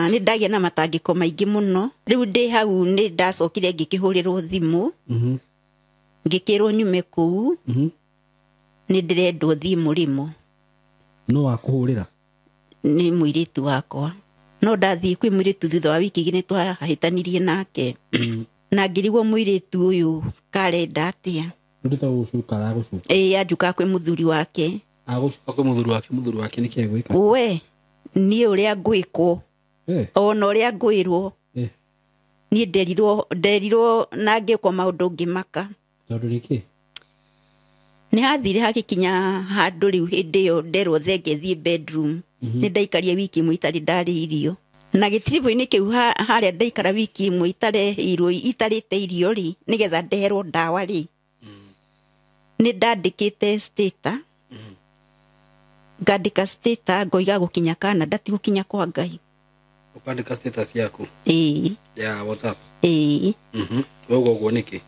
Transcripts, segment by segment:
Nĩ ndagĩa na matangĩko maingĩ mũno. Rĩu ndĩ hau nĩ ndacokire ngĩkĩhũrĩrwo thimũ. Ngĩkĩrwo nyume kũu. Nĩ ndĩrendwo thiĩ mũrĩmo. No wakũhũrĩra? Nĩ mũirĩtu wakwa. No ndathiĩ kwĩ mũirĩtu thutha wa wiki igĩrĩ twahĩtanirie nake. Na ngĩrigwo mũirĩtu ũyũ karenda atĩa. Ndũ ta gũcuka aragũcuka? Ĩĩ, anjukaga kwĩ mũthuri wake. Agũcuka kwĩ mũthuri wake, mũthuri wake nĩkĩ egwĩka? We, niĩ ũrĩa ngwĩkwo. Ona ũrĩa ngwĩrwo. Niĩ nderirwo na ngĩkwo maũndũ ngĩmaka. Tondũ nĩkĩ? Nĩ hathire hagĩkinya handũ rĩu hĩndĩ ĩyo nderwo thenge thiĩ bedroom. Nĩ ndaikarie wiki ĩmwe itarĩ ndarĩ irio. Na gĩtiribũ-inĩ kĩu harĩa ndaikara wiki ĩmwe itareheirwo, itarĩte irio rĩ, nĩgetha ndeherwo ndawa rĩ. Nĩ ndandĩkĩte status. Ngandĩka status ngoiga gũkinya Canada ti gũkinya kwa Ngai. Ũkandĩka status yaku? Ĩĩ. Ya WhatsApp? Ĩĩ. Ũguo ũguo nĩkĩ?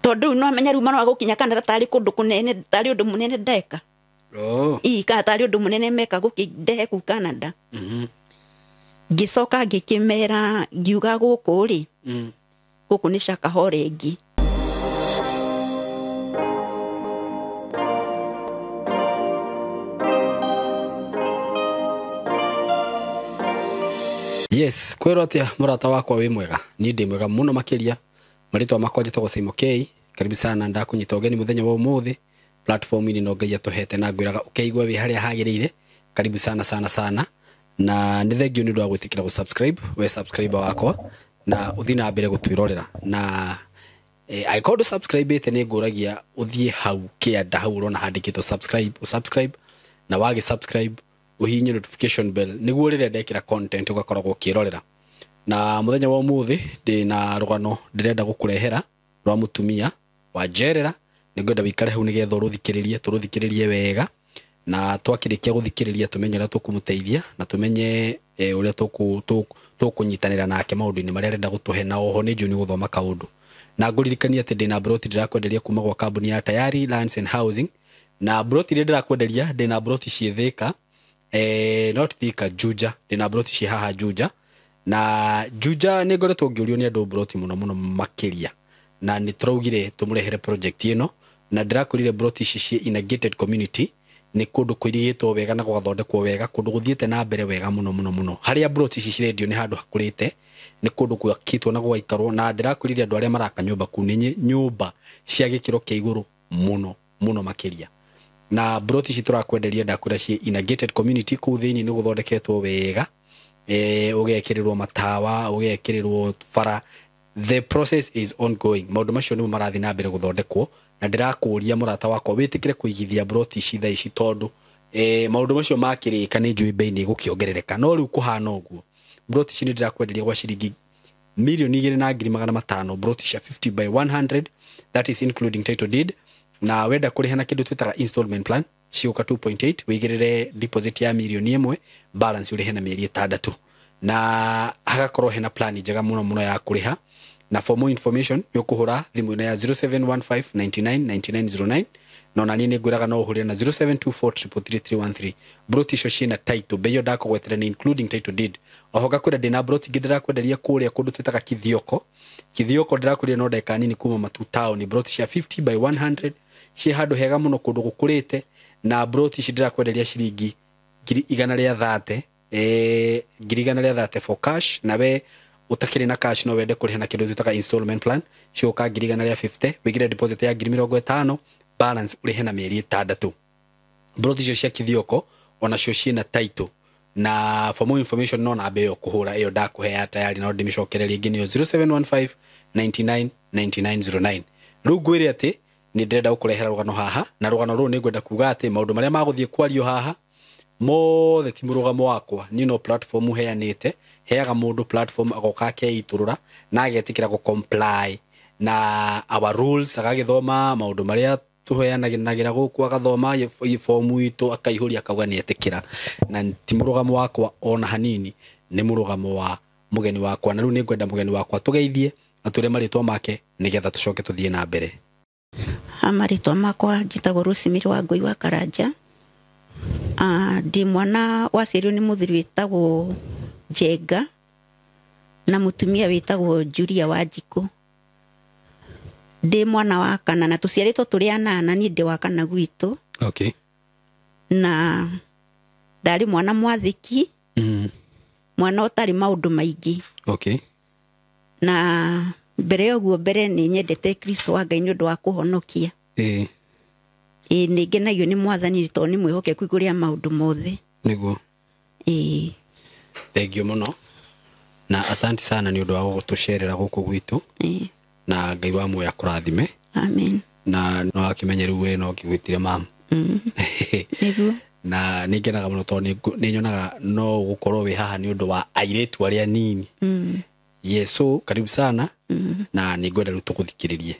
Tondũ rĩu no amenya rĩu marũa gũkinya Canada tarĩ kũndũ kũnene, tarĩ ũndũ mũnene ndeka. Ĩĩ, kana tarĩ ũndũ mũnene meka gũkĩndehe kũu Canada. Ngĩcoka ngĩkĩmera ngiuga gũkũ rĩ, gũkũ nĩ Shakahola ĩngĩ. Yes, kwĩrwo atĩa mũrata wakwa wĩ mwega? Niĩ ndĩ mwega mũno makĩria. Marĩtwa makwa njĩtagwo Simon K. Karibu sana, ndakũnyita ũgeni mũthenya wa ũmũthĩ platform-inĩ no Ngai atũhete na ngwĩraga ũkeigua wĩ harĩa hagĩrĩire. Karibu sana sana sana. Na nĩ thengio nĩ ũndũ wa gwĩtĩkĩra gũ-subscribe, we subscriber wakwa, na ũthiĩ na mbere gũtwĩrorera. Na angĩkorwo ndũ subscribe-ĩte nĩ ngũragia ũthiĩ hau kĩanda hau ũrona handĩkĩtwo subscribe, ũ-subscribe, na wagĩ subscribe ũhihinye notification bell nĩguo rĩrĩa ndekĩra content ũgakoragwo ũkĩrorera. Na mũthenya wa ũmũthĩ ndĩ na rũgano ndĩrenda gũkũrehera rwa mũtumia wa njerera. Nĩngwenda wĩikare hau nĩgetha ũrũthikĩrĩrie, tũrũthikĩrĩrie wega, na twakĩrĩkia gũthikĩrĩria tũmenye ũrĩa tũkũmũteithia na tũmenye ũrĩa tũkũnyitanĩra nake maũndũ-inĩ marĩa arenda gũtũhe, na oho nĩ njũĩ nĩ ũgũthoma kaũndũ. Na ngũririkanie atĩ ndĩna broti ndĩrakwenderia kuma gwa kambuni ya Tayari Lands and Housing, na broti iria ndĩrakwenderia ndĩna broti ciĩ Thika, not Thika, Juja. Ndĩna broti ciĩ haha Juja, na Juja nĩ ngoretwo ngĩũrio nĩ andũ broti mũno mũno makĩria, na nĩ tũraugire tũmũrehere project ĩno, na ndĩrakwĩrire broti ici ciĩ in a gated community, nĩ kũndũ kũirigĩtwo wega na gũgathondekwo wega, kũndũ gũthiĩte na mbere wega mũno mũno mũno. Harĩa broti ici cirendio nĩ handũ hakũrĩte, nĩ kũndũ gwakĩtwo na gũgaikarwo, na ndĩrakwĩrire andũ arĩa maraka nyũmba kũu nĩ nyũmba cia gĩkĩro kĩa igũrũ mũno mũno makĩria. Na broti ici tũrakwenderia ndakwĩra ciĩ in a gated community, kũu thĩinĩ nĩ gũthondeketwo wega, ũgekĩrĩrwo matawa, ũgekĩrĩrwo bara. The process is ongoing, maũndũ macio nĩmo marathiĩ na mbere gũthondekwo, na ndĩrakũria mũrata wakwa wĩtĩkĩre kũigithia broti ici thaa ici, tondũ maũndũ macio makĩrĩka nĩ njũĩ bei nĩ ĩgũkĩongerereka. No rĩu kũhana ũguo, broti ici nĩ ndĩrakwenderia gwa ciringi 2,200,000, broti cia 50 by 100, that is including title deed. Na wenda kũrĩha na kĩndũ twĩtaga installment plan, cigũka 2.8, wĩigĩrĩre deposit ya 1 million, balance ũrĩhe na mĩeri 6, na hagakorwo hena plan njega mũno mũno ya kũrĩha. Na for more information nĩ ũkũhũra thimũ ĩno ya 0715 99 9909, na ona niĩ nĩ ngwĩraga no ũhũrĩre na 0724 333 313. Broti icio ciĩna title, bei ĩyo ndakũgwetera nĩ including title deed. Oho ngakwĩra ndĩna broti ingĩ ndĩrakwenderia kũrĩa kũndũ twĩtaga Kithioko. Kithioko ndĩrakwĩrire no ndagĩka nini kuma Matu town, broti cia 50 by 100 ciĩ handũ hega mũno, kũndũ gũkũrĩte, na broti ici ndĩrakwenderia ciringi 130,000, 130,000 for cash. Na we ũtakĩrĩ na cash no wende kũrĩha na kĩndũ twĩtaga installment plan, cigũka 150,000, wĩigĩre deposit ya 50,000, balance ũrĩhe na mĩeri 6. Broti icio cia Kithioko onacio ciĩna title, na for more information no namba ĩyo kũhũra ĩyo ndakũhe ya Tayari, no ndĩmĩcokere rĩngĩ nĩyo 0715 99 9909. Rĩu ngwĩre atĩ nĩ ndĩrenda gũkũrehera rũgano haha, na rũgano rũrũ nĩ ngwenda kuga atĩ maũndũ marĩa magũthiĩ kwario haha mothe ti mũrũgamo wakwa. Niĩ no platform heanĩte, heaga mũndũ platform agoka akeitũrũra na agetĩkĩra gũ comply na our rules, agagĩthoma maũndũ marĩa tũheanagĩra gũkũ, agathoma fomu itũ, akaihũria, akauga nĩ etĩkĩra. Na ti mũrũgamo wakwa ona hanini, nĩ mũrũgamo wa mũgeni wakwa. Na rĩu nĩ ngwenda mũgeni wakwa tũgeithie, atwĩre marĩtwa make nĩgetha tũcoke tũthiĩ na mbere. Marĩtwa makwa njĩtagwo Rosemary wa Ngũi wa Karanja. Ndĩ mwana waciarirwo nĩ mũthuri wĩtagwo Njenga. Na mũtumia wĩtagwo Julia Wanjikũ. Ndĩ mwana wa kana na tũciarĩtwo tũrĩ anana, niĩ ndĩ wa kana gwitũ. Okay. Na ndarĩ mwana mwathĩki, mwana ũtarĩ maũndũ maingĩ. Okay. Na mbere ya ũguo, mbere nĩ nyendete Kristo wa Ngai nĩ ũndũ wa kũhonokia. Ĩĩ. Ĩĩ, nĩ ngenagio nĩ mwathani tondũ nĩ mwĩhokeku igũrũ rĩa maũndũ mothe. Nĩguo. Ĩĩ. Thengiũ mũno na asante sana nĩ ũndũ wa gũtũcerera gũkũ gwitũ. Ĩĩ. Na Ngai wa muoyo akũrathime. Amen. Na no akĩmenye rĩu we no ngĩgwĩtire mamu. Nĩguo. Na nĩ ngenaga mũno tondũ nĩ nyonaga no ũgũkorwo wĩ haha nĩ ũndũ wa airĩtu arĩa nini. Yesu karibu sana. Na nĩ ngwenda rĩu tũgũthikĩrĩrie.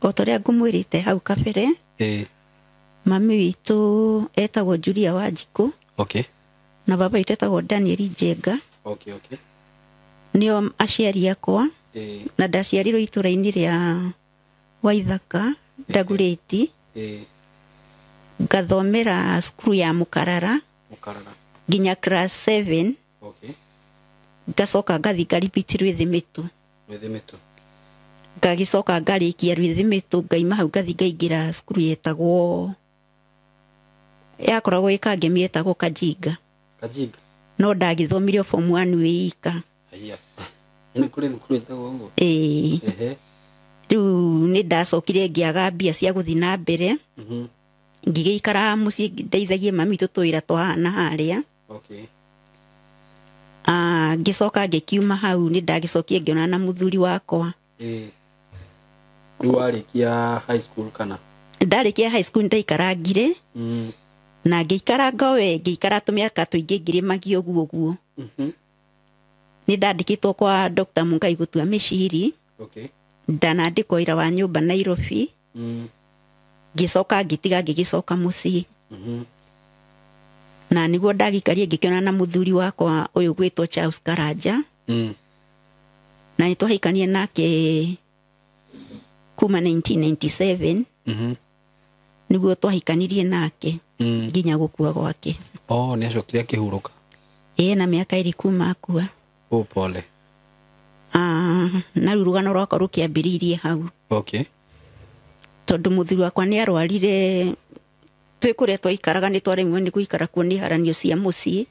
O ta ũrĩa ngũmwĩrĩte hau kabere, Ĩĩ. mami witũ etagwo Julia Wanjikũ. Okay. Na baba witũ etagwo Daniel Njenga. Okay, okay. Nĩo aciari akwa. Ĩĩ. Na ndaciarirwo itũra-inĩ rĩa Waithaka, Ndagurĩti. Ĩĩ. Ngathomera cukuru ya Mũkarara. Mũkarara. Nginya class 7. Okay. Ngacoka ngathiĩ ngaripiti Rwĩthĩmĩtũ. Rwĩthĩmĩtũ. Ngagĩcoka ngarĩkia Rwĩthĩmĩtũ, ngaima hau ngathiĩ ngaingĩra cukuru yetagwo, yakoragwo ĩ Kangemi, yetagwo Kajinga. Kajinga. No ndagĩthomire form 1 wĩ ika. Haiya. Nĩ kũrĩ thukuru ĩtagwo ũguo? Ĩĩ. Ehe. Rĩu nĩ ndacokire ngĩaga mbia cia gũthiĩ na mbere. Ngĩgĩikara mũciĩ ndeithagie mami witũ tũwĩra twa haha na harĩa. Okay. Ngĩcoka ngĩkiuma hau, nĩ ndagĩcokire ngĩonana na mũthuri wakwa. Ĩĩ. Rĩu warĩkia high school kana? Ndarĩkia high school ndaikarangire. Na ngĩikaranga we, ngĩikara tũmĩaka tũingĩ ngĩrĩmagia ũguo ũguo. Nĩ ndandĩkĩtwo kwa Dr. Mungai gũtua mĩciri. Okay. Ndanandĩkwo wĩra wa nyũmba Nairobi. Ngĩcoka ngĩtiga ngĩgĩcoka mũciĩ. Na nĩguo ndagĩikarie ngĩkĩonana na mũthuri wakwa ũyũ gwĩtwo Charles Karanja. Na nĩ twahikanie nake kuma 1997. Nĩguo twahikanirie nake nginya gũkua gwake. Oh, nĩ acokire akĩhurũka. Ĩĩ, na mĩaka ĩrĩ kuma akua. Oh, pole. Na rĩu rũgano rwakwa rũkĩambĩrĩirie hau. Okay. Tondũ mũthuri wakwa nĩ arwarire, twĩ kũrĩa twaikaraga nĩ twaremwo nĩ gũikara kuo nĩ haranio cia mũciĩ.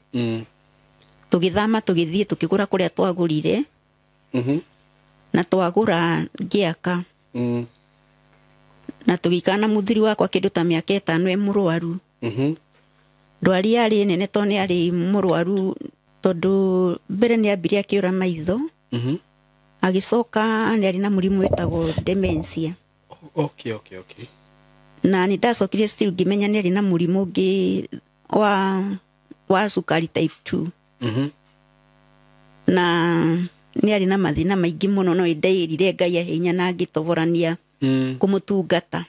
Tũgĩthama tũgĩthiĩ tũkĩgũra kũrĩa twagũrire. Na twagũra ngĩaka. Na tũgĩikara na mũthuri wakwa kĩndũ ta mĩaka 5 e mũrwaru. Ndwari yarĩ nene tondũ nĩ arĩ mũrwaru, tondũ mbere nĩ ambire akĩũra maitho. Agĩcoka nĩ arĩ na mũrimũ wĩtagwo dementia. Okay, okay, okay. Na nĩ ndacokire still ngĩmenya nĩ arĩ na mũrimũ ũngĩ wa cukari type 2. Na nĩ arĩ na mathĩna maingĩ mũno, no ndeĩrire Ngai ahe hinya na ngĩtoborania kũmũtungata.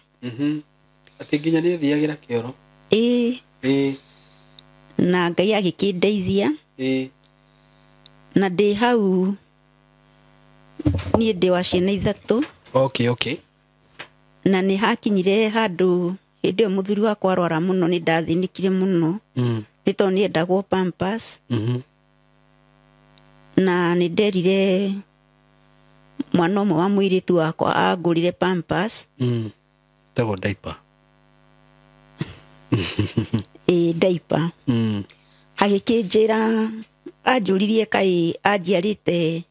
Atĩ nginya nĩ athiagĩra kĩoro? Ĩĩ. Ĩĩ. Na Ngai agĩkĩndeithia. Ĩĩ. Na ndĩ hau niĩ ndĩ wa ciana 3. Okay, okay. Na nĩ hakinyire handũ hĩndĩ ĩyo mũthuri wakwa arwara mũno, nĩ ndathĩnĩkire mũno. Nĩ tondũ nĩ endagwo Pampers. Na nĩ nderire mwana ũmwe wa mũirĩtu wakwa angũrĩre Pampers. Tagwo diaper. Ĩĩ, diaper. Agĩkĩnjĩra, anjũririe kaĩ anjiarĩte,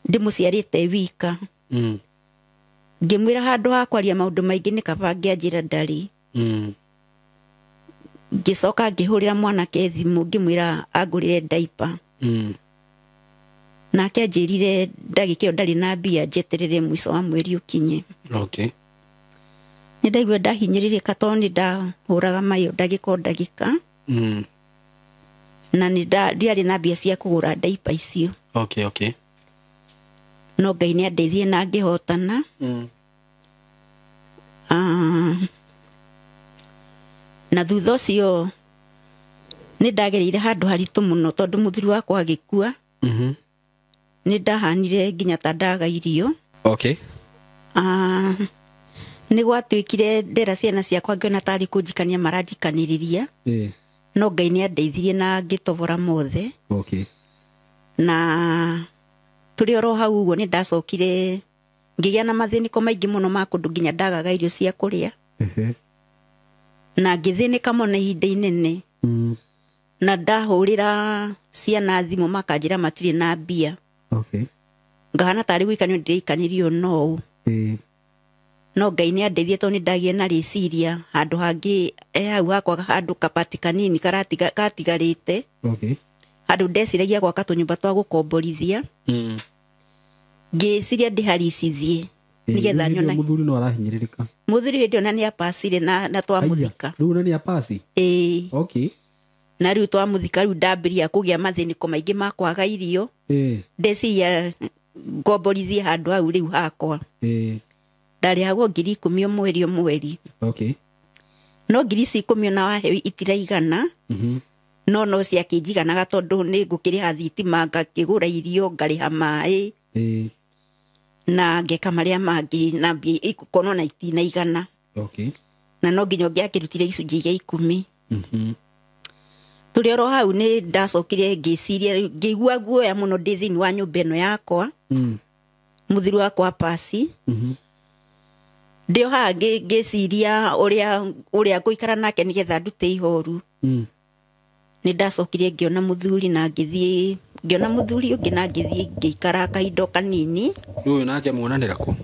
ndĩmũciarĩte wika. Ngĩmwĩra handũ ha kwaria maũndũ maingĩ nĩ kaba angĩanjĩra ndarĩ. Ngĩcoka ngĩhũrĩra mwanake thimũ ngĩmwĩra angũrĩre diaper. Nake anjĩrire ndagĩka ĩyo ndarĩ na mbia, njeterere mũico wa mweri ũkinye. Okay. Nĩ ndaigua ndahinyĩrĩrĩka tondũ nĩ ndahũraga mayo ndagĩka o ndagĩka. Na nĩ ndiarĩ na mbia cia kũgũra diaper icio. Okay, okay. No Ngai nĩ andeithie na ngĩhotana. Na thutha ũcio nĩ ndagereire handũ haritũ mũno tondũ mũthuri wakwa agĩkua. Nĩ ndahanire nginya ta ndaga irio. Okay. Nĩ gwatuĩkire ndera ciana ciakwa ngĩona tarĩ kũnjikania maranjikanĩrĩria. No Ngai nĩ andeithirie na ngĩtobora mothe. Okay. Na Tũrĩ oro hau ũguo nĩ ndacokire ngĩgĩa na mathĩnĩko maingĩ mũno ma kũndũ nginya ndagaga irio cia kũrĩa. Na ngĩthĩnĩka mũno ihinda inene. Na ndahũrĩra ciana thimũ makanjĩra matirĩ na mbia. Okay. Ngahana tarĩ gũikanio ndĩraikanĩrio no ũũ. No Ngai nĩ andeithie tondũ nĩ ndagĩa na rĩciria handũ hangĩ hau hakwa handũ kabati kanini katigarĩte. Okay. Handũ ndeciragia gwaka tũnyũmba twa gũkomborithia. Ngĩciria ndĩharicithie nĩgetha nyone Mũthuri no arahinyĩrĩrĩka. Mũthuri hĩndĩ ĩyo na nĩ apacire na twamũthika. Rĩu na nĩ apasi? Ĩĩ. Okay. Na rĩu twamũthika rĩu ndambĩrĩria kũgĩa mathĩnĩko maingĩ ma kwaga irio. Ndeciria ngomborithie handũ hau rĩu hakwa. Ndarĩhagwo 10,000 o mweri o mweri. Okay. No 10,000 ona waheo itiraigana. No ciakĩnjiganaga tondũ nĩ ngũkĩrĩha thitima, ngakĩgũra irio, ngarĩha maĩ. Na ngeka marĩa mangĩ na mbia ikukonwo na itinaigana. Okay. Na no nginya ũngĩakĩrutire gĩcunjĩ gĩa 10. Tũrĩ oro hau nĩ ndacokire ngĩciria ngĩigua guoya mũno ndĩ thĩinĩ wa nyũmba ĩno yakwa. Mũthuri wakwa pasi. Ndĩ o haha ngĩciria ũrĩa ngũikara nake nĩgetha ndute ihoru. Nĩ ndacokire ngĩona mũthuri na ngĩthiĩ ngĩona mũthuri ũngĩ na ngĩthiĩ ngĩikara kahinda kanini. Ũyũ nake muonanĩra kũ?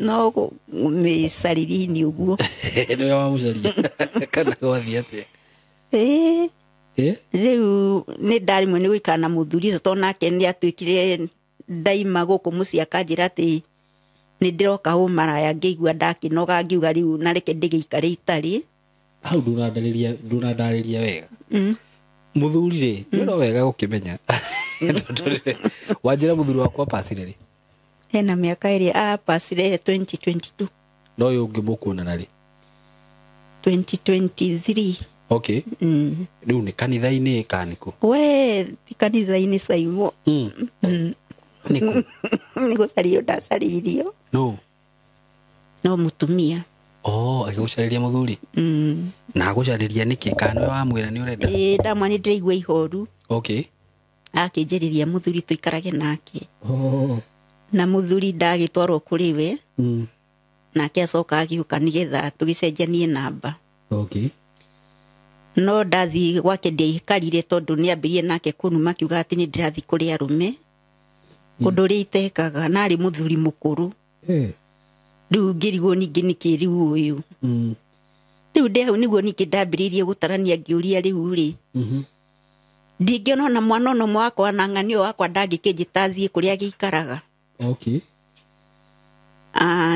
No mĩcarĩrie-inĩ ũguo. Nĩwe wamũcaria. Kana gwathiĩ atĩa? Rĩu nĩ ndaremwo nĩ gũikara na mũthuri ũcio tondũ nake nĩ atuĩkire ndaima gũkũ mũciĩ akanjĩra atĩ nĩ ndĩroka ũmaraya ngĩigua ndakĩnoga ngiuga rĩu na reke ndĩgĩikare itarĩ. Hau ndũnandarĩria wega. Mũthuri rĩ, nĩ no wega gũkĩmenya. Wanjĩra mũthuri wakwa apacire rĩ? Hena mĩaka ĩrĩa apacire 2022. No ũyũ ũngĩ mũkuonana rĩ? 2023. Okay. Rĩu nĩ kanitha-inĩ kana nĩ kũ? We ti kanitha-inĩ Saimo. Nĩ kũ? Nĩ gũcario ndacarĩirio. No. No mũtumia. Oh, agĩgũcarĩria mũthuri? Na agũcarĩria nĩkĩ? Kana nĩwe wamwĩra nĩ ũrenda? Ĩĩ, ndamwĩra nĩ ndĩraigua ihoru. Okay. Akĩnjĩrĩria mũthuri tũikarage nake. Na mũthuri ndagĩtwarwo kũrĩ we. Nake acoka agĩũka nĩgetha tũgĩcenjanie namba. Okay. No ndathiĩ gwake ndiaikarire tondũ nĩambĩrĩirie nake kũnuma akiuga atĩ nĩ ndĩrathiĩ kũrĩ arũme. Ũndũ ũrĩa itekaga na arĩ mũthuri mũkũrũ. Rĩu ngĩrigwo ningĩ nĩkĩ rĩu ũyũ. Rĩu ndĩ hau nĩguo ningĩ ndambĩrĩirie gũtarania ngĩũria rĩu rĩ. Ndingĩona ona mwana ona ũmwe wakwa na ng'ani ũyũ wakwa ndangĩkĩnjĩta thiĩ kũrĩa agĩikaraga. Okay.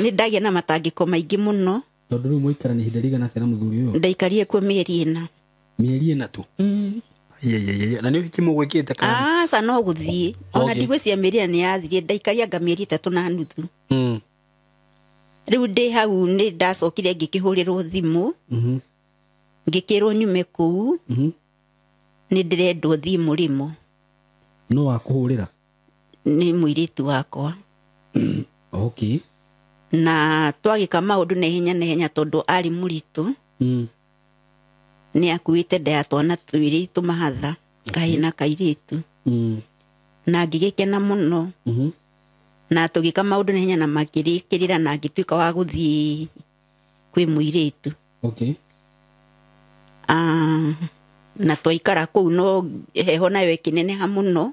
Nĩ ndagĩa na matangĩko maingĩ mũno. Tondũ rĩu mũikarania ihinda rĩigana atĩa na mũthuri ũyũ? Ndaikarire kuo mĩeri 4. Mĩeri 4 tu? Ye. Na nĩ ũhiki mũgwĩkĩte kana? Aca no gũthiĩ. Ona ndigwĩciria mĩeri 4 nĩ yathirire, ndaikaria anga mĩeri 3.5. Rĩu ndĩ hau nĩ ndacokire ngĩkĩhũrĩrwo thimũ. Ngĩkĩrwo nyume kũu. Nĩ ndĩrendwo thiĩ mũrĩmo. No wakũhũrĩra? Nĩ mũirĩtu wakwa. Okay. Na twagĩka maũndũ naihenya naihenya tondũ arĩ mũritũ. Nĩ akuĩte nda ya twana twĩrĩ tũmahatha, kahĩĩ na kairĩtu. Na ngĩgĩkena mũno. Na tũgĩka maũndũ naihenya na makĩrĩkĩrĩra na ngĩtuĩka wa gũthiĩ kwĩ mũirĩtu. Okay. Na twaikara kũu no heho nayo ĩkĩneneha mũno.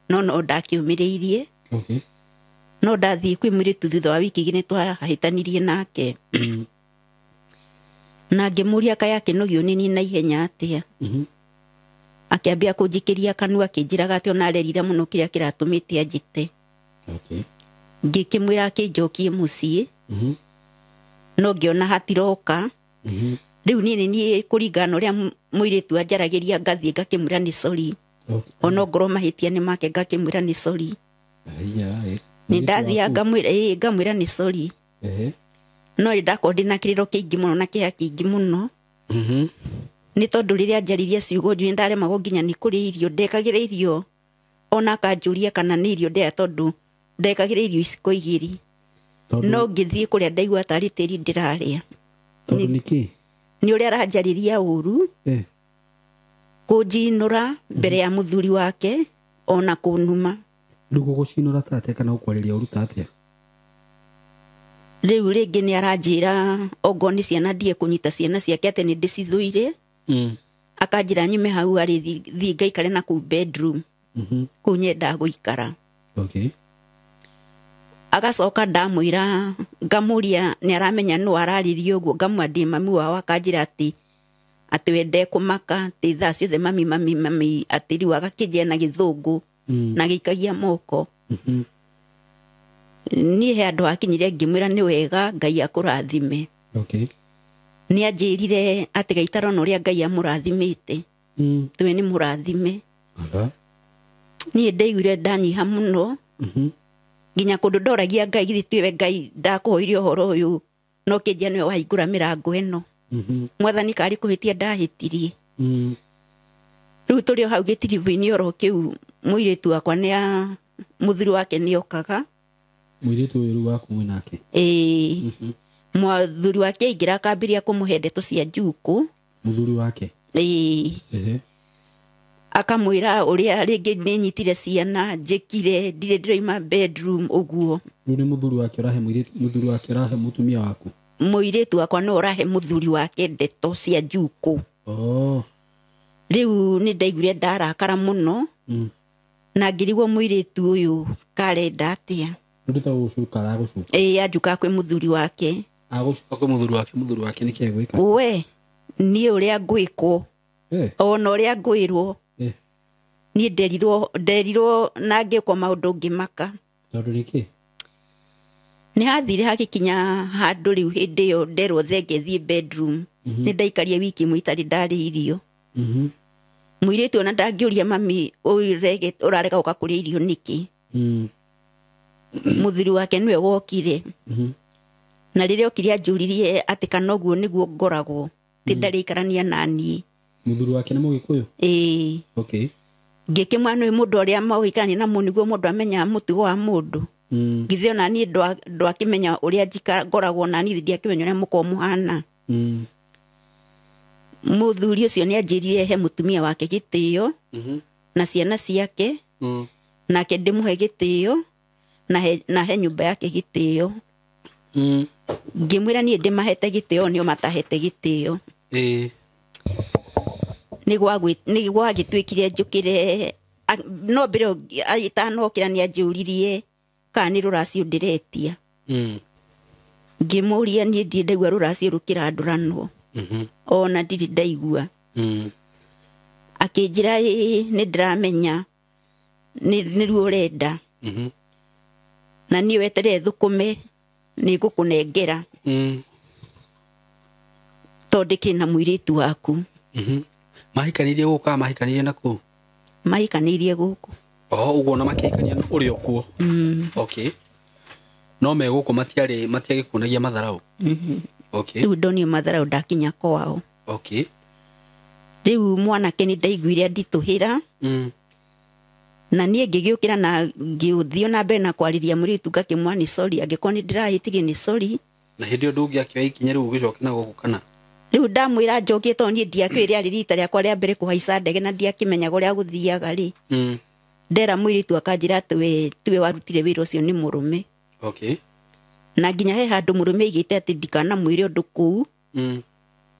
No no ndakĩũmĩrĩirie. Okay. No ndathiĩ kwĩ mũirĩtu thutha wa wiki igĩrĩ twahĩtanirie nake. Na ngĩmũria kaĩ akĩnogio nĩ niĩ naihenya atĩa. Akĩambia kũnjikĩria kanua akĩnjĩraga atĩ ona arerira mũno kĩrĩa kĩratũmĩte anjĩte. Okay. Ngĩkĩmwĩra akĩnjokie mũciĩ. No ngĩona hatiroka. Rĩu niĩ nĩ niĩ kũringana na ũrĩa mũirĩtu anjaragĩria ngathiĩ ngakĩmwĩra nĩ sorry. Ona ongorwo mahĩtia nĩ make ngakĩmwĩra nĩ sorry. Nĩ ndathiaga ngamwĩra nĩ sorry. No nĩ ndakorwo ndĩna kĩrĩro kĩingĩ mũno na kĩeha kĩingĩ mũno. Nĩ tondũ rĩrĩa anjaririe ciugo njũru nĩ ndaremagwo nginya nĩ kũrĩa irio, ndekagĩra irio ona akanjũria kana nĩ irio ndĩaga tondũ ndekagĩra irio iciko 2. No ngĩthiĩ kũrĩa ndaigua tarĩ tĩri ndĩrarĩa. Tondũ nĩkĩ? Nĩ ũrĩa aranjarĩria ũru. Kũnjinũra mbere ya mũthuri wake ona kũnuma. Rĩu gũgũcinũra ta atĩa kana gũkwarĩria ũru ta atĩa? Rĩu rĩngĩ nĩ aranjĩra ongorwo nĩ ciana ndige kũnyita ciana ciake atĩ nĩ ndĩcithũire. Akanjĩra nyume hau arĩ thiĩ ngaikare na kũu bedroom. Kũu nyendaga gũikara. Okay. Agacoka ndamwĩra ngamũria nĩ aramenya nũ ararĩria ũguo, ngamwĩra ndĩ mami wao, akanjĩra atĩ atĩ we ndekũmaka atĩ thaa ciothe mami mami mami, atĩ rĩu agakĩnjĩra na gĩthũngũ na gĩikagia moko. Niĩ he handũ hakinyire ngĩmwĩra nĩ wega Ngai akũrathime. Okay. Nĩ anjĩrire atĩ gaitarona ũrĩa Ngai amũrathimĩte. Twe nĩ mũrathime. Niĩ ndaiguire ndanyiha mũno. Nginya kũndũ ndoragia Ngai githĩ tiwe Ngai ndakũhoire ũhoro ũyũ no kĩnjia nĩwe wahingũra mĩrango ĩno. Mwathani karĩ kũhĩtia ndahĩtirie. Rĩu tũrĩ o hau gĩtiribũ-inĩ oro kĩu mũirĩtu wakwa nĩ mũthuri wake nĩ okaga. Mũirĩtu ũyũ rĩu waku mwĩ nake? Ĩĩ. Mũthuri wake aingĩra akambĩrĩria kũmũhe ndeto cia njukũ. Mũthuri wake? Ĩĩ. Akamwĩra ũrĩa rĩngĩ nĩ nyitire ciana njĩkire ndirĩ ndĩroima bedroom ũguo. Rĩu nĩ mũthuri wake ũrahe mũirĩtu, mũthuri wake ũrahe mũtumia waku? Mũirĩtu wakwa no ũrahe mũthuri wake ndeto cia njukũ. Rĩu nĩ ndaiguire ndarakara mũno. Na ngĩrigwo mũirĩtu ũyũ karenda atĩa. Rĩu ta gũcuka aragũcuka? Ĩĩ, anjukaga kwĩ mũthuri wake. Agũcuka kwĩ mũthuri wake, mũthuri wake nĩkĩ egwĩka? We, niĩ ũrĩa ngwĩkwo. Ona ũrĩa ngwĩrwo. Niĩ nderirwo na ngĩkwo maũndũ ngĩmaka. Tondũ nĩkĩ? Nĩ hathire hagĩkinya handũ rĩu hĩndĩ ĩyo nderwo thenge thiĩ bedroom. Nĩ ndaikarie wiki ĩmwe itarĩ ndarĩa irio. Mũirĩtu ona ndangĩũria mami ũrarega gũka kũrĩa irio nĩkĩ? Mũthuri wake nĩwe wokire. Na rĩrĩa okire anjũririe atĩ kana ũguo nĩguo ngoragwo, ti ndarĩikarania na niĩ. Mũthuri wake nĩ Mũgĩkũyũ? Ĩĩ. Okay. Ngĩkĩmwĩra nĩ mũndũ ũrĩa mogĩikarania na nĩguo mũndũ amenyaga mũtugo wa mũndũ. Githĩ ona niĩ ndwakĩmenya ũrĩa ngoragwo na niĩ ndiakĩmenya ũrĩa mũkoragwo mũhana. Mũthuri ũcio nĩ anjĩrire he mũtumia wake gĩtĩo na ciana ciake, nake ndĩmũhe gĩtĩo na he nyũmba yake gĩtĩo. Ngĩmwĩra niĩ ndĩmahete gĩtĩo nĩo matahete gĩtĩo. Nĩ gwagĩtuĩkire njũkĩre, no mbere ĩtanokĩra nĩ anjũririe kana nĩ rũracio ndĩretia. Ngĩmũria niĩ ndirĩ ndaigua rũracio rũkĩrandũranwo. Ona ndirĩ ndaigua. Akĩnjĩra ĩĩ nĩ ndĩramenya nĩruo ũrenda. Na niĩ weterere thũkũme nĩ ngũkũnengera. Tondũ ndĩkĩrĩ na mũirĩtu waku. Mahikanirie gũkũ kana mahikanirie na kũu? Mahikanĩirie gũkũ. Ũguo na makĩhikania ũrĩ o kuo. Okay. No me gũkũ matiagĩkuonagia matharaũ? Okay. Rĩu ndonio matharaũ ndakinya kwao. Okay. Rĩu mwanake nĩ ndaiguire anditũhĩra. Na niĩ ngĩgĩũkĩra na ngĩthiĩ na mbere na kwarĩria mũirĩtu ngakĩmwĩra nĩ sorry, angĩkorwo nĩ ndĩrahĩtirie nĩ sorry. Na hĩndĩ ĩyo ndũngĩakĩoya ikinya rĩu ũgĩcoke na gũkũ kana? Rĩu ndamwĩra njokie tondũ niĩ ndiakĩũĩ rĩarĩ rita rĩakwa rĩa mbere kũhaica ndege na ndiakĩmenyaga ũrĩa gũthiaga rĩ. Ndera mũirĩtu akanjĩra atĩ we tiwe warutire wĩra ũcio nĩ mũrũme. Okay. Na nginya he handũ mũrũme aigĩte atĩ ndikanamwĩre ũndũ kũu.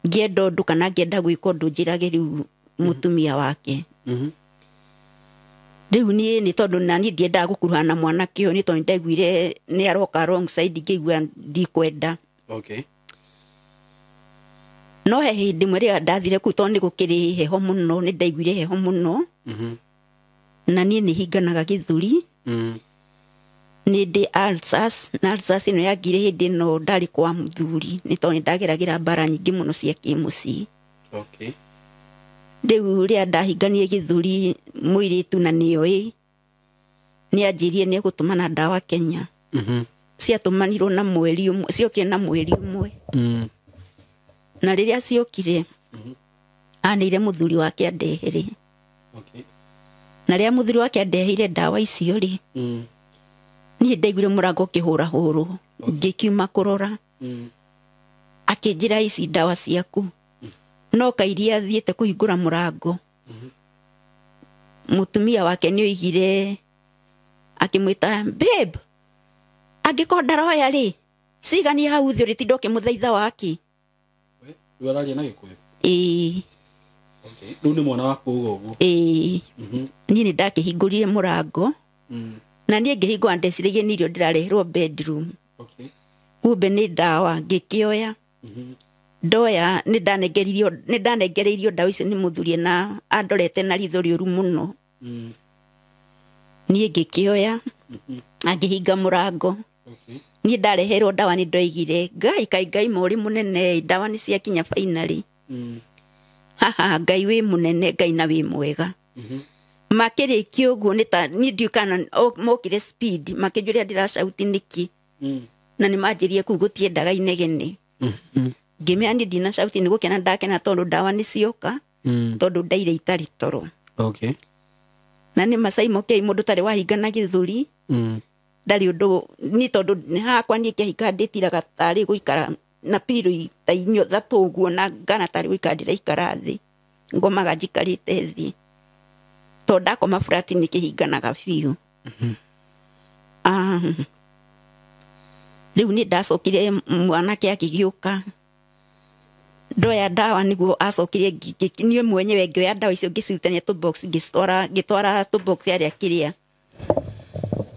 Ngĩenda ũndũ kana ngĩenda gwĩka ũndũ njĩrage rĩu mũtumia wake. Rĩu niĩ nĩ tondũ na niĩ ndiendaga gũkuruhana na mwanake ũyũ nĩ tondũ nĩndaiguire nĩ aroka wrong side ngĩigua ndikwenda. Okay. No he hĩndĩ ĩmwe rĩrĩa ndathire kũu tondũ nĩ gũkĩrĩ heho mũno, nĩ ndaiguire heho mũno. Na niĩ nĩ hinganaga gĩthũri. Nĩ ndĩ ulcers, na ulcers ĩno yangire hĩndĩ ĩno ndarĩ kwa mũthuri nĩ tondũ nĩ ndageragĩra mbara nyingĩ mũno cia kĩmũciĩ. Okay. Rĩu rĩrĩa ndahinganire gĩthũri mũirĩtu na nĩoĩ, nĩ anjĩrire nĩ egũtũmana ndawa Kenya. Ciatũmanirwo na mweri ũmwe, ciokire na mweri ũmwe. Na rĩrĩa ciokire, aneire mũthuri wake andehere. Okay. Na rĩrĩa mũthuri wake andeheire ndawa icio rĩ, niĩ ndaiguire mũrango ũkĩhũrahũrwo, ngĩkiuma kũrora. Akĩnjĩra ici ndawa ciaku. No kairia athiĩte kũhingũra mũrango. Mũtumia wake nĩ oigire Akĩmwĩta babe, angĩkorwo ndaroya rĩ, ciganie hau thĩ ũrĩtinda ũkĩmũthaitha waki. Rĩu araria na Gĩkũyũ? Ĩĩ. Okay. Rĩu nĩ mwana waku uga ũguo? Ĩĩ. Niĩ nĩ ndakĩhingũrire mũrango. Na niĩ ngĩhingũra ndeciragia nĩ irio ndĩrareherwo bedroom. Okay. Kumbe nĩ ndawa ngĩkĩoya. Ndoya nĩ ndanengereirio ndawa icio nĩ mũthuri na andorete na ritho rĩũru mũno. Niĩ ngĩkĩoya angĩhinga mũrango. Okay. Niĩ ndareherwo ndawa nĩ ndoigire Ngai kai Ngai mũrĩ mũnene, ndawa nĩ ciakinya finally. Haha Ngai wĩ mũnene, Ngai na wĩ mwega. Makĩrĩkia ũguo nĩ ta niĩ ndiũĩ kana mokire speed makĩnjũria ndĩracauti nĩkĩ. Na nĩ manjĩrire kũu gũtiendaga inegene. Ngĩmera niĩ ndina cauti nĩ gũkena ndakena tondũ ndawa nĩ cioka, tondũ ndaire itarĩ toro. Okay. Na nĩ macai mokei mũndũ tarĩ wahinga na gĩthũri. Ndarĩ ũndũ niĩ tondũ hakwa niĩ kĩahinga ndĩtiraga tarĩ gũikara na piro ta inya ithatũ ũguo na ngana tarĩ gũikara ndĩraikara thĩ. Ngomaga njikarĩte thĩ. Tondũ ndakoma flat nĩ kĩhinganaga biũ. Rĩu nĩ ndacokire mwanake akĩgĩũka. Ndoya ndawa nĩguo acokire niĩ mwenyewe ngĩoya ndawa icio ngĩcirutania tũbox ngĩcitwara, ngĩtwara tũbox harĩa kĩrĩa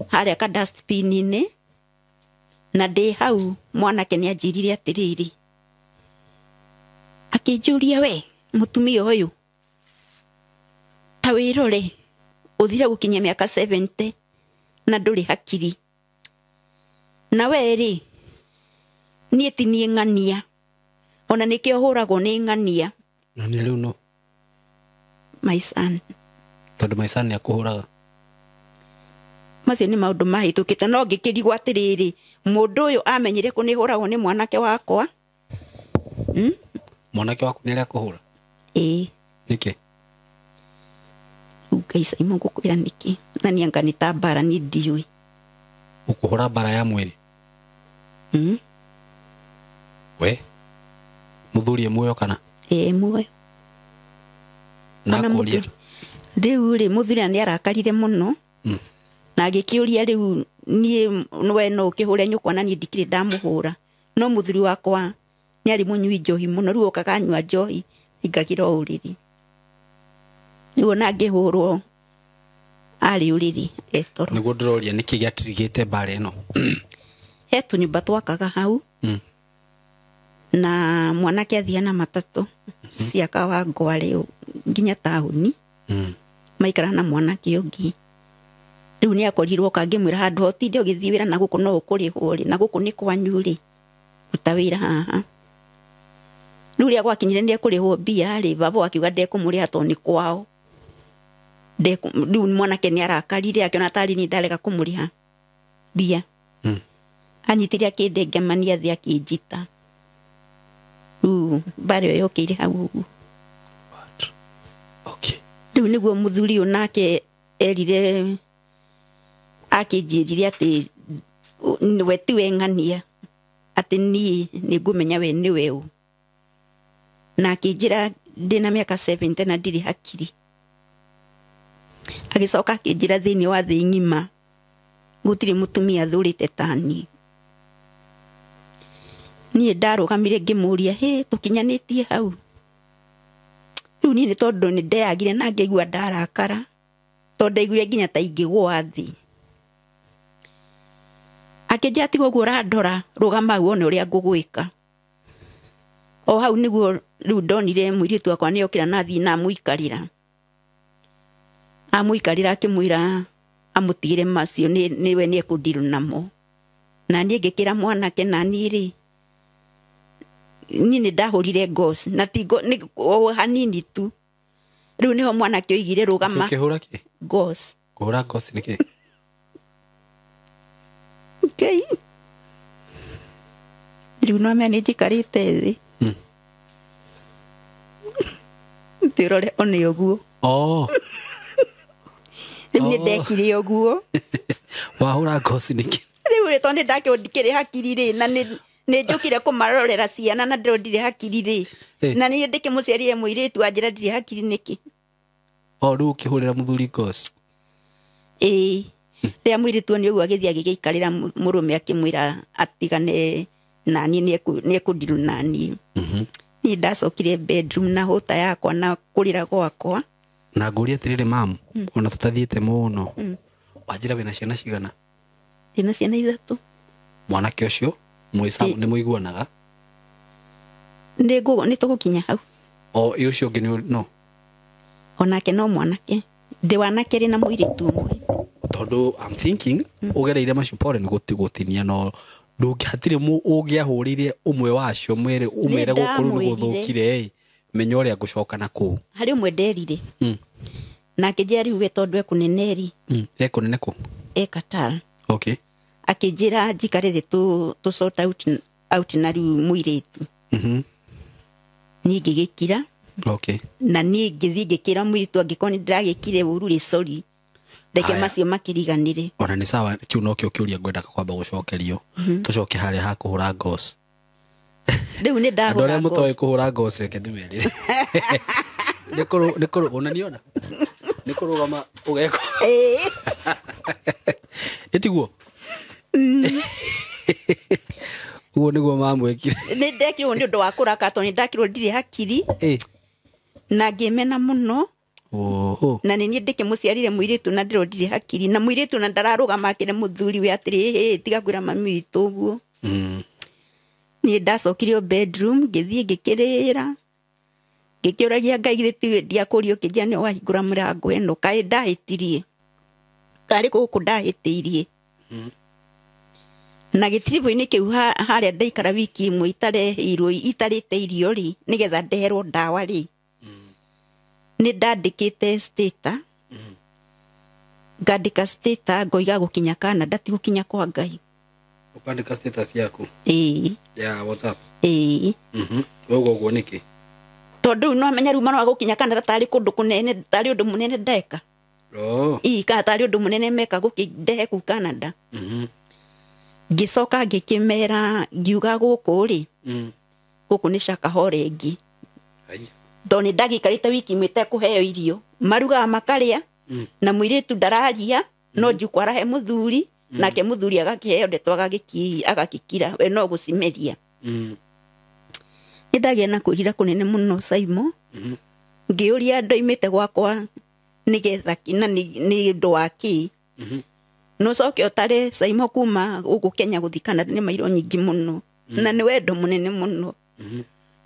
harĩa ka dustbin-inĩ. Na ndĩ hau mwanake nĩ anjĩrire atĩrĩrĩ, akĩnjũria we mũtumia ũyũ ta wĩrore ũthire gũkinyia mĩaka 70 na ndũrĩ hakiri, na we rĩ niĩ ti niĩ ng'ania, ona nĩkĩo hũragwo nĩ ng'ania. Na nĩ rĩu no My son. Tondũ my son nĩ akũhũraga. Macio nĩ maũndũ mahĩtũkĩte, no ngĩkĩrigwo atĩrĩrĩ, mũndũ ũyũ amenyire kũ nĩ hũragwo nĩ mwanake wakwa. Mwanake waku nĩ arĩa akũhũra? Ĩĩ. Nĩkĩ? Rĩu Ngai Simon ngũkwĩra nĩkĩ, na niĩ anga nĩ ta mbara niĩ ndiũĩ. Ũkũhũra mbara ya mwĩrĩ? We mũthuri e muoyo kana? Ĩĩ muoyo. Na Ona kũria. Rĩu rĩ mũthuri nĩ arakarire mũno. Na agĩkĩũria rĩu niĩ we no ũkĩhũre nyũkwa na niĩ ndikĩrĩ ndamũhũra. No mũthuri wakwa nĩ arĩ mũnyui njohi mũno, rĩu okaga anyua njohi aingagĩra o ũrĩrĩ. Rĩu ona angĩhũrwo arĩ ũrĩrĩ etoro. Nĩguo ndĩroria nĩkĩ gĩatirigĩte mbara ĩno? He tũnyũmba twakaga hau. Na mwanake athia na matatũ cia Kawangware nginya taũni. Maikara na mwanake ũngĩ. Rĩu nĩ akorirwo kangĩmwĩra handũ hotinde ũgĩthiĩ wĩra na gũkũ no ũkũrĩhwo rĩ, na gũkũ nĩ kwanyu rĩ, ruta wĩra haha. Rĩu rĩrĩa gwakinyire nĩ ekũrĩhwo mbia rĩ, baba akiuga ndekũmũrĩha tondũ nĩ kwao. Rĩu mwanake nĩ arakarire akĩona tarĩ niĩ ndarega kũmũrĩha mbia. Anyitire akĩndengemania thĩ akĩnjita. Rĩu mbara ĩyo yokĩire hau ũguo. What? Okay. Rĩu nĩguo mũthuri ũyũ nake erire akĩnjĩrire atĩ we tiwe ng'ania, atĩ niĩ nĩngũmenya we nĩwe ũ. Na akĩnjĩra ndĩna mĩaka 70 na ndirĩ hakiri. Agĩcoka akĩnjĩra thĩinĩ wa thĩ ng'ima gũtirĩ mũtumia athũrĩte ta niĩ. Niĩ ndarũgamire ngĩmũria, hĩ tũkinyanĩtie hau? Rĩu niĩ nĩ tondũ nĩ ndeyagire na ngĩigua ndarakara, tondũ ndaiguire nginya ta ingĩgũa thĩ. Akĩnjĩra tiga ũguo ũrandora, rũgama hau wone ũrĩa ngũgwĩka. O hau nĩguo rĩu ndonire mũirĩtu wakwa nĩokĩra na athiĩ na amũikarĩra. Amũikarĩra akĩmwĩra amũtigĩre macio nĩwe nĩekũndirũ namo. Na niĩ ngĩkĩra mwanake na niĩ rĩ, niĩ nĩ ndahũrire ngoci na ti nĩ o hanini tu. Rĩu nĩho mwanake oigire rũgama. Ũkĩhũra kĩ? Ngoci. Kũhũra ngoci nĩ kĩ? Ngai. Rĩu no menya nĩ njikarĩte thĩ. Ndĩrore one ũguo. Rĩu nĩ ndekire ũguo. Wahũra ngoci nĩkĩ? Rĩu rĩ, tondũ nĩ ndakĩrwo ndikĩrĩ hakiri rĩ, na nĩ njũkire kũmarorera ciana na ndĩrwo ndirĩ hakiri rĩ. Na niĩ ndĩkĩmũciarire mũirĩtu anjĩra ndirĩ hakiri nĩkĩ? O rĩu ũkĩhũrĩra mũthuri ngoci? Ĩĩ. Rĩrĩa mũirĩtu nĩ ũguo agĩthiĩ agĩgĩikarĩra mũrũme akĩmwĩra atigane naniĩ nĩekũndiru naniĩ. Niĩ ndacokire bedroom na hũta yakwa na kũrĩra gwakwa. Na ngũrie atĩrĩrĩ mamu, ona tũtathiĩte mũno, wanjĩra wĩna ciana cigana? Ndĩna ciana 3. Mwanake ũcio nĩ mũiguanaga? Nĩ tũgũkinya hau. O ĩ ũcio ũngĩ nĩ no? Onake no mwanake. Ndĩ wanake rĩ na mũirĩtu ũmwe. Tondũ I'm thinking ũgereire macio pole nĩ gũtinia no hatirĩ ũngĩahũrĩire ũmwe wacio mwĩrĩ ũmere gũkũ rĩu nĩ gũthũkire ĩ menya ũrĩa ngũcoka na kũu. Harĩ ũmwe nderire. Na akĩnjĩra rĩu we tondũ ekũnene rĩ. Ekũnene kũ? E Qatar. Okay. Akĩnjĩra njikare thĩ tũ sort out na rĩu mũirĩtu. Niĩ ngĩgĩkira. Okay. Na niĩ ngĩthiĩ ngĩkĩra mũirĩtu angĩkorwo nĩ ndĩragĩkire ũru rĩ sorry. Reke macio makĩriganĩre. Ona nĩ sawa kĩu nokĩo kĩũria ngwendaga kwamba gũcokerio. Tũcoke harĩa ha kũhũra ngoci. Rĩu nĩ ndahũra ngoci. Andũ arĩa mũtoĩ kũhũra ngoci reke ndĩmerĩre. Nĩ kũrũ ona niona. Nĩ kũrũgama ũgeka. Ĩtiguo? Ũguo nĩguo mamwĩkire. Nĩ ndekirwo nĩ ũndũ wa kũraka tondũ nĩ ndakirwo ndirĩ hakiri. Na ngĩmena mũno. Oho. Na nĩ niĩ ndĩkĩmũciarire mũirĩtu na ndĩro ndirĩ hakiri. Na mũirĩtu na ndararũgama akĩre mũthuri we atĩrĩ tiga kwĩra mami witũ ũguo. Niĩ ndacokire bedroom ngĩthiĩ ngĩkĩrĩra. Ngĩkĩũragia Ngai githĩ tiwe ndiakũrio ũkĩnjĩra nĩwe wahingũra mũrango ĩno kaĩ ndahĩtirie. Karĩ gũkũ ndahĩtĩirie. Na gĩtiribũ-inĩ kĩu harĩa ndaikara wiki ĩmwe itareheirwo itarĩte irio rĩ nĩgetha ndeherwo ndawa rĩ. Nĩ ndandĩkĩte status. Ngandĩka status ngoiga gũkinya Canada ti gũkinya kwa Ngai. Ũkandĩka status yaku? Ĩĩ. Ya WhatsApp? Ĩĩ. Ũguo ũguo nĩkĩ? Tondũ rĩu no amenya rĩu marũa gũkinya Canada tarĩ kũndũ kũnene tarĩ ũndũ mũnene ndeka. Ĩĩ kana tarĩ ũndũ mũnene meka gũkĩndehe kũu Canada. Ngĩcoka ngĩkĩmera ngiuga gũkũ rĩ. Gũkũ nĩ Shakahola ĩngĩ. Tondũ nĩ ndagĩikarĩte wiki ĩmwe itekũheo irio. Marugaga makarĩa na mũirĩtu ndararia no njukwa arahe mũthuri nake mũthuri agakĩheo ndeto agakĩkira we no gũcimeria. Nĩ ndagĩa na kwĩrira kũnene mũno Saimo. Ngĩũria ndoimĩte gwakwa nĩgetha na nĩ ũndũ wa kĩ. No coke ũtare Saimo kuma gũkũ Kenya gũthiĩ Canada nĩ mairo nyingĩ mũno. Na nĩ wendo mũnene mũno.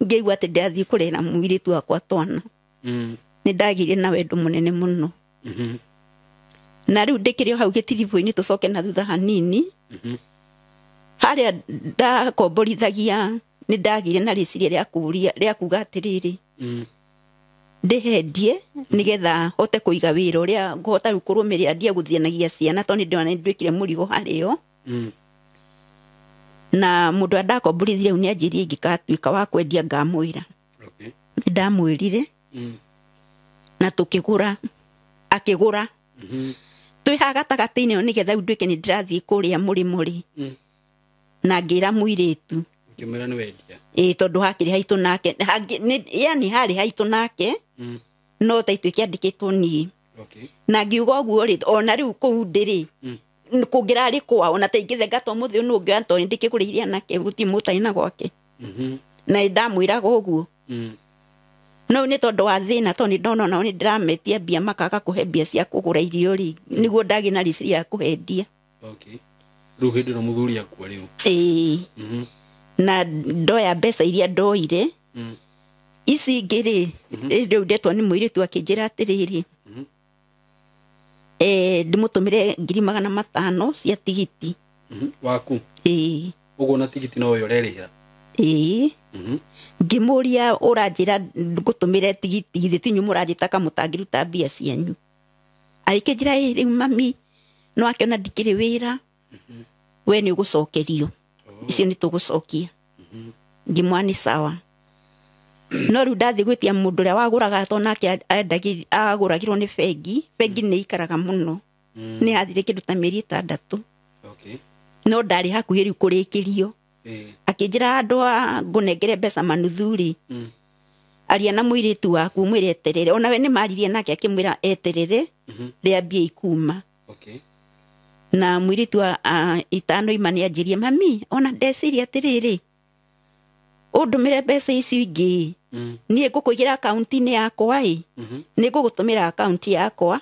Ngĩigua atĩ ndathiĩ kũrera mũirĩtu wakwa twana. Nĩ ndagĩire na wendo mũnene mũno. Na rĩu ndĩkĩrĩ o hau gĩtiribũ-inĩ tũcoke na thutha hanini. Harĩa ndakomborithagia nĩ ndagĩire na rĩciria rĩa kũũria rĩa kuga atĩrĩrĩ. Ndĩhendie nĩgetha hote kũiga wĩra ũrĩa ngũhota rĩu kũrũmĩrĩra ndige gũthianagia ciana tondũ nĩ ndĩrona nĩ nduĩkire mũrigo harĩo. Na mũndũ ũrĩa ndakomborithirie rĩu nĩ anjĩrire ingĩgatuĩka wa kwendia ngamwĩra. Nĩ ndamwĩrire. Na tũkĩgũra akĩgũra. Twĩ haha gatagatĩ-inĩ nĩgetha rĩu nduĩke nĩ ndĩrathiĩ kũrĩa mũrĩmo rĩ. Na ngĩra mũirĩtu. Ngĩmwĩra nĩ wendia. Ĩĩ tondũ hakĩrĩ haitũ nake yani harĩ haitũ nake. No ta ituĩke andĩkĩtwo niĩ. Na ngiuga ũguo rĩ ona rĩu kũu ndĩrĩ. Kũngĩrarĩ kwao ona ta ingĩthenga to mũthĩ ũyũ nũngĩoya tondũ nĩndĩkĩgũrĩire anake gũtirĩ mũtarĩ na gwake. Na nĩndamwĩraga ũguo. No nĩ tondũ wa thĩna tondũ nĩndona onao nĩndĩrametia mbia makaga kũhe mbia cia kũgũra irio rĩ nĩguo ndagĩa na rĩciria rĩa kũhendia. Rĩu hĩndĩ ĩno mũthuri akua rĩu. Ĩĩ. Na ndoya mbeca iria ndoire. Ici ingĩ rĩ rĩu ndetwo nĩ mũirĩtu akĩnjĩra atĩrĩrĩ. Ndĩmũtũmĩre 500,000 cia tigiti. Waku? Ĩĩ. Ũguo na tigiti no we ũrerĩhĩra? Ĩĩ. Ngĩmũria ũranjĩra ngũtũmĩre tigiti githĩ ti inyuĩ mũranjĩta kamũtangĩruta mbia cianyu. Agĩkĩnjĩra ĩ rĩu mami no akĩona ndikĩrĩ wĩra. We nĩ ũgũcokerio. Icio nĩ tũgũcokia. Ngĩmwĩra nĩ sawa. No rĩu ndathiĩ gwĩtia mũndũ ũrĩa wagũraga tondũ nake agũragĩrwo nĩ bengi. Bengi nĩ ikaraga mũno. Nĩ yathire kĩndũ ta mĩeri 6. No ndarĩ hakuhĩ rĩu kũrĩkĩrio. Akĩnjĩra andũ a ngũnengere mbeca manuthu rĩ. Aria na mũirĩtu waku ũmwĩre eterere. Ona we nĩ maririe nake akĩmwĩra eterere rĩa mbia ikuma. Na mũirĩtu wa itano ima nĩ anjĩrie, mami, ona ndeciria atĩrĩrĩ, ũndũmĩre mbeca icio ingĩ, niĩ ngũkũigĩra akaunti-inĩ yakwa ĩ, nĩ ngũgũtũmĩra akaunti yakwa,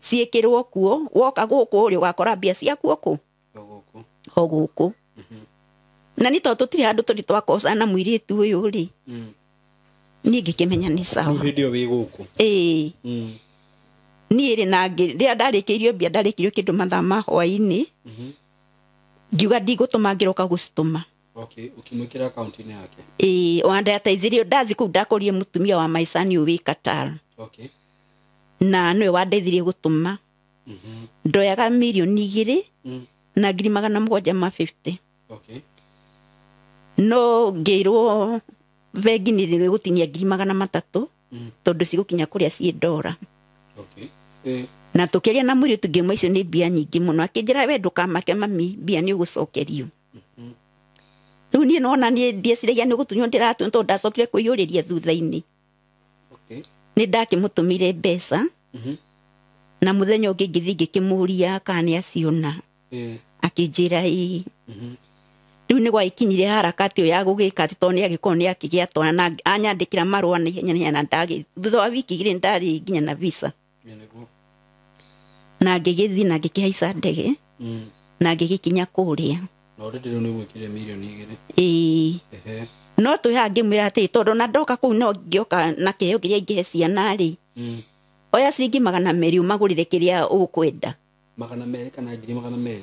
ciĩkĩrwo kuo, woka gũkũ rĩ ũgakora mbia ciaku kũ o gũkũ. Na nĩ tondũ tũtirĩ handũ tũrĩ twakocana na mũirĩtu ũyũ rĩ, niĩ ngĩkĩmenya nĩ sawa. Hĩndĩ ĩyo wĩ gũkũ? Ĩĩ. Niĩ rĩ, na rĩrĩa ndarĩkĩirio mbia, ndarĩkĩirio kĩndũ mathaa ma hwaĩ-inĩ, ngiuga ndigũtũma, ngĩroka gũcitũma. Okay, ũkĩmwĩkĩra akaunti-inĩ yake? Ĩĩ, ona ndateithirio ndathi kũu, ndakorire mũtumia wa maicani ũyũ wĩ Qatar. Na nĩwe wandeithirie gũtũma. Ndoyaga 2,750,000. No ngĩrwo bengi nĩ rĩgũtinia 300,000, tondũ cigũkinya kũrĩa ciĩ ndora. Na tũkĩaria na mũirĩtu, ngĩmwe icio nĩ mbia nyingĩ mũno, akĩnjĩra, we ndũkamake mami, mbia nĩ ũgũcokerio. Rĩu niĩ nona niĩ ndieciragia nĩ gũtunywo ndĩratunywo, tondũ ndacokire kwĩyũrĩria thutha-inĩ. Nĩ ndakĩmũtũmire mbeca, na mũthenya ũngĩ ngĩthiĩ ngĩkĩmũria kana nĩ aciona, akĩnjĩra ĩĩ. Rĩu nĩ gwagĩkinyire harakati ĩyo ya gũgĩka atĩ tondũ nĩ agĩkorwo nĩ akĩgĩa twana na anyandĩkĩra marũa na ihenya na ihenya, na thutha wa wiki 2 ndarĩ nginya na visa. Na ngĩgĩthiĩ na ngĩkĩhaica ndege, na ngĩgĩkinya kũrĩa. Na already rĩu nĩ ũmwĩkĩrire 2,000,000? Ĩĩ. No twĩ haha ngĩmwĩra atĩ tondũ na ndoka kũu no ngĩoka na kĩheo kĩrĩa ingĩhe ciana rĩ, oya ciringi 200 ũmagũrĩre kĩrĩa ũkwenda. 200 kana 200,000?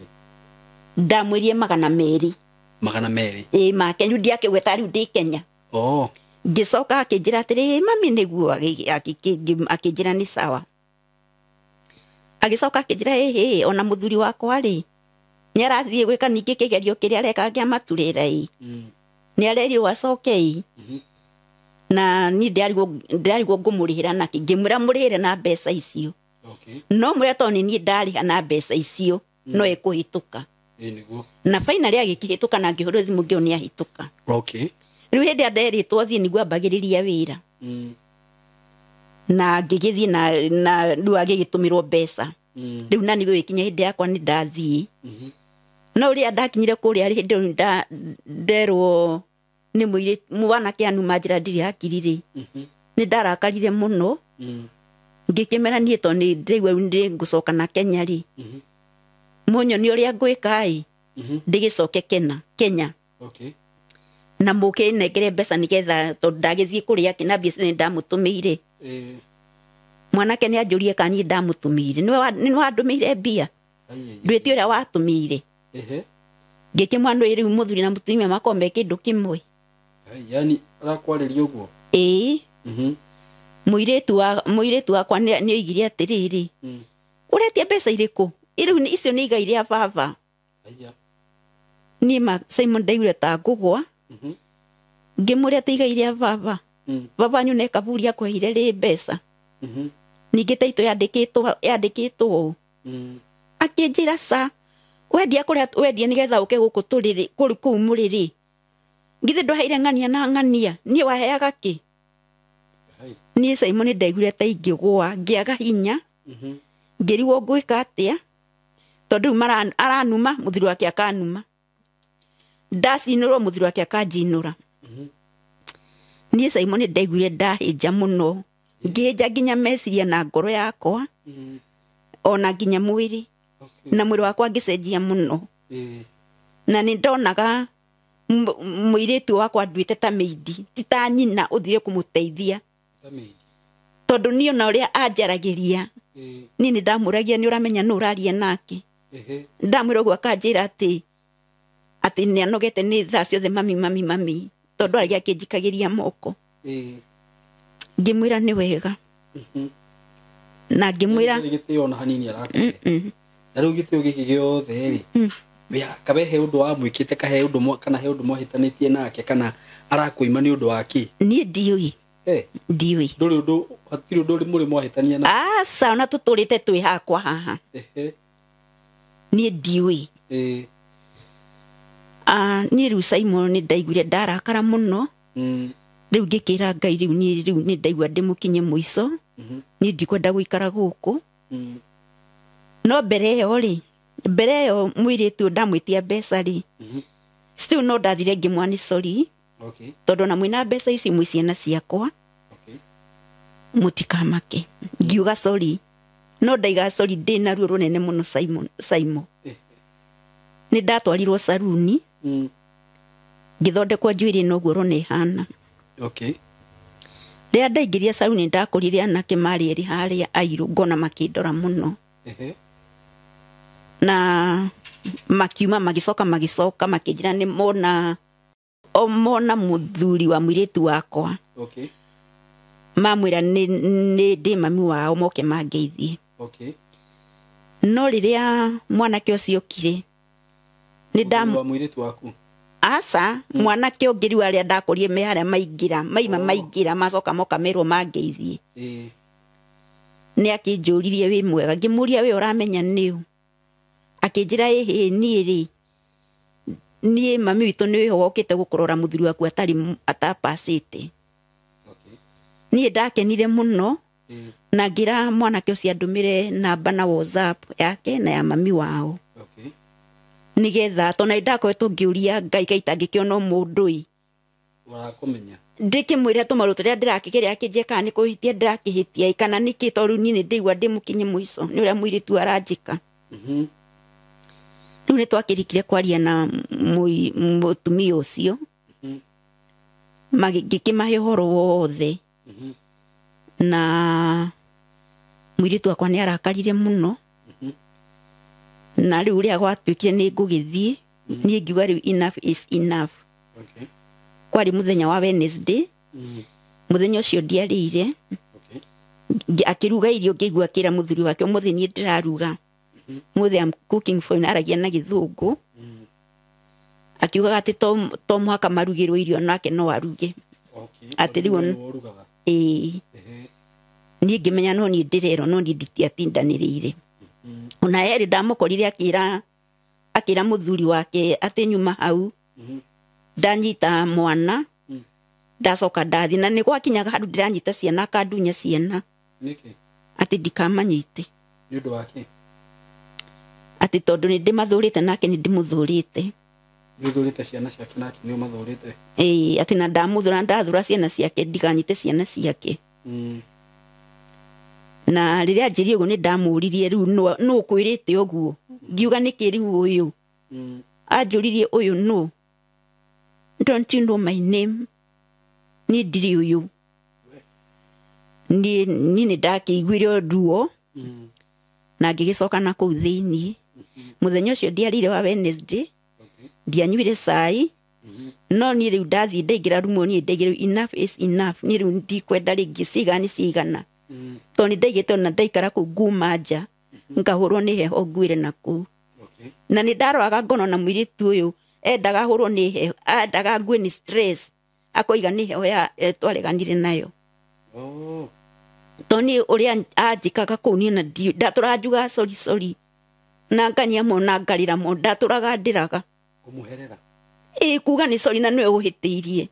Ndamwĩrie 200. 200? Ĩĩ, make rĩu ndiakĩgweta rĩu ndĩ Kenya. Ngĩcoka akĩnjĩra atĩrĩ, mami, nĩguo, akĩnjĩra nĩ sawa. Agĩcoka akĩnjĩra, ĩhĩ, ona mũthuri wakwa rĩ nĩ arathiĩ gwĩka ningĩ kĩgerio kĩrĩa areka kĩa maturĩra ĩ, nĩ arerirwo acoke ĩ, na niĩ ndĩrarigwo ngũmũrĩhĩra nakĩ. Ngĩmwĩra mũrĩhĩre na mbeca icio. No mwĩre tondũ nĩ niĩ ndarĩha na mbeca icio, no ĩkũhĩtũka. Ĩĩ nĩguo. Na finally agĩkĩhĩtũka, na ngĩhũrwo thimũ ngĩo nĩ ahĩtũka. Rĩu hĩndĩ ĩrĩa nderĩtwo thiĩ nĩguo ambagĩrĩria wĩra, na ngĩgĩthiĩ na rĩu agĩgĩtũmĩrwo mbeca. Rĩu na nĩguo gĩkinya hĩndĩ yakwa nĩ ndathiĩ. No ũrĩa ndakinyire kũrĩa rĩ, hĩndĩ ĩyo nderwo nĩ mũirĩtu mwanake anuma njĩra ndirĩ hakiri rĩ, nĩ ndarakarire mũno. Ngĩkĩmera niĩ tondũ nĩ ndĩraigua rĩu nĩ ngũcoka na Kenya rĩ, mũnyoni ũrĩa ngwĩka ĩ, ndĩgĩcoke Kenya. Na mũkĩnengere mbeca nĩgetha tondũ ndagĩthiĩ kũrĩa na mbia icio nĩ ndamũtũmĩire. Mwanake nĩ anjũrie kana niĩ ndamũtũmĩire, nĩwe wandũmĩire mbia, ndwĩte ũrĩa watũmĩire. Ngĩkĩmwana ũyũ rĩu mũthuri na mũtumia makorwo me kĩndũ kĩmwe. Yani arakwarĩria ũguo? Ĩĩ. Mũirĩtu wakwa nĩ oigire atĩrĩrĩ, ũretia mbeca irĩkũ rĩu, icio nĩ igai rĩa baba. Niĩ ma Simon ndaiguire ta ngũgwa. Ngĩmũria atĩ igai rĩa baba, baba wanyu nĩ kaburi akũheire rĩ mbeca? Ningĩ taitũ yandĩkĩtwo ũũ. Akĩnjĩra ca wendia kũrĩa wendia nĩgetha ũke gũkũ tũrĩrĩ kũu mũrĩrĩ, githĩ ndwaheire ng'ania na ng'ania, niĩ waheaga kĩ? Niĩ Simon ndaiguire ta ingĩgũa, ngĩaga hinya, ngĩrigwo ngwĩka atĩa, tondũ rĩu aranuma mũthuri wake akanuma, ndacinũrwo mũthuri wake akanjinũra. Niĩ Simon ndaiguire ndahĩnja mũno, ngĩhĩnja nginya meciria na ngoro yakwa, ona nginya mwĩrĩ, na mwĩrĩ wakwa ngĩcenjia mũno. Na nĩ ndonaga mũirĩtu wakwa nduĩte ta mĩindi, ti ta nyina ũthire kũmũteithia, tondũ niĩ ona ũrĩa anjaragĩria, niĩ nĩ ndamũragia, nĩ ũramenya nũ ũraria nake? Ndamwĩra ũguo akanjĩra atĩ nĩ anogete nĩ thaa ciothe mami mami mami, tondũ aragia akĩnjikagĩria moko. Ngĩmwĩra nĩ wega, na ngĩmwĩra gĩtĩo ona hanini arakũhe. Na rĩu gĩtĩo gĩkĩ gĩothe rĩ, kabe he ũndũ wamwĩkĩte, kahe ũndũ kana he ũndũ mwahĩtanĩtie nake, kana arakũima nĩ ũndũ wa kĩ? Niĩ ndiũĩ. Ndiũĩ. Ndũrĩ ũndũ, hatirĩ ũndũ mũrĩ mwahĩtania na? Aca, ona tũtũrĩte twĩ hakwa haha. Niĩ ndiũĩ. Niĩ rĩu Simon nĩ ndaiguire ndarakara mũno. Rĩu ngĩkĩra Ngai rĩu niĩ rĩu nĩ ndaigua ndĩmũkinye mũico, niĩ ndikwenda gũikara gũkũ. No mbere ĩyo rĩ, Mbere ĩyo mũirĩtu ndamwĩtia mbeca rĩ, still no ndathire ngĩmwani sorry. Okay. Tondũ na mwĩna mbeca ici mwĩ ciana ciakwa. Okay. Mũtikamake. Ngiuga sorry. No ndaiga sorry ndĩ na ruo rũnene mũno Simon. Simon. Nĩ ndatwarirwo saruni. Ngĩthondekwo njuĩrĩ noguo ũrona ĩhana. Okay. Rĩrĩa ndaingĩria saruni ndakorire anake marĩ erĩ harĩa airũ ngona makĩndora mũno. Na makiuma magĩcoka makĩnjĩra nĩ mona o mona mũthuri wa mũirĩtu wakwa. Okay. Mamwĩra nĩ ndĩ mami wao moke mangeithie. Okay. No rĩrĩa mwanake ũcio okire nĩ nda wa mũirĩtu waku. Aca, mwanake ũngĩ rĩu arĩa ndakorire me harĩa maingĩra, maima maingĩra macoka moka merwo mangeithie. Nĩ akĩnjũririe wĩ mwega, ngĩmũria we ũramenya nĩũ. Akĩnjĩra ĩhĩ niĩ rĩ, niĩ mami witũ nĩ wĩho wokĩte gũkũrora mũthuri waku atarĩ atapacĩte. Okay. Niĩ ndakenire mũno na ngĩra mwanake ũcio andũmĩre namba na WhatsApp yake na ya mami wao. Okay. Nĩgetha tondũ nĩ ndakoretwo ngĩũria Ngai kaita ngĩkĩona mũndũ ĩ. Ũrakũmenya. Ndĩkĩmwĩra tũmaũndũ tũrĩa ndĩrakĩgeria akĩnjĩra kana nĩ kũhĩtia ndĩrakĩhĩtia kana nĩkĩ tondũ niĩ nĩ ndĩigua ndĩ mũkinyi mũico nĩ ũrĩa mũirĩtu aranjĩka. Rĩu nĩ twakĩrĩkire kwaria na mũtumia ũcio. Ngĩkĩmahe ũhoro wothe. Na mũirĩtu wakwa nĩ arakarire mũno. Na rĩu ũrĩa gwatuĩkire nĩ ngũgĩthiĩ, niĩ ngiuga rĩu enough is enough. Okay. Kwarĩ mũthenya wa Wednesday. Mũthenya ũcio ndiarĩire. Okay. Akĩruga irio ngĩigua akĩra mũthuri wake ũmũthĩ niĩ ndĩraruga. Mũthĩ I'm cooking for you, aragia na gĩthũngũ. Akiugaga atĩ to mũhaka marugĩrwo irio nake no aruge. Okay. Atĩ rĩu ĩĩ. Niĩ ngĩmenya no niĩ ndĩrerwo no niĩ nditiatindanĩrĩire. Ona herĩ ndamũkorire akĩra mũthuri wake atĩ nyuma hau ndanyita mwana ndacoka ndathiĩ na nĩ gwakinyaga handũ ndĩranyita ciana akandunya ciana. Nĩkĩ? Atĩ ndikamanyite. Nĩ ũndũ wa kĩ? Atĩ tondũ nĩ ndĩmathũrĩte nake nĩ ndĩmũthũrĩte. Nĩ ũthũrĩte ciana ciake nake nĩ ũmathũrĩte? Ĩĩ, atĩ na ndamũthũra ndathũra ciana ciake ndiganyite ciana ciake. Na rĩrĩa anjĩrire ũguo nĩ ndamũririe rĩu nũ ũkwĩrĩte ũguo? Ngiuga nĩkĩ rĩu ũyũ? Anjũririe ũyũ nũ? Don't you know my name? Niĩ ndirĩ ũyũ. Niĩ nĩ ndakĩiguire ruo. Na ngĩgĩcoka na kũu thĩiniĩ. Mũthenya ũcio ndiarĩire wa Wednesday. Ndianyuire cai. No niĩ rĩu ndathiĩ ndaingĩra rumu niĩ ndaigire enough is enough. Niĩ rĩu ndikwenda rĩngĩ cigana nĩ cigana. Tondũ nĩ ndaigĩte ona ndaikara kũu nguma nja ngahũrwo nĩ heho nguĩre na kũu. Na nĩ ndaroraga ngono na mũirĩtu ũyũ endaga hũrwo nĩ heho, endaga ngue nĩ stress akoiga nĩ heho ya twareganire nayo. Tondũ niĩ ũrĩa anjĩkaga kũu niĩ na ndatũraga njugaga sorry sorry na nganyia mũno na ngarĩra mũno ndatũraga ndĩraga. Kũmũherera? Ĩĩ, kuga nĩ sorry na nĩwe ũhĩtĩirie.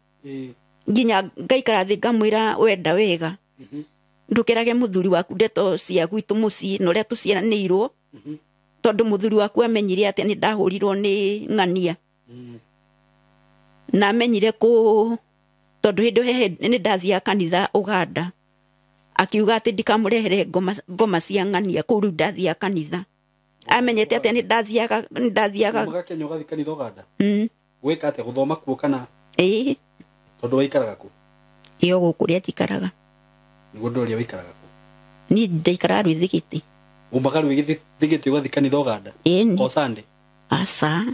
Nginya ngaikara thĩ ngamwĩra wenda wega. Ndũkerage mũthuri waku ndeto cia gwitũ mũciĩ na ũrĩa tũciaranĩirwo. Tondũ mũthuri waku amenyire atĩ nĩ ndahũrirwo nĩ ng'ania. Na amenyire kũ tondũ hĩndĩ ĩyo nĩ ndathiaga kanitha Ũganda. Akiuga atĩ ndikamũrehere ngoma cia ng'ania kũu rĩu ndathiaga kanitha. Amenyete atĩ nĩ ndathiaga. Umaga Kenya ũgathiĩ kanitha Ũganda? Gwĩka atĩa, gũthoma kuo kana? Ĩĩ. Tondũ waikaraga kũ? Ĩyo gũkũ ũrĩa njikaraga. Nĩguo ndũria waikaraga kũ? Niĩ ndaikaraga Rwĩthigĩtĩ. Umaga Rwĩthigĩtĩ ũgathiĩ kanitha Ũganda? Ĩĩ. O Sunday? Aca.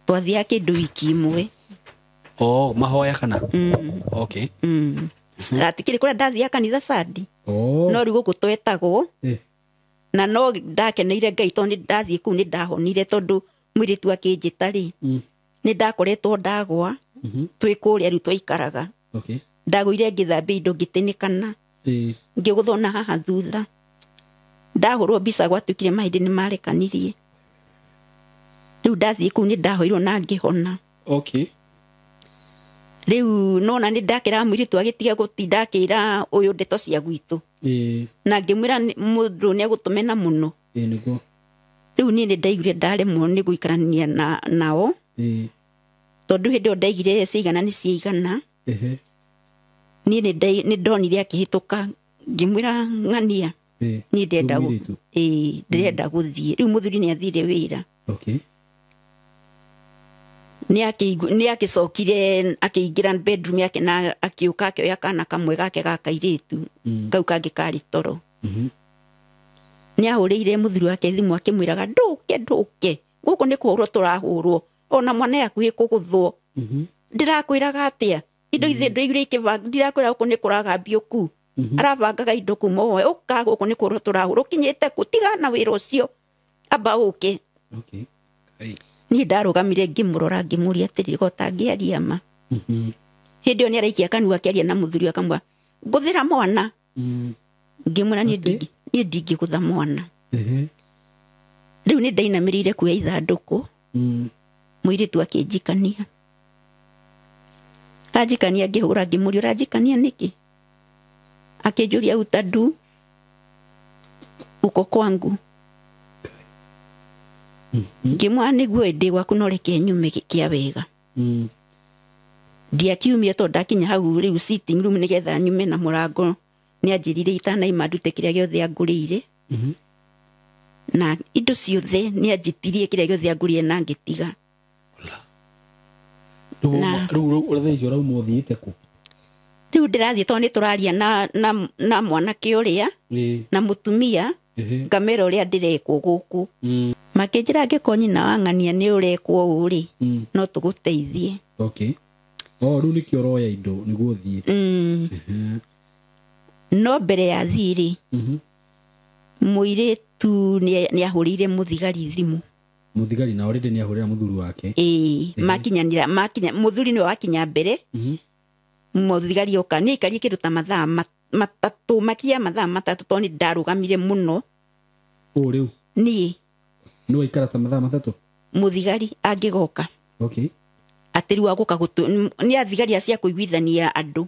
Twathiaga kĩndũ wiki ĩmwe. Oh, mahoya kana? Okay. Atikĩrĩ kũrĩa ndathiaga kanitha Sunday. No rĩu gũkũ twetagwo. Na no ndakeneire Ngai tondũ nĩ ndathiĩ kũu nĩ ndahonire tondũ mũirĩtu akĩnjĩta rĩ. Nĩ ndakoretwo ndagwa. Twĩ kũrĩa rĩu twaikaraga. Okay. Ndagũire ngĩthambia indo ngĩtĩnĩkana. Ngĩgũthwo na haha thutha. Ndahũrwo mbica gwatuĩkire mahĩndĩ nĩ marekanirie. Rĩu ndathiĩ kũu nĩ ndahoirwo na ngĩhona. Okay. Rĩu nona nĩ ndakĩraga mũirĩtu agĩtiga gũtinda akĩra ũyũ ndeto cia gwitũ. Na ngĩmwĩra mũndũ nĩ egũtũmena mũno. Nĩguo. Rĩu niĩ nĩ ndaiguire ndaremwo nĩ gũikarania nao. Tondũ hĩndĩ ĩyo ndaigire ciigana nĩ ciigana. Niĩ nĩ ndonire akĩhĩtũka ngĩmwĩra ng'ania niĩ ndĩrenda gũthiĩ. Rĩu mũthuri nĩ athire wĩra. Nĩ akĩcokire akĩingĩra bedroom yake na akĩũka akĩoya kana kamwe gake ga kairĩtu kau kangĩ karĩ toro. Nĩ ahũrĩire mũthuri wake thimũ akĩmwĩraga ndũke ndũke gũkũ nĩ kũhũrwo tũrahũrwo ona mwana hakuhĩ kũgũthwo. Ndĩrakwĩraga atĩa indo ithe ndũigire ikĩbanga ndirakwĩra gũkũ nĩ kũragambio ku arabangaga indo kuma oe ũka gũkũ nĩ kũhũrwo tũrahũrwo ũkinyĩte kũ tigana wĩra ũcio amba ũke. Niĩ ndarũgamire ngĩmũrora ngĩmũria atĩrĩrĩ ko ũtangĩaria ma. Hĩndĩ ĩyo nĩ araikia kanua akĩaria na mũthuri akamwĩra ngũthĩra mwana. Ngĩmwĩra niĩ ndingĩgũtha mwana. Rĩu nĩ ndainamĩrĩire kuoya ithandũkũ. Mũirĩtu akĩnjikania. Anjikania ngĩhũra ngĩmũria ũranjikania nĩkĩ? Akĩnjũria utadu uko kwangu. Ngĩmwĩra nĩguo ndĩ gwaku no reke nyume kĩa wega. Ndiakiumire tondũ ndakinya hau rĩu sitting room nĩgetha nyume na mũrango nĩ anjĩrire itanaima ndute kĩrĩa gĩothe angũrĩire. Na indo ciothe nĩ anjĩtirie kĩrĩa gĩothe angũrĩire na ngĩtiga. Rĩu ndĩrathiĩ tondũ nĩ tũraria na mwanake ũrĩa na mũtumia ngamera ũrĩa ndĩrekwo gũkũ. Makĩnjĩra angĩkorwo nyina wa ng'ania nĩ ũrekwo ũũ rĩ no tũgũteithie. Rĩu nĩkĩo ũroya indo nĩguo ũthiĩ. No mbere ya thiĩ rĩ mũirĩtu nĩ ahũrĩire mũthigari thimũ. Mũthigari na already nĩ ahũrĩra mũthuri wake. Makinyanĩra makinya mũthuri nĩwe wakinya mbere. Mũthigari oka nĩ aikarie kĩndũ ta mathaa matatũ makĩria mathaa matatũ tondũ nĩ ndarũgamire mũno. Rĩu niĩ nĩ waikara ta mathaa matatũ mũthigari angĩgoka. Atĩ rĩu agũka nĩ athigari acia kũiguithania andũ.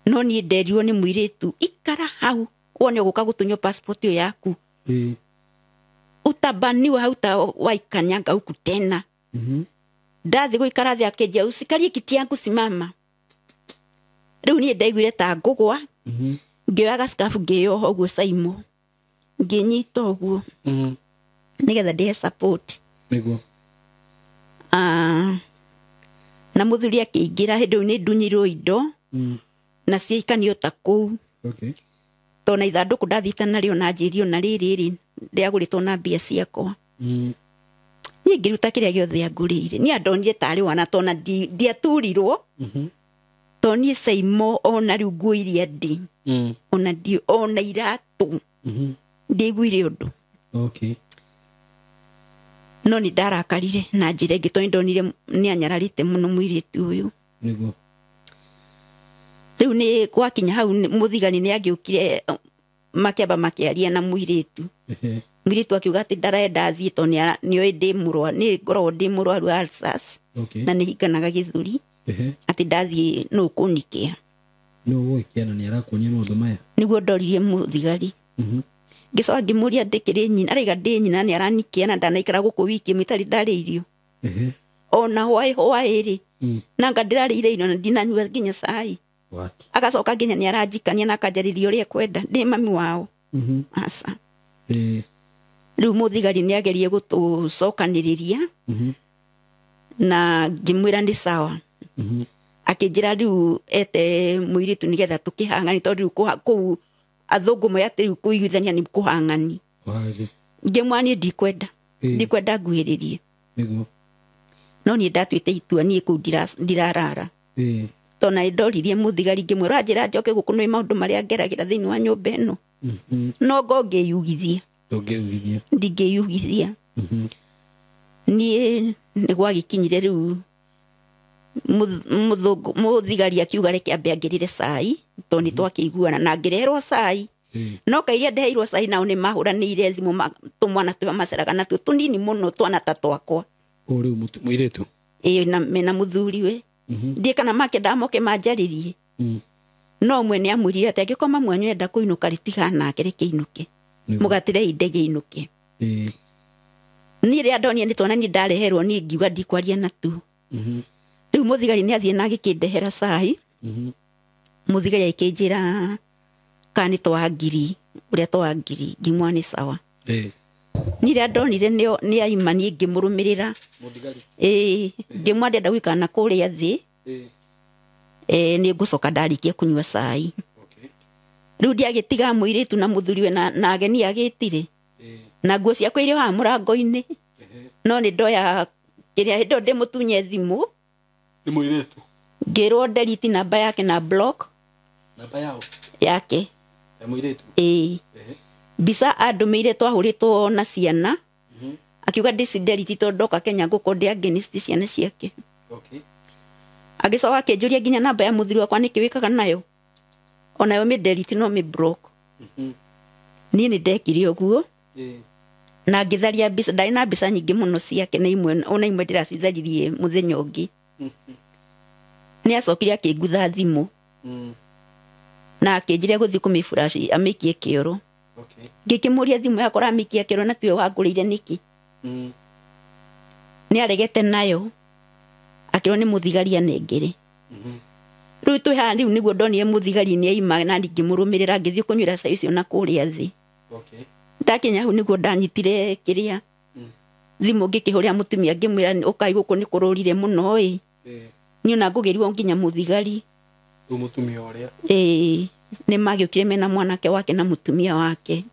No niĩ nderirwo nĩ mũirĩtu ikara hau wone ũgũka gũtunywo passport ĩyo yaku. Utabaniwa hauta waikanyanga huku tena. Ndathi gũikara thĩ akĩnjia usikarie kiti yangu simama. Rĩu niĩ ndaiguire ta ngũgwa. Ngĩoya gaskafu ngĩyoha ũguo Saimo ngĩnyita ũguo nĩgetha ndĩhe support. Nĩguo. Na mũthuri akĩingĩra hĩndĩ ĩyo nĩ ndunyirwo indo na ciaikanio ta kũu. Tondũ na ithandũkũ ndathiĩte narĩo na njĩrio na rĩrĩ rĩ ndĩagũrĩtwo na mbia ciakwa. Niĩ ngĩruta kĩrĩa gĩothe angũrĩire. Niĩ andonire tarĩ wana tondũ ndiaturirwo. Tondũ niĩ Saimo ona rĩu nguo iria ndĩ ona ndi ona iratũ ndiaiguire ũndũ. No nĩ ndarakarire na njĩra ĩngĩ tondũ ndonire nĩ anyararĩte mũno mũirĩtu ũyũ. Nĩguo. Rĩu nĩ gwakinya hau mũthigani nĩ angĩũkire makĩamba makĩaria na mũirĩtu. Mũirĩtu akiuga atĩ ndarenda athiĩ tondũ nĩoĩ ndĩ mũrwaru, nĩ ngoragwo ndĩ mũrwaru ulcers na nĩ hinganaga gĩthũri atĩ ndathiĩ nũ kũnikia. Nũ ũgũgĩkia na nĩ arakuonia maũndũ maya? Nĩguo ndoririe mũthigari. Ngĩcoka ngĩmũria ndĩkĩrĩ nyina, araiga ndĩ nyina nĩ aranikia na ndanaikara gũkũ wiki ĩmwe itarĩ ndarĩa irio. Ona hwaĩ hwaĩ rĩ nanga ndĩrarĩire irio na ndinanyua nginya cai. Agacoka nginya nĩ aranjikania na akanjarĩria ũrĩa ekwenda ndĩ mami wao. Aca. Rĩu mũthigari nĩ agerie gũtũcokanĩrĩria na ngĩmwĩra nĩ sawa. Akĩnjĩra rĩu ete mũirĩtu nĩgetha tũkĩhang'ani tondũ rĩu kũu athũngũ moya atĩ rĩu kũiguithania nĩ kũhang'ani. Ngĩmwĩra niĩ ndikwenda ndikwenda nguhĩrĩrie. No niĩ ndatuĩte itua niĩ kũu ndirarara. Tondũ na ndoririe mũthigari ngĩmwĩra anjĩra njoke gũkũ nĩ maũndũ marĩa ngeragĩra thĩinĩ wa nyũmba ĩno. No ngo ngĩyugithia. Ndũngĩyugithia. Ndingĩyugithia. Niĩ nĩ gwagĩkinyire rĩu mũthigari akiuga reke ambe angĩrĩre cai tondũ nĩ twakĩiguana na ngĩreherwo cai. No kairia ndeheirwo cai nao nĩ mahũranĩire thimũ tũmwana tũrĩa maceraga natuo tũnini mũno twana ta twakwa. Rĩu mũirĩtu? Ĩĩ mena mũthuriwe. Ndiĩ kana makĩendaga moke manjarĩrie. No ũmwe nĩ amwĩrire atĩ angĩkorwo mami wanyu enda kũinũka rĩ tigana nake reke ainũke. Mũgatĩre ndege inũke. Niĩ rĩrĩa ndonire nĩ twana niĩ ndareherwo niĩ ngiuga ndikwaria na tu. Rĩu mũthigari nĩ athiĩ na agĩkĩndehera cai. Mũthigari akĩnjĩra kana nĩ twa ngiri ũrĩa twa ngiri ngimwa nĩ sawa. Niĩ rĩrĩa ndonire nĩ aima niĩ ngĩmũrũmĩrĩra. Ĩĩ ngĩmwa ndĩrenda gũikara na kũrĩa thĩ. Nĩ ngũcoka ndarĩkia kũnyua cai. Rĩu ndiagĩtiga mũirĩtu na mũthuriwe na ageni agĩtire. Na nguo ciakwa irĩ haha mũrango-inĩ. No nĩ ndoya kĩrĩa hĩndĩ ĩyo ndĩmũtunye thimũ. Nĩ mũirĩtu. Ngĩrwo delete namba yake na block. Namba yao? Yake. Ya mũirĩtu? Ĩĩ. Mbica andũmĩire twahũrĩtwo na ciana. Akiuga ndĩci delete tondũ ndoka Kenya ngũkorwo ndĩ against ciana ciake. Agĩcoka akĩnjũria nginya namba ya mũthuri wakwa nĩkĩ wĩkaga nayo. Onayo mĩ delete no mĩ block. Niĩ nĩ ndekire ũguo. Na ngĩtharia mbica, ndarĩ na mbica nyingĩ mũno ciake na imwe ona imwe ndĩracitharirie mũthenya ũngĩ. Nĩ acokire akĩngutha thimũ. Na akĩnjĩra gũthiĩ kũmĩburaci amĩikie kĩoro. Ngĩkĩmũria thimũ yakwa ũramĩikia kĩoro na tiwe wangũrĩire nĩkĩ? Nĩ aregete nayo. Akĩrwo nĩ mũthigari anengere. Rĩu twĩ haha rĩu nĩguo ndonire mũthigari nĩ aima na ngĩmũrũmĩrĩra ngĩthiĩ kũnyuĩra cai ũcio na kũrĩa thĩ. Ndakinya hau nĩguo ndanyitire kĩrĩa thimũ ngĩkĩhũrĩra mũtumia ngĩmwĩra ũkai gũkũ nĩ kũrũrire mũno ĩ. Niĩ ona ngũgĩrwo nginya mũthigari. Rĩu mũtumia ũrĩa? Ĩĩ nĩ magĩũkire mena mwanake wake na mũtumia wake.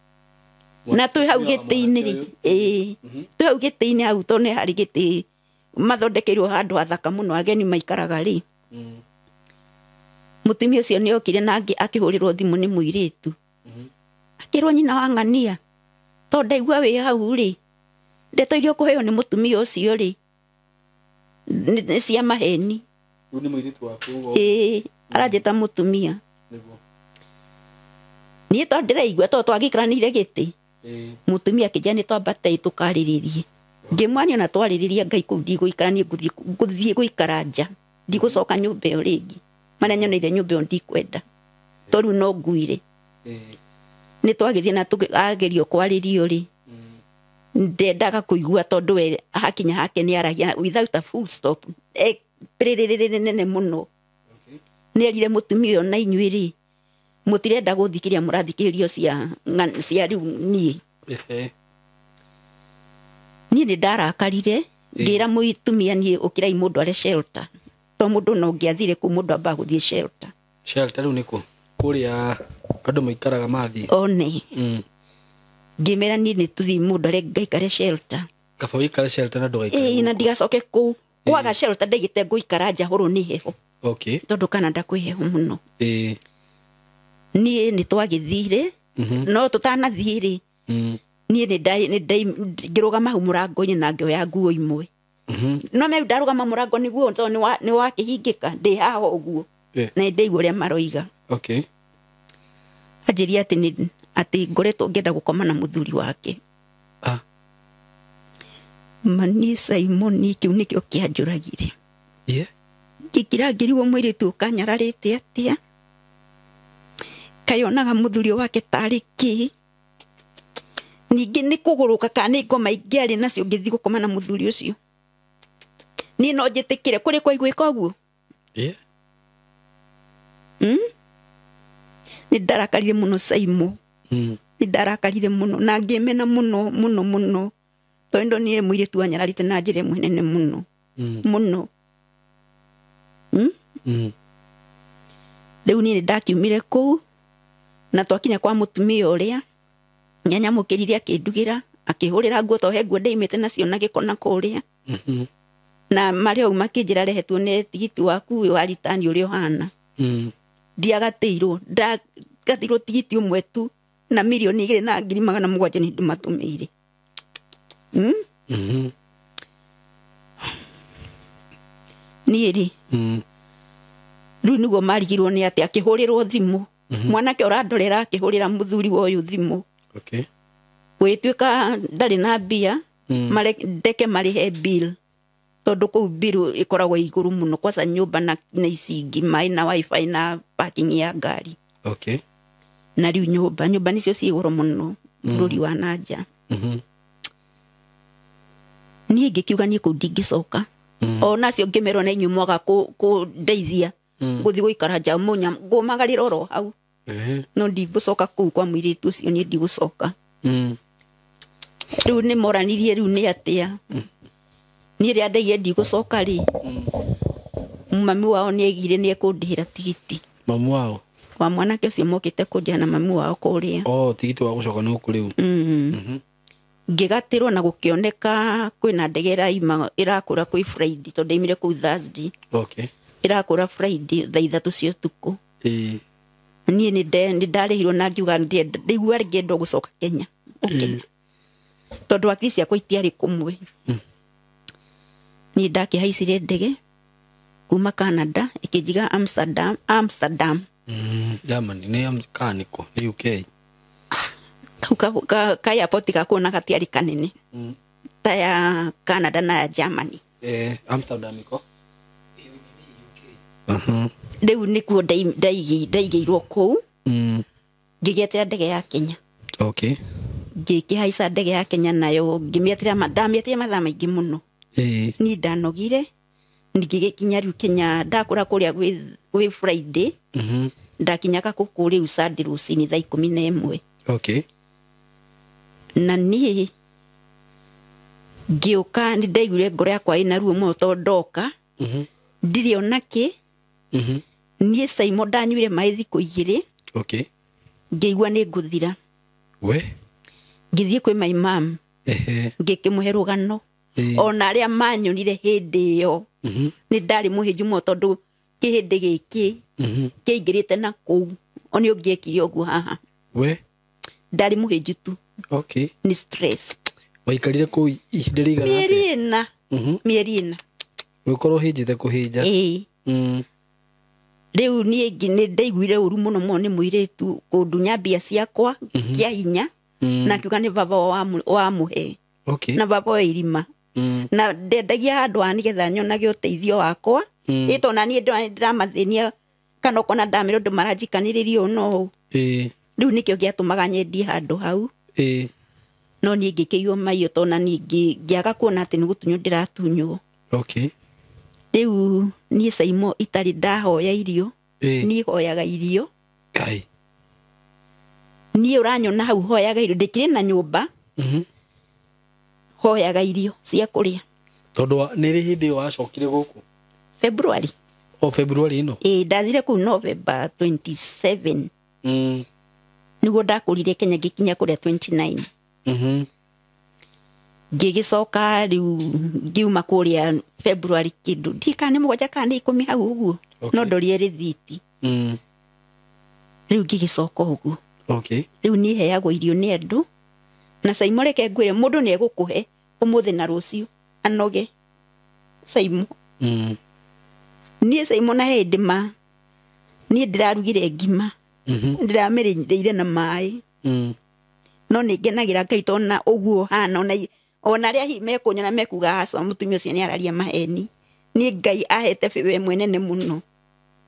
Na twĩ hau gĩtĩ-inĩ rĩ, ĩĩ twĩ hau gĩtĩ-inĩ hau tondũ nĩ harĩ gĩtĩ mathondekeirwo handũ hathaka mũno ageni maikaraga rĩ. Mũtumia ũcio nĩ okire na akĩhũrĩrwo thimũ nĩ mũirĩtu. Akĩrwo nyina wa ng'ania tondũ ndaigua wĩ hau rĩ, ndeto iria ũkũheo nĩ mũtumia ũcio rĩ nĩ cia maheni. Rĩu nĩ mũirĩtu waku ũguo? Ĩĩ aranjĩta mũtumia. Niĩ tondũ ndĩraigua tondũ twagĩikaranĩire gĩtĩ. Mũtumia akĩnjĩra nĩ twambate tũkarĩrĩrie. Ngĩmwania ona twarĩrĩria Ngai kũu ndigũikara niĩ ngũthiĩ gũikara nja. Ndigũcoka nyũmba ĩyo rĩngĩ. Marĩa nyoneire nyũmba ĩyo ndikwenda. Tondũ rĩu no nguire. Nĩ twagĩthiĩ na agerio kwarĩrio rĩ. Ndendaga kũigua tondũ we hakinya hake nĩ aragia without a full stop. Rĩrĩrĩrĩ nene mũno. Nĩ erire mũtumia ũyũ na inyuĩ rĩ mũtirenda gũthikĩria mũrathikĩrĩrio cia rĩu niĩ. Niĩ nĩ ndarakarire ngĩra mũtumia niĩ ũkĩrai mũndũ are shelter. To mũndũ no ũngĩathire kũu mũndũ ambaga gũthiĩ shelter. Shelter rĩu nĩkũ? Kũrĩa andũ maikaraga mathiĩ. One. Ngĩmera niĩ nĩ tũthiĩ mũndũ are ngaikare shelter. Kaba ũikare shelter na ndũgaikare. Ĩĩ na ndigacoke kũu. Kwaga shelter ndaigĩte ngũikara nja hũrwo nĩ heho. Tondũ Canada kwĩ heho mũno. Niĩ nĩ twagĩthire no tũtanathiĩ rĩ niĩ nĩ ngĩrũgama hau mũrango-inĩ na ngĩoya nguo imwe. No rĩu ndarũgama mũrango nĩguo tondũ nĩ wakĩhingĩka ndĩ haha ũguo. Na nĩndaigua ũrĩa maroiga. Anjĩria atĩ ngoretwo ngĩenda gũkoma na mũthuri wake. Mani Simon kĩu nĩkĩo kĩanjũragire. Ngĩkira ngĩrigwo mũirĩtu ũkanyararĩte atĩa. Kaĩ onaga mũthuri wake tarĩ kĩ. Ningĩ nĩ kũgũrũka kana nĩ ngoma ingĩarĩ nacio ngĩthiĩ gũkoma na mũthuri ũcio. Niĩ no njĩtĩkĩre kũrĩ kwaiguĩka ũguo. Nĩ ndarakarire mũno Simon. Nĩ ndarakarire mũno na ngĩmena mũno mũno mũno. Tondũ ndonire mũirĩtu anyararĩte na njĩra ĩmwe nene mũno. Mũno. Rĩu niĩ nĩ ndakiumire kũu na twakinya kwa mũtumia ũrĩa nĩanyamũkĩrire akĩndugĩra akĩhũrĩra nguo tondũ he nguo ndaimĩte nacio na gĩko na kũrĩa. Na marĩ hau makĩnjĩra rehe tuone tigiti waku wa ritani ũrĩa ũhana. Ndiagatĩirwo, ndagatĩirwo tigiti ũmwe tu na 2,700,000 nĩ ndĩmatũmĩire. Niĩ rĩ, rĩu nĩguo marigirwo nĩ atĩ akĩhũrĩrwo thimũ. Mwanake ũrandorera akĩhũrĩra mũthuri wa ũyũ thimũ. Gũgĩtuĩka ndarĩ na mbia, ndeke marĩhe bill. Tondũ kũu bill ĩkoragwo igũrũ mũno kwaca nyũmba na ici ingĩ, maĩ na wifi na parking ya ngari. Na rĩu nyũmba nĩcio ciĩ goro mũno bũrũri wa na nja. Niĩ ngĩkiuga niĩ kũu ndingĩcoka. Ona acio ngĩmerwo na inyuĩ mwaga kũndeithia ngũthiĩ gũikara nja mũnya ngũmagarĩra oro hau. No ndigũcoka kũu kwa mũirĩtu ũcio, niĩ ndigũcoka. Rĩu nĩ moranirie, rĩu nĩ atĩa niĩ rĩrĩa ndaigire ndigũcoka rĩ, mami wao nĩ aigire nĩ ekũndĩhĩra tigiti. Mamu wao? Wa mwanake ũcio mokĩte kũnjĩra na mami wao kũrĩa. Oh, tigiti wa gũcoka nĩ gũkũ rĩu. Ngĩgatĩrwo na gũkĩoneka kwĩna ndege ĩraima ĩrakũra kwĩ Friday, tondũ ndaimire kũu Thursday. Ĩrakũra Friday thaa 3 cia ũtukũ. Niĩ nĩ ndarĩhirwo na ngiuga ndaigua ngĩenda gũcoka Kenya, o Kenya, tondũ hakiri ciakwa itiarĩ kũmwe. Niĩ ndakĩhaicire ndege kuma Canada ĩkĩnjiga Amsterdam, Amsterdam. Germany nĩ kana nĩkũ, nĩ UK? Kau ka airport gakuo na gatiarĩ kanene ta ya Canada na ya Germany. Amsterdam iko. Rĩu nĩkuo ndaigĩirwo kũu. Ngĩgĩetera ndege ya Kenya. Ngĩkĩhaica ndege ya Kenya nayo ngĩmĩetera, ndamĩeteire mathaa maingĩ mũno. Niĩ ndanogire, ngĩgĩkinya rĩu Kenya ndakũra kũrĩa gwĩ Friday. Ndakinyaga gũkũ rĩu Sunday rũcinĩ thaa 11. Na niĩ ngĩũka nĩ ndaiguire ngoro yakwa ĩna ruo mũno tondũ ndoka ndirĩ ona kĩ. Niĩ Saimo ndanyuire maĩ thikũ 2. Ngĩigua nĩ ngũthira. We. Ngĩthiĩ kwĩ my mum. Ngĩkĩmũhe rũgano. Ona arĩa manyonire hĩndĩ ĩyo, nĩ ndarĩ mũhĩnju mũno tondũ kĩhĩndĩ gĩkĩ kĩingĩrĩte na kũu one ũngĩekire ũguo haha. We. Ndarĩ mũhĩnju tu. Nĩ stress. Waikarire kũu ihinda rĩigana atĩa? Mĩeri 4. Mĩeri 4. Ũgĩkorwo ũhĩnjĩte kũhĩnja. Ĩĩ. Rĩu niĩ nĩ ndaiguire ũru mũno mũno nĩ mũirĩtu kũndunya mbia ciakwa kĩa hinya. Na akiuga nĩ baba wamũhe. Na baba wa irima. Na ndendagia handũ ha nĩgetha nyonage ũteithio wakwa. Ĩ tondũ na niĩ ndĩramathĩnia kana ũkona ndamĩra ũndũ maranjikanĩrĩria ũũ na ũũ. Rĩu nĩkĩo gĩatũmaga nyendie handũ hau. No niĩ ngĩkĩiywo maiyo tondũ na niĩ ngĩaga kuona atĩ nĩ gũtunywo ndĩratunywo. Rĩu niĩ Saimo itarĩ ndahoya irio. Niĩ hoyaga irio. Ngai. Niĩ ũranyona hau hoyaga irio, ndĩkĩrĩ na nyũmba. Hoyaga irio cia kũrĩa. Tondũ nĩ rĩ hĩndĩ ĩyo wacokire gũkũ? February. O February ĩno? Ĩĩ, ndathire kũu November 27. Nĩguo ndakũrire Kenya ngĩkinya kũrĩa 29. Ngĩgĩcoka rĩu ngiuma kũrĩa February kĩndũ ndiĩ kana nĩ 7 kana nĩ 10 hau ũguo. No ndorire rĩthiti. Rĩu ngĩgĩcoka ũguo. Rĩu niĩ heagwo irio nĩ andũ. Na Saimo reke ngwĩre, mũndũ nĩ egũkũhe ũmũthĩ na rũciũ anoge. Saimo. Niĩ Saimo na hĩndĩ ma niĩ ndĩrarugire ngima. Ndĩramĩrĩire na maĩ. No nĩ ngenagĩra Ngai tondũ na ũguo hana ona arĩa hihi mekũnyona mekuga aca mũtumia ũcio nĩ araria maheni. Niĩ Ngai ahete we mwenene mũno.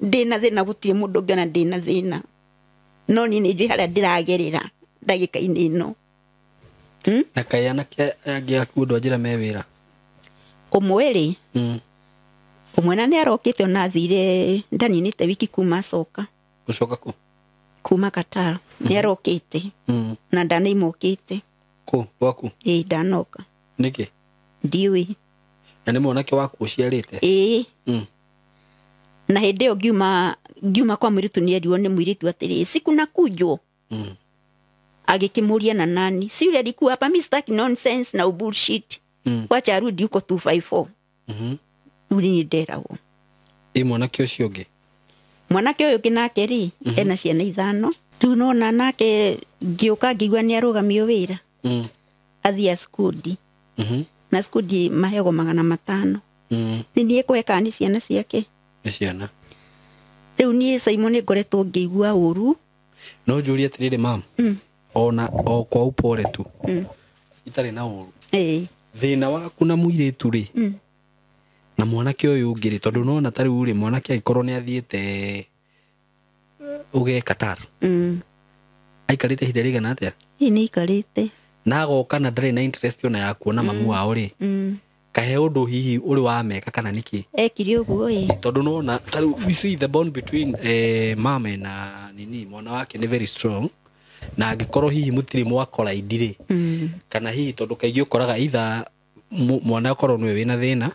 Ndĩna thĩna, gũtirĩ mũndũ ũngĩona ndĩna thĩna. No niĩ nĩ njũĩ harĩa ndĩragerera ndagĩka-inĩ ĩno. Na kaĩ anake angĩ aku andũ a njĩra me wĩra? Ũmwe rĩ, ũmwe na nĩ arokĩte ona athire ndaninĩte wiki kuma acoka. Gũcoka kũ? Kuma Qatar. Nĩ arokĩte. Na ndanaima okĩte. Kũ? Gwaku? Ĩĩ, ndanoka. Nĩkĩ? Ndiũĩ. Na nĩ mwanake waku ũciarĩte? Ĩĩ. Na hĩndĩ ĩyo ngiuma kwa mũirĩtu nĩ erirwo nĩ mũirĩtu atĩrĩ, siku nakunjwo. Agĩkĩmũria na nani? Si yule alikuwa hapa, mi sitaki nonsense na bullshit. Wacha arudi huko 254. Rĩu niĩ nderagwo. Ĩ mwanake ũcio ũngĩ? Mwanake ũyũ ũngĩ nake rĩ, ena ciana 5. Rĩu nona nake ngĩũka ngĩigua nĩ arũgamio wĩra. Athiĩ skudi. Na skudi maheagwo 500. Nĩ niĩ kũhe kana nĩ ciana ciake? Nĩ ciana. Rĩu niĩ Saimo nĩ ngoretwo ngĩigua ũru. No njũrie atĩrĩrĩ mam. Ona o kwa upole tu. Itarĩ na ũru. Thĩna waku na mũirĩtu rĩ, na mwanake ũyũ ũngĩ rĩ, tondũ nona ta rĩu rĩ, mwanake angĩkorwo nĩ athiĩte ũge Qatar. Aikarĩte ihinda rĩigana atĩa? Ĩĩ, nĩ aikarĩte. Na agoka na ndarĩ na interest ona ya kuona mamu wao rĩ. Kahe ũndũ hihi ũrĩ wameka kana nĩkĩ? Ekire ũguo ĩ. Tondũ nona tarĩu we see the bond between mame na nini mwana wake nĩ very strong, na angĩkorwo hihi mũtirĩ mwakora indirĩ, kana hihi tondũ kaingĩ ũkoraga either mwana akorwo nĩwe wĩna thĩna,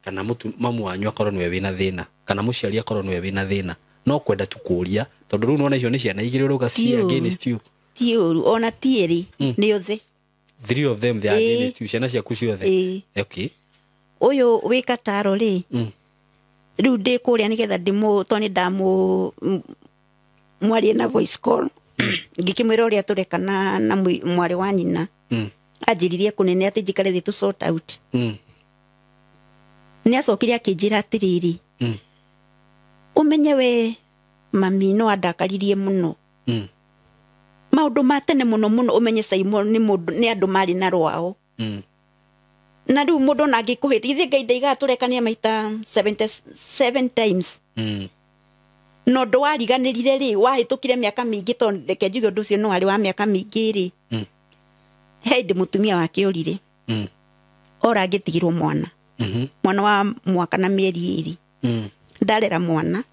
kana mamu wanyu akorwo nĩwe wĩna thĩna, kana mũciari akorwo nĩwe wĩna thĩna, no kwenda tu kũria tondũ rĩu nĩwona icio nĩ ciana igĩrĩ ũrauga ci against you. Ti ũru ona ti ĩrĩ, nĩ othe. Three of them they are against you, ciana ciaku ciothe. Okay. Ũyũ wĩ Kataro rĩ, rĩu ndĩ kũrĩa nĩgetha ndĩmũ tondũ nĩ ndamũ mwarie na voice call, ngĩkĩmwĩra ũrĩa tũreka na mwarĩ wa nyina. Anjĩririe kũnene atĩ njikare thĩ tũ sort out. Nĩ acokire akĩnjĩra atĩrĩrĩ, ũmenye we mami no andakaririe mũno. Maũndũ ma tene mũno mũno ũmenye Simon nĩ mũndũ nĩ andũ marĩ na rwao. Na rĩu mũndũ ona angĩkũhĩtia ithuĩ Ngai ndaigaga tũrekanie maita 77 times. No ũndũ wariganĩrire rĩ, wahĩtũkire mĩaka mĩingĩ, tondũ reke njuge ũndũ ũcio no warĩ wa mĩaka mĩingĩ rĩ, he hĩndĩ mũtumia wake orire. Ora angĩtigirwo mwana. Mwana wa mwaka na mĩeri 2. Ndarera mwana.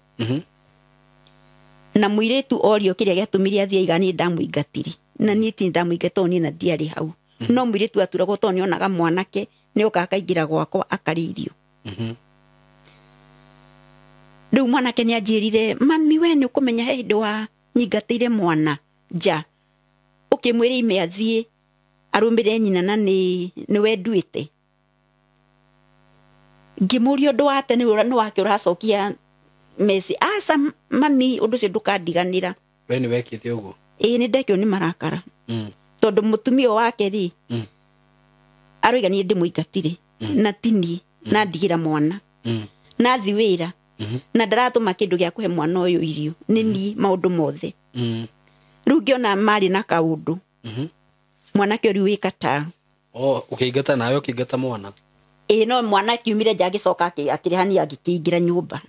Na mũirĩtu orio kĩrĩa gĩatũmire athiĩ aiga niĩ ndamũingatire. Na niĩ ti ndamũingatire tondũ niĩ na ndiarĩ hau. No mũirĩtu aturagwo tondũ nĩonaga mwanake nĩoka akaingĩra gwakwa akarĩa irio. Rĩu mwanake nĩanjĩrire, mami we nĩ ũkũmenya he hĩndĩ wa nyingatĩire mwana nja, ũkĩmwĩra ime athiĩ arũmĩrĩre nyina na nĩwe nduĩte. Ngĩmũria ũndũ wa tene nĩ wake ũracokia meci, aca mami ũndũ ũcio ndũkandiganĩra. We nĩ wekĩte ũguo? Ĩĩ nĩ ndekio nĩ marakara. Tondũ mũtumia wake rĩ, aroiga niĩ ndĩmũingatire, na ti niĩ, na ndigĩra mwana, na thi wĩra, na ndaratũma kĩndũ gĩa kũhe mwana ũyũ irio, nĩ niĩ maũndũ mothe. Rĩu ngĩona marĩ na kaũndũ. Mwanake ũrĩ wĩ Kataro. Oh, ũkĩingata nawe ũkĩingata mwana? Ĩĩ, no mwana akiumire nja agĩcoka akĩrĩhania agĩkĩingĩra nyũmba.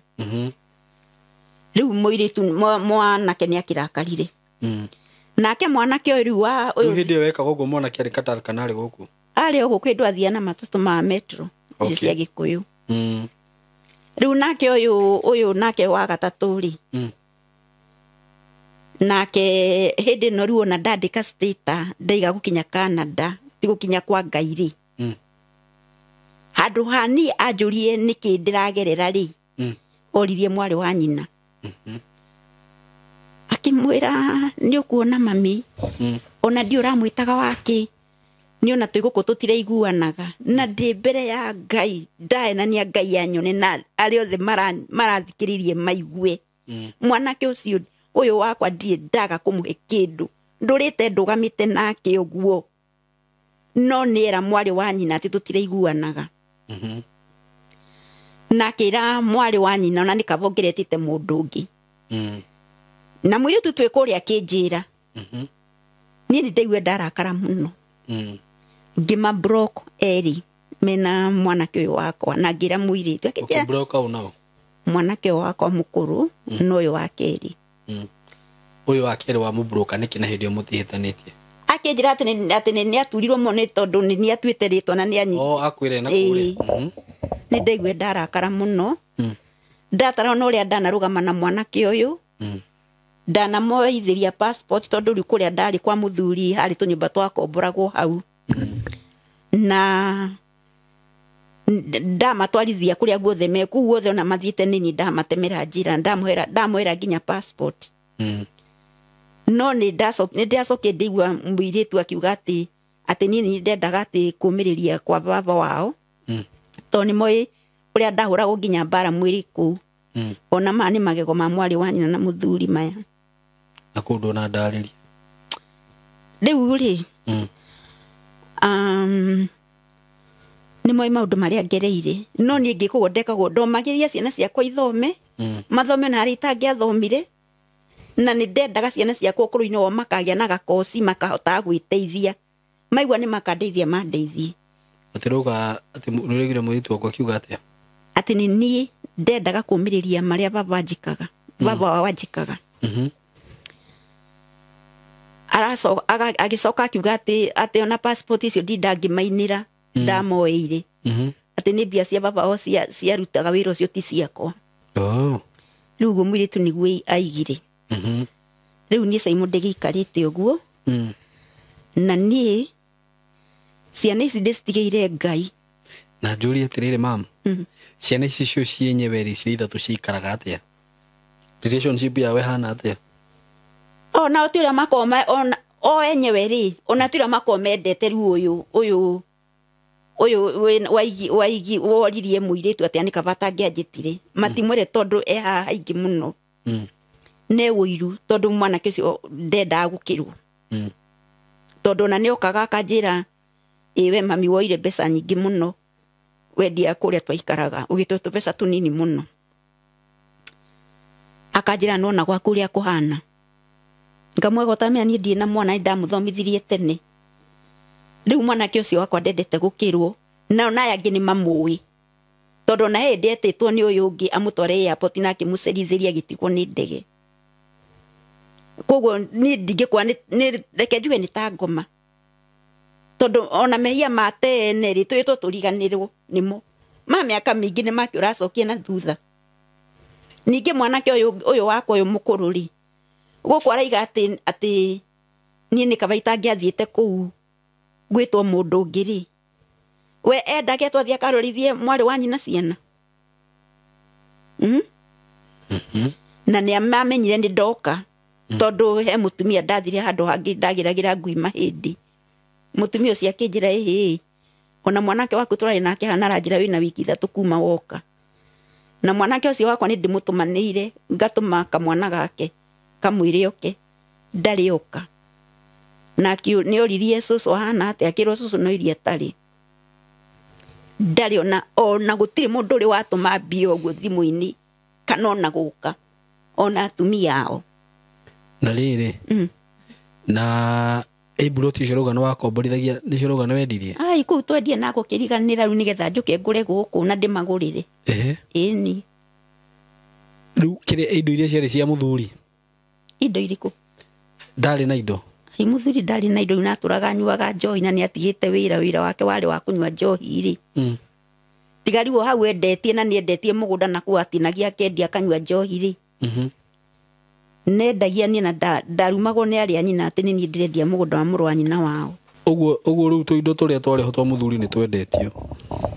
Rĩu mũirĩtu mwanake nĩ akĩrakarire. Nake mwanake ũyũ rĩu wa ũyũ. Rĩu hĩndĩ ĩyo wekaga ũguo mwanake arĩ Qatar kana arĩ gũkũ? Arĩ o gũkũ hĩndĩ athiaga na matatũ ma metro ici cia Gĩkũyũ. Rĩu nake ũyũ nake wa gatatũ rĩ, nake hĩndĩ ĩno rĩu ona ndandĩka status ndaiga gũkinya Canada, ti gũkinya kwa Ngai rĩ. Handũ ha niĩ anjũrie nĩkĩ ndĩragerera rĩ, oririe mwarĩ wa nyina. Akĩmwĩra nĩ ũkuona mami, ona ndiũ ũramwĩtaga wake, nĩ ona twĩ gũkũ tũtiraiguanaga, na ndĩ mbere ya Ngai, ndaenania Ngai anyone na arĩa othe marathikĩrĩirie maigue. Mwanake ũcio ũyũ wakwa ndirĩ ndaga kũmũhe kĩndũ, ndũrĩte ndũgamĩte nake ũguo, no nĩera mwarĩ wa nyina atĩ tũtiraiguanaga. Na akĩra mwarĩ wa nyina ona nĩ kaba ũngĩretĩte mũndũ ũngĩ. Na mũirĩtu twĩ kũrĩa akĩnjĩra, niĩ nĩ ndaigua ndarakara mũno. Ngĩma block erĩ mena mwanake ũyũ wakwa, na ngĩra mũirĩtu akĩnjĩra, Ũkĩ-block au nao? Mwanake ũyũ wakwa mũkũrũ na ũyũ wa kerĩ. Ũyũ wa kerĩ wa mũbroka nĩkĩ na hĩndĩ ĩyo mũtihĩtanĩtie? Akĩnjĩra atĩ nĩ aturirwo mũno nĩ tondũ nĩ atuĩte rĩtwa na nĩ anyi- Oh, akwĩre na kũrĩa. Nĩ ndaigua ndarakara mũno. Ndatara ona ũrĩa ndanarũgama na mwanake ũyũ. Ndanamoithĩria passport tondũ rĩu kũrĩa ndarĩ kwa mũthuri harĩ tũnyũmba twakomboragwo hau. Na ndamatwarithia kũrĩa guothe me kũu guothe ona mathiĩte nĩ niĩ ndamatemera njĩra, ndamũhera nginya passport. No nĩ ndacokire ndĩigua mũirĩtu akiuga atĩ niĩ nĩ ndendaga atĩ kũmĩrĩria kwa baba wao. Tondũ nĩ moĩ ũrĩa ndahũragwo nginya mbara mwĩrĩ kũu. Ona maya nĩ magego ma mwarĩ wa nyina na mũthuri maya. Na kũu ndũnandarĩria. Rĩu rĩ, nĩ moĩ maũndũ marĩa ngereire, no niĩ ngĩkũgwo ndekagwo ndomagĩria ciana ciakwa ithome, mathome na harĩa itangĩathomire, na nĩ ndendaga ciana ciakwa ũkũrũ-inĩ wao makagĩa na gakoci makahotaga gwĩteithia, maigua nĩ makandeithia mandeithie. Atĩ rauga atĩ nĩũraiguire mũirĩtu wakwa akiuga atĩa? Atĩ nĩ niĩ ndendaga kũmĩrĩria marĩa baba anjĩkaga, baba wao anjĩkaga. Agĩcoka akiuga atĩ ona passport icio ndindangĩmainĩra, ndamoeire. Atĩ nĩ mbia cia baba o ciarutaga wĩra ũcio ti ciakwa. Oh. Rĩu ũguo mũirĩtu nĩguo aigire. Rĩu niĩ Simon ndĩgĩikarĩte ũguo. Na niĩ ciana ici ndĩcitigĩire Ngai. Na njũrie atĩrĩrĩ mam, ciana ici cio cienyewe rĩ, cirĩ ithatũ ciikaraga atĩa? Relationship yao ĩhana atĩa? Ona ti ũrĩa makoragwo ona o enyewe rĩ, ona ti ũrĩa makoragwo mendete rĩu ũyũ ũyũ waigi waigi woririe mũirĩtu atĩ nĩ kaba atangĩanjĩtire. Matimwĩre tondũ e haha haingĩ mũno. Ne ũiru tondũ mwanake ũcio ndendaga gũkĩrwo. Tondũ ona nĩokaga akanjĩra ĩ we mami woire mbeca nyingĩ mũno wendia kũrĩa twaikaraga ũgĩtwo tũbeca tũnini mũno. Akanjĩra nona gwaku ũrĩa kũhana. Ngamwega ũtamenya niĩ ndirĩ na mwana nĩndamũthomithirie tene. Rĩu mwanake ũcio wakwa ndendete gũkĩrwo nao na aya angĩ nĩ mamũĩ tondũ ona hĩndĩ etĩtwo nĩ ũyũ ũngĩ amũtware airport na akĩmũcerithĩria agĩtigwo nĩ ndege. Koguo niĩ ndingĩkua nĩ reke njuge nĩ ta ngoma tondũ ona mehia ma tene rĩ twĩtwo tũriganĩrwo nĩmo ma mĩaka mĩingĩ nĩ make ũracokia na thutha. Ningĩ mwanake ũyũ wakwa ũyũ mũkũrũ rĩ gũkũ araiga atĩ niĩ nĩ kaba itangĩathiĩte kũu gwĩtwo mũndũ ũngĩ rĩ, we endage twathiĩ akarorithie mwarĩ wa nyina ciana. Na nĩ amamenyire nĩ ndoka tondũ he mũtumia ndathire handũ hangĩ ndagĩragĩra ngui mahĩndĩ. Mũtumia ũcio akĩnjĩra ĩhĩ ona mwanake waku tũrarĩ nake haha na aranjĩra wĩna wiki ithatũ kuma woka. Na mwanake ũcio wakwa nĩ ndĩmũtũmanĩire ngatũma kamwana gake kamwĩre oke ndarĩ oka. Na nĩ oririe cũcũ ahana atĩa, akĩrwo cũcũ no iria atarĩ. Ndarĩ ona gũtirĩ mũndũ ũrĩ watũma mbia ũguo thimũ-inĩ kana ona gũka ona atumia ao. Na rĩrĩ na ĩmburoti icio rauga nĩ wakomborithagia nĩcio rauga nĩ wendirie? Ai kũu twendie na gũkĩriganĩra rĩu nĩgetha njũke ngũre gũkũ na ndĩmagũrĩre. Ĩni. Rĩu kĩrĩa indo iria ciarĩ cia mũthuri? Indo irĩkũ? Ndarĩ na indo. Ai mũthuri ndarĩ na indo, natũraga anyuaga njohi na nĩatigĩte wĩra wake warĩ wa kũnyua njohi rĩ. Tiga rĩu hau endetie na nĩendetie mũgũnda na kũu atinagia akendia akanyua njohi rĩ. Nendagia niĩ na ndarumagwo nĩ arĩa nyina atĩ nĩ niĩ ndĩrendia mũgũnda wa mũrũ wa nyina wao. Ũguo rĩu tũindo tũrĩa twarĩ ho twa mũthuri nĩ twendetio.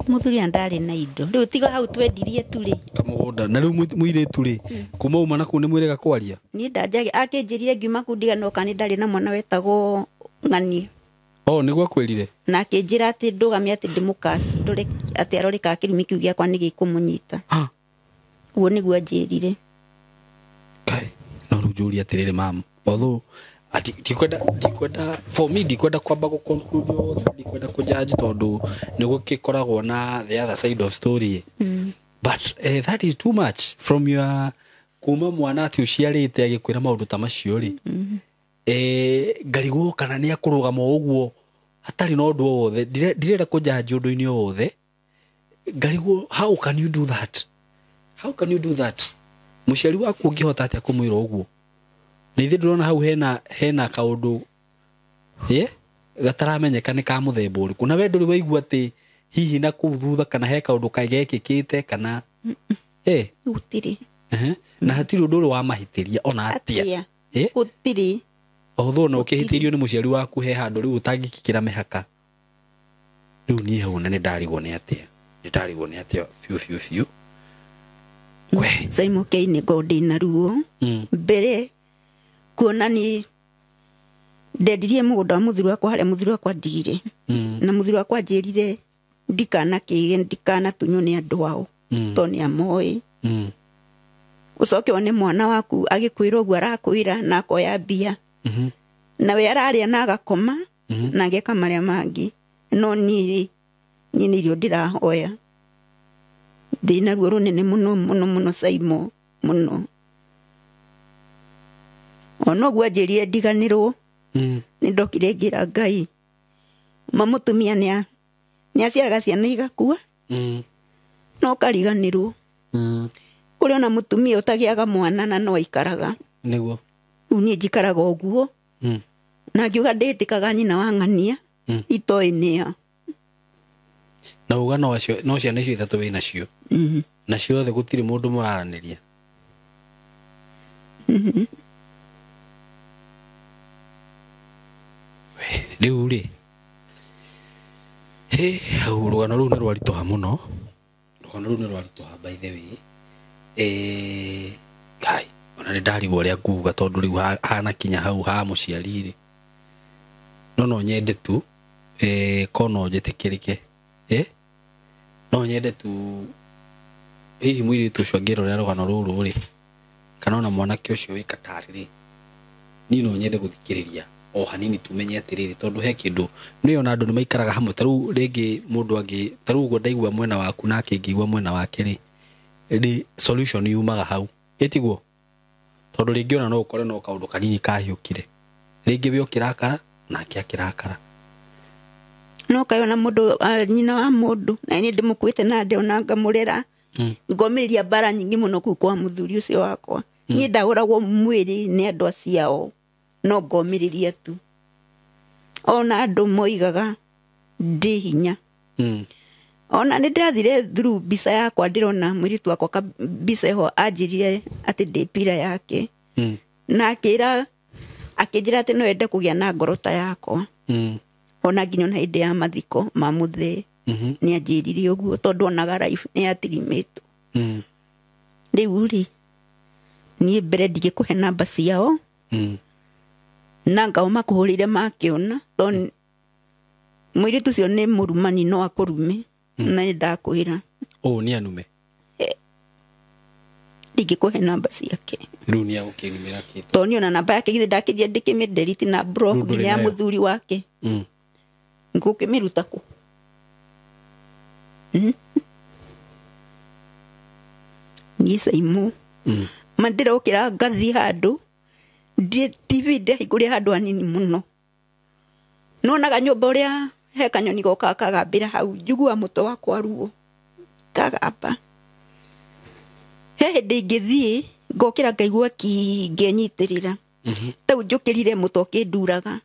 Mũthuri na ndarĩ na indo. Rĩu tiga hau twendirie tu rĩ. Kamũgũnda. Na rĩu mũirĩtu rĩ, kuma uma na kũu nĩ mwĩrĩga kwaria? Niĩ ndanjage akĩnjĩrire ngiuma kũu ndiganoka nĩ ndarĩ na mwana wetagwo Ng'ania. Oh, nĩguo akwĩrire? Na akĩnjĩra atĩ ndũgame atĩ ndĩmũkaci, ndore atĩ arore kana kĩrumi kĩu gĩakwa nĩ gĩkũmũnyita. Ũguo nĩguo anjĩrire. Kai, no rĩu njũrie atĩrĩrĩ mam, although ndikwenda for me ndikwenda kwamba gũ conclude yothe, ndikwenda kũ judge tondũ nĩ gũgĩkoragwo na the other side of story. But that is too much from your kuma mwana atĩ ũciarĩte agĩkwĩra maũndũ ta macio rĩ. Ngarigwo kana nĩ akũrũgama ũguo hatarĩ na ũndũ o wothe. Ndirenda kũ judge ũndũ-inĩ o wothe. Ngarigwo how can you do that? How can you do that? Mũciari waku ũngĩhota atĩa kũmwĩra ũguo? Na ithuĩ ndĩrona hau hena kaũndũ gataramenyeka nĩ ka mũthemba ũrĩkũ. Na we ndũrĩ waigua atĩ hihi na kũu thutha kana he kaũndũ gekĩkĩte kana Gũtirĩ. Na hatirĩ ũndũ ũrĩ wamahĩtĩria ona atĩa. Gũtirĩ. Although no ũkĩhĩtĩrio nĩ mũciari waku he handũ rĩu ũtangĩkĩra mĩhaka. Rĩu niĩ hau na nĩndarigwo nĩ atĩa. Nĩndarigwo nĩ atĩa biũ biũ biũ. We. Simon K nĩ ngorwo ndĩna ruo. Mbere kuona ni ndendirie mũgũnda wa mũthuri wakwa harĩa mũthuri wakwa ndigire. Na mũthuri wakwa anjĩrire ndikanakĩge ndikanatunywo nĩ andũ ao tondũ nĩ amoĩ. Ũcoke wone mwana waku agĩkwĩra ũguo arakwĩra na akoya mbia. Na we ararĩa na agakoma na ageka marĩa mangĩ. No niĩ rĩ, niĩ nĩ irio ndĩrahoya. Ndĩna ruo rũnene mũno mũno mũno Simon mũno. Ona ũguo anjĩrire ndiganĩrwo. Nĩ ndokire ngĩra Ngai ma mũtumia nĩ aciaraga ciana igakua. No ũkariganĩrwo. Kũrĩ ona mũtumia ũtagĩaga mwana na no aikaraga. Nĩguo. Rĩu niĩ njikaraga ũguo. Na ngiuga ndĩtĩkaga nyina wa Ng'ania itoĩ nĩa. Na uga no acio no ciana icio ithatũ wĩ nacio. Na ciothe gũtirĩ mũndũ mũraranĩria. Rĩu rĩ hĩ hau rũgano rũu nĩ rwaritũha mũno. Rũgano rũu nĩ rwaritũha by the way. Kai ona nĩ ndarigwo ũrĩa nguga tondũ rĩu hanakinya hau ha mũciari rĩ. No nyende tu ko no njĩtĩkĩrĩke. No nyende tu hihi mũirĩtu ũcio angĩrorera rũgano rũrũ rĩ kana ona mwanake ũcio wĩ Qatar rĩ niĩ no nyende gũthikĩrĩria o hanini tumenye atĩrĩrĩ tondũ he kĩndũ nĩ ona andũ nĩ maikaraga hamwe ta rĩu rĩngĩ mũndũ angĩ ta rĩu ũguo ndaigua mwena waku nake ngĩigua mwena wake rĩ rĩ solution yumaga hau ĩtiguo tondũ rĩngĩ ona no ũkore no kaũndũ kanini kahiũkire rĩngĩ we ũkĩrakara nake akĩrakara no kayona mũndũ nyina wa mũndũ na niĩ ndĩmũkuĩte na ndĩona ngamũrera ngomĩrĩria mbara nyingĩ mũno kũu kwa mũthuri ũcio wakwa niĩ ndahũragwo mwĩrĩ nĩ andũ aciao no ngomĩrĩria tu ona andũ moigaga ndĩ hinya ona nĩ ndĩrathire through mbica yakwa ndĩrona mũirĩtu wakwa mbica ĩho anjĩrire atĩ ndĩ pira yake na akĩra akĩnjĩra atĩ no ende kũgĩa na ngoro ta yakwa ona nginya ona hĩndĩ ya mathiko ma mũthee nĩ anjĩrire ũguo tondũ onaga life nĩ yatirimĩtwo rĩu rĩ niĩ mbere ndingĩkũhe namba ciao na ngao makũhũrĩire makĩona tondũ mũirĩtu ũcio nĩ mũrumani no akũrume na nĩ ndakwĩra ũũ nĩ anume ndingĩkũhe namba ciake rĩu nĩ agũkĩnumĩra kĩ tondũ niĩ ona namba yake githĩ ndakĩria ndĩkĩmĩnderiti na block nginya ya mũthuri wake ngũkĩmĩruta kũ niĩ Saimo ma ndĩrokĩra ngathiĩ handũ TV ndĩrahingũria handũ hanini mũno nonaga nyũmba ũrĩa he kanyoni gokaga kagambĩra hau njiguaga mũtwe wakwa ruo kagamba he hĩndĩ ingĩthiĩ ngokĩra ngaigua ki ngenyitĩrĩra tau njũkĩrire mũtwe ũkĩnduraga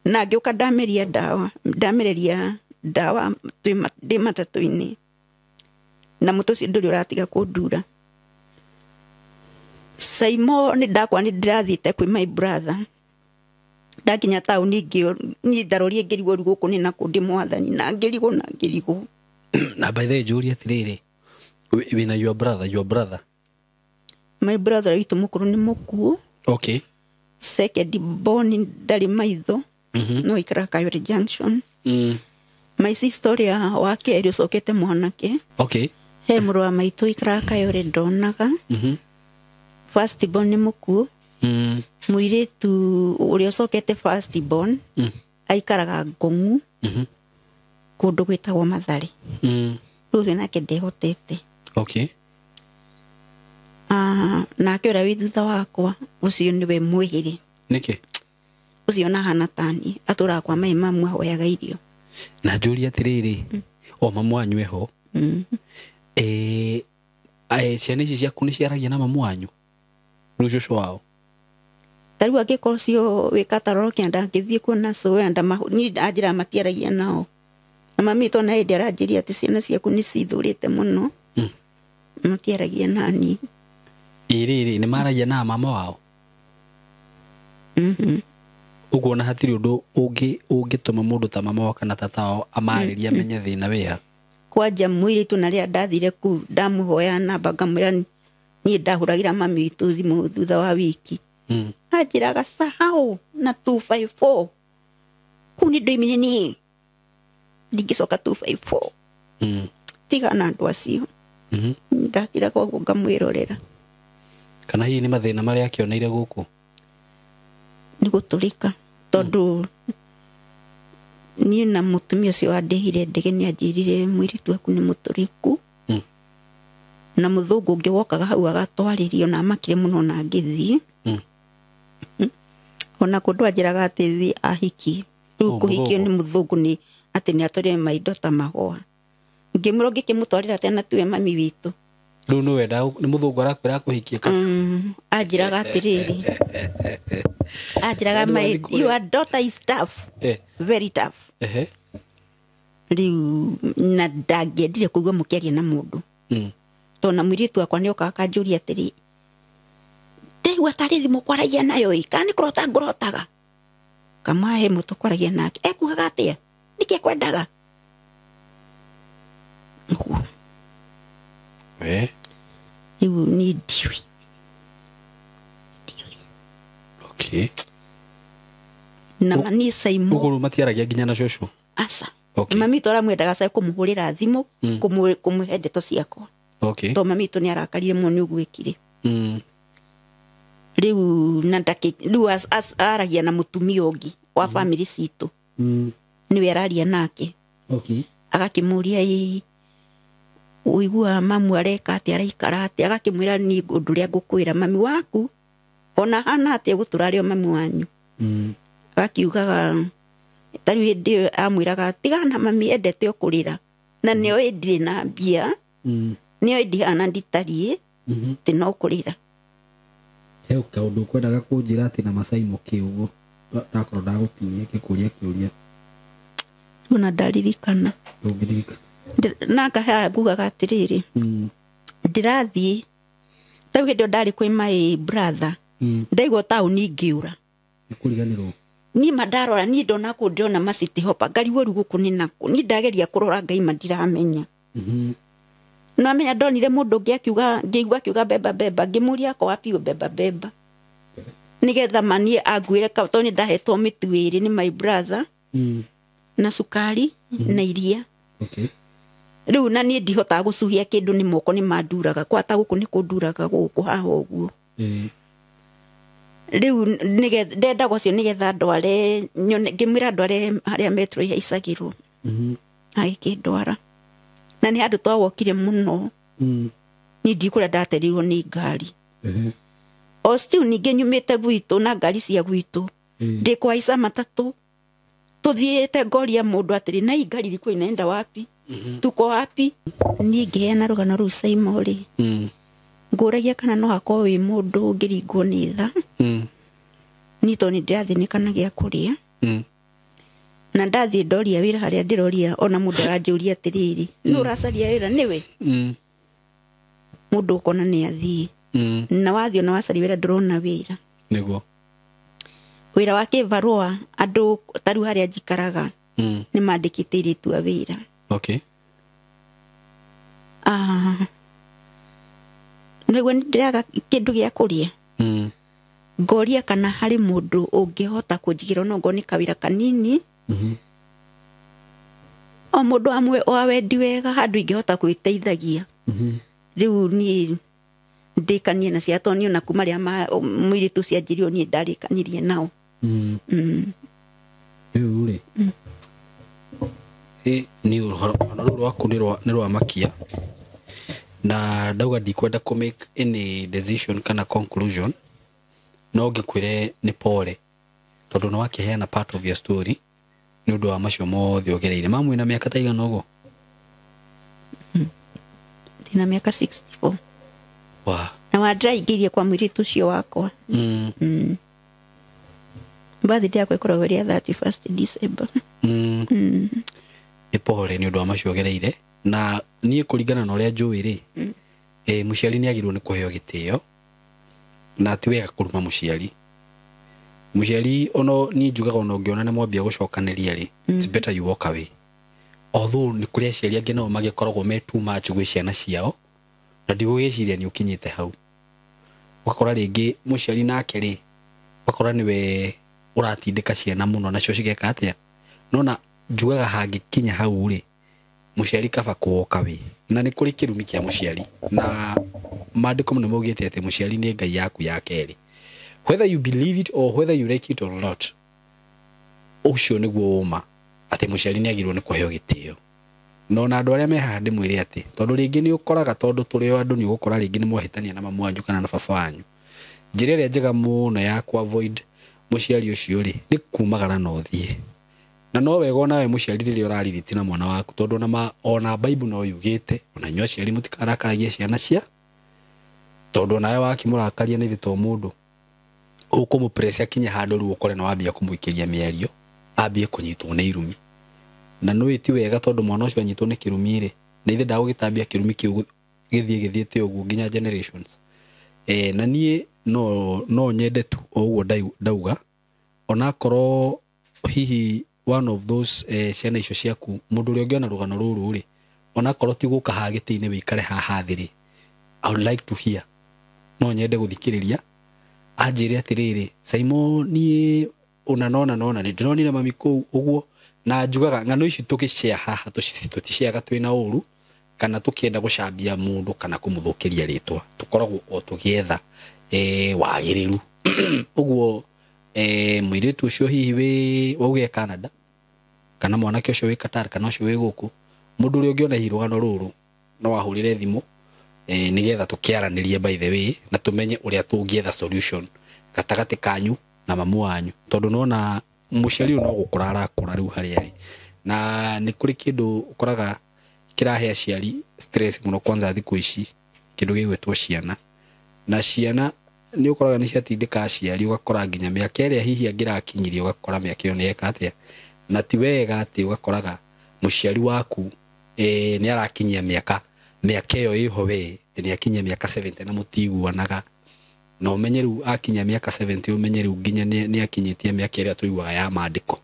na ngĩũka ndameria ndawa ndamereria ndawa ndĩ matatũ-inĩ na mũtwe ũcio ndũrĩ ũratiga kũndura Saimo nĩ ndakwa nĩ ndĩrathiĩte kwĩ my brother ndakinya taũni niĩ ndarorie ngĩrigwo rĩu gũkũ nĩ nakũ ndĩ mwathani na ngĩrigwo na ngĩrigwo na by the way njũrie atĩrĩrĩ wĩna your brother my brother witũ mũkũrũ nĩ mũkuũ okay second born ndarĩ maitho no ikaraga Kayore Junction my sister ũrĩa wa kerĩ ũcokete mwanake okay he mũrũ wa maitũ ikaraga Kayore ndonaga first born nĩ mũkuũ mũirĩtu ũrĩa ũcokete first born aikaraga Ngong'u kũndũ gwĩtagwo Mathare rĩu ũcio nake ndehotete okay nake ũrĩa wĩ thutha wakwa ũcio nĩwe mwĩhĩrĩ nĩkĩ ũcio na hana tani atũraga kwa mai mamu ahoyaga irio na njũrie atĩrĩrĩ o mamu wanyu eho ciana ici ciaku nĩ ciaragia na mamu wanyu rĩu cũcũ wao ta rĩu angĩkorwo cio wĩ Kataroro kĩanda ngĩthiĩ kuona cũwe niĩ anjĩraga matiaragia nao na mami witũ ona hĩndĩ aranjĩria atĩ ciana ciaku nĩ cithũrĩte mũno matiaragia nani ĩrĩrĩ nĩ maragia na mama wao ũguo ona hatirĩ ũndũ ũngĩtũma mũndũ ta mama wao kana tata wao amarĩrie amenye thĩna wĩha kwanja mũirĩtu na rĩrĩa ndathire kũu ndamũhoya namba ngamwĩra niĩ ndahũragĩra mami witũ thimũ thutha wa wiki anjĩraga sahau na 254 kũu nĩ ndoimire niĩ ndingĩcoka 254 tiga na andũ acio ndakĩra koguo ngamwĩrorera kana hihi nĩ mathĩna marĩa akĩoneire gũkũ nĩ gũtũrĩka tondũ niĩ na mũtumia ũcio wandĩhire ndege nĩ anjĩrire mũirĩtu waku nĩ mũtũrĩku na mũthũngũ ũngĩ wokaga hau agatwarĩrio na amakire mũno na ngĩthiĩ ona kũndũ anjĩraga atĩ thiĩ ahikie rĩu kũhikio nĩ mũthũngũ nĩ atĩ nĩ atwarire maindo ta mahũa ngĩmwĩra ũngĩkĩmũtwarĩra atĩa na tiwe mami witũ rĩu nĩ wenda nĩ mũthũngũ arakwĩra akũhikie anjĩraga atĩrĩrĩ anjĩraga your daughter is tough very tough Rĩu na ndangĩendire kũigua mũkĩaria na mũndũ. Tondũ na mũirĩtu wakwa nĩ okaga akanjũria atĩrĩ, ndaigua tarĩ thimũ kwaragia nayo ĩ, kana nĩ kũrota ngũrotaga? Kamahe mũtũ kwaragia nake ekugaga atĩa, nĩkĩ ekwendaga? Ũguo. We. Rĩu niĩ ndiũĩ. Okay. Na mani Saimo. Ũguo rĩu matiaragia nginya na cũcũ? Aca. Okay. Mami witũ aramwendaga cae kũmũhũrĩra thimũ, kũmũhe ndeto ciakwa. Okay. Tondũ mami witũ nĩ arakarire mũno nĩ ũguo ekire. Rĩu na ndakĩ rĩu aragia na mũtumia ũngĩ wa bamĩrĩ citũ. Nĩwe araria nake. Okay. Agakĩmũria ĩ ũiguaga mamu areka atĩa, araikara atĩa, agakĩmwĩra niĩ ũndũ ũrĩa ngũkwĩra mami waku ona hana atĩa gũtũra arĩ o mami wanyu. Agakiugaga ta rĩu hĩndĩ ĩyo amwĩraga tigana na mami endete o kũrĩra na nĩoĩ ndirĩ na mbia, nĩoĩ ndihana nditariĩ, atĩ no kũrĩra. He kaũndũ ũkwendaga kũnjĩra atĩ na Masaimo kĩ ũguo ndakorwo ndagũtinia ngĩkũria kĩũria. Ona ndaririkana. Ndũngĩririkana. Na ngahaha ngugaga atĩrĩrĩ, ndĩrathiĩ ta rĩu hĩndĩ ĩyo ndarĩ kwĩ my brother, ndaigua taũni ngĩũra. Nĩ kũriganĩrwo. Niĩ ma ndarora, niĩ ndona kũ ndĩrona ma City Hopper, ngarigwo rĩu gũkũ nĩ nakũ. Niĩ ndageria kũrora ngai ma ndiramenya. No amenya ndonire mũndũ ũngĩ akiuga, ngĩigua akiuga beba beba, ngĩmũria ako wapi beba beba. Nĩgetha ma niĩ anguĩre tondũ nĩ ndahetwo mĩtu ĩrĩ nĩ my brother, na cukari, na iria. Okay. Rĩu na niĩ ndihotaga gũcuhia kĩndũ nĩ moko nĩ manduraga, kwata gũkũ nĩ kũnduraga gũkũ haha ũguo. Rĩu nĩgetha ndendaga ũcio nĩgetha ndware, nyone, ngĩmwĩra ndware harĩa metro ihaicagĩrwo. Agĩkĩndwara. Na nĩ handũ twawokire mũno. Niĩ ndikũrĩa ndaterirwo nĩ ngari. O still ningĩ nyumĩte gwitũ na ngari cia gwitũ. Ndĩ kũhaica matatũ. Tũthiĩte ngoria mũndũ atĩrĩ, na hii ngari ilikuwa inaenda wapi? Tuko wapi? Niĩ ngĩheana rũgano rũu Saimo rĩ. Ngũragia kana no hakorwo wĩ mũndũ ũngĩringwo nĩ tha. Niĩ tondũ nĩ ndĩrathĩnĩka na gĩa kũrĩa. Na ndathiĩ ndoria wĩra harĩa ndĩroria, ona mũndũ aranjũria atĩrĩrĩ, nĩ ũracaria wĩra nĩwe? Mũndũ ũkona nĩ athiĩ. Na wathiĩ ona wacaria wĩra ndũrona wĩra. Nĩguo. Wĩra wa kĩbarũa andũ ta rĩu harĩa njikaraga, nĩ mandĩkĩte airĩtu a wĩra. Okay. Nĩguo nĩ ndĩraga kĩndũ gĩa kũrĩa. Ngoria kana harĩ mũndũ ũngĩhota kũnjigĩra ona okorwo nĩ kawĩra kanini. O mũndũ amwe wa wendi wega handũ ingĩhota gwĩteithagia. Rĩu niĩ ndĩkanie na ciana tondũ niĩ ona kuma rĩrĩa mũirĩtu ũcio anjĩrire niĩ ndarĩkanirie nao. Rĩu rĩ, niĩ ũhoro rũrũ rwaku nĩ rwa makia. Na ndauga ndikwenda kũ make any decision kana conclusion, no ngĩkwĩre nĩ pole tondũ nĩ wakĩheana part of your story nĩ ũndũ wa macio mothe ũgereire. Mamu wĩna mĩaka ta igana ũguo? Ndĩna mĩaka 64. Wa. Na wandĩraingĩirie kwa mũirĩtu ũcio wakwa. Birthday yakwa ĩkoragwo ĩrĩ ya 31st December. Nĩ pole nĩ ũndũ wa macio ũgereire. Na niĩ kũringana na ũrĩa njũĩ rĩ, mũciari nĩ agĩrĩirwo nĩ kũheo gĩtĩo, na ti wega kũruma mũciari. Mũciari ono niĩ njugaga ona ũngĩona nĩ mwambia gũcokanĩria rĩ, it's better you walk away. Although nĩ kũrĩ aciari angĩ nao magĩkoragwo me too much gwĩ ciana ciao, na ndigũgĩciria nĩ ũkinyĩte hau. Ũgakora rĩngĩ mũciari nake rĩ, ũgakora nĩwe ũratindĩka ciana mũno nacio cigeka atĩa. No na njugaga hangĩkinya hau rĩ, mũciari kaba kũ walk away. Na nĩ kũrĩ kĩrumi kĩa mũciari, na maandĩko nĩ maugĩte atĩ mũciari nĩ Ngai yaku ya kerĩ. Whether you believe it or whether you like it or not, ũcio nĩguo ũma atĩ mũciari nĩ agĩrĩirwo nĩ kũheo gĩtĩo. No na andũ arĩa me haha ndĩmwĩre atĩ, tondũ rĩngĩ nĩ ũkoraga tondũ tũrĩ o andũ nĩ ũgũkora rĩngĩ nĩ mwahĩtania na mamu wanyu kana na baba wanyu. Njĩra ĩrĩa njega mũno ya kũ avoid mũciari ũcio rĩ, nĩ kumagara na ũthiĩ. Na no wega onawe mũciari rĩrĩa ũraririti na mwana waku, tondũ ona Bible no yugĩte, ona inyuĩ aciari mũtikarakaragie ciana cia, tondũ onawe wakĩmũrakaria nĩ ithe to mũndũ ũkũmũpress akinye handũ rĩu ũkore na wambia kũmũikĩria mĩario, ambie kũnyitwo nĩ irumi. Na nĩ ti wega tondũ mwana ũcio anyitwo nĩ kĩrumi rĩ, na ithe ndagũgĩtambia kĩrumi kĩu gĩthiĩ gĩthiĩte ũguo nginya generations. Na niĩ no nyende tu o ũguo ndauga, onakorwo hihi one of those ciana icio ciaku mũndũ ũrĩa ũngĩona rũgano rũrũ rĩ, onakorwo ti gũka haha gĩtĩ-inĩ wĩikare haha thĩ rĩ, I would like to hear, no nyende gũthikĩrĩria anjĩre atĩrĩrĩ, Saimo niĩ ũna nona nona nĩ ndĩronire mami kũu ũguo. Na njugaga ng'ano ici tũgĩshare haha tũticiaga twĩna ũru kana tũkĩenda gũcambia mũndũ kana kũmũthũkĩria rĩtwa, tũkoragwo o tũgĩetha wagĩrĩru. Ũguo mũirĩtu ũcio hihi wĩ wauge Canada kana mwanake ũcio wĩ Qatar kana ũcio wĩ gũkũ, mũndũ ũrĩa ũngĩona hihi rũgano rũrũ no ahũrĩre thimũ nĩgetha tũkĩaranĩrie by the way, na tũmenye ũrĩa tũngĩetha solution gatagatĩ kanyu na mamu wanyu, tondũ nona mũciari ũyũ no gũkũra arakũra rĩu harĩa arĩ. Na nĩ kũrĩ kĩndũ ũkoraga kĩrahe aciari stress mũno kwanza thikũ ici, kĩndũ gĩgwĩtwo ciana. Na ciana nĩ ũkoraga nĩ ciatindĩka aciari, ũgakora nginya mĩaka ĩrĩa hihi angĩrakinyirie ũgakora mĩaka ĩyo nĩ eka atĩa. Na ti wega atĩ ũgakoraga mũciari waku nĩ arakinyia mĩaka ĩyo ĩho we, atĩ nĩ akinyia mĩaka 70 na mũtiguanaga. Na ũmenye rĩu akinyia mĩaka 70, ũmenye rĩu nginya nĩ akinyĩtie mĩaka ĩrĩa tũiguaga ya maandĩko.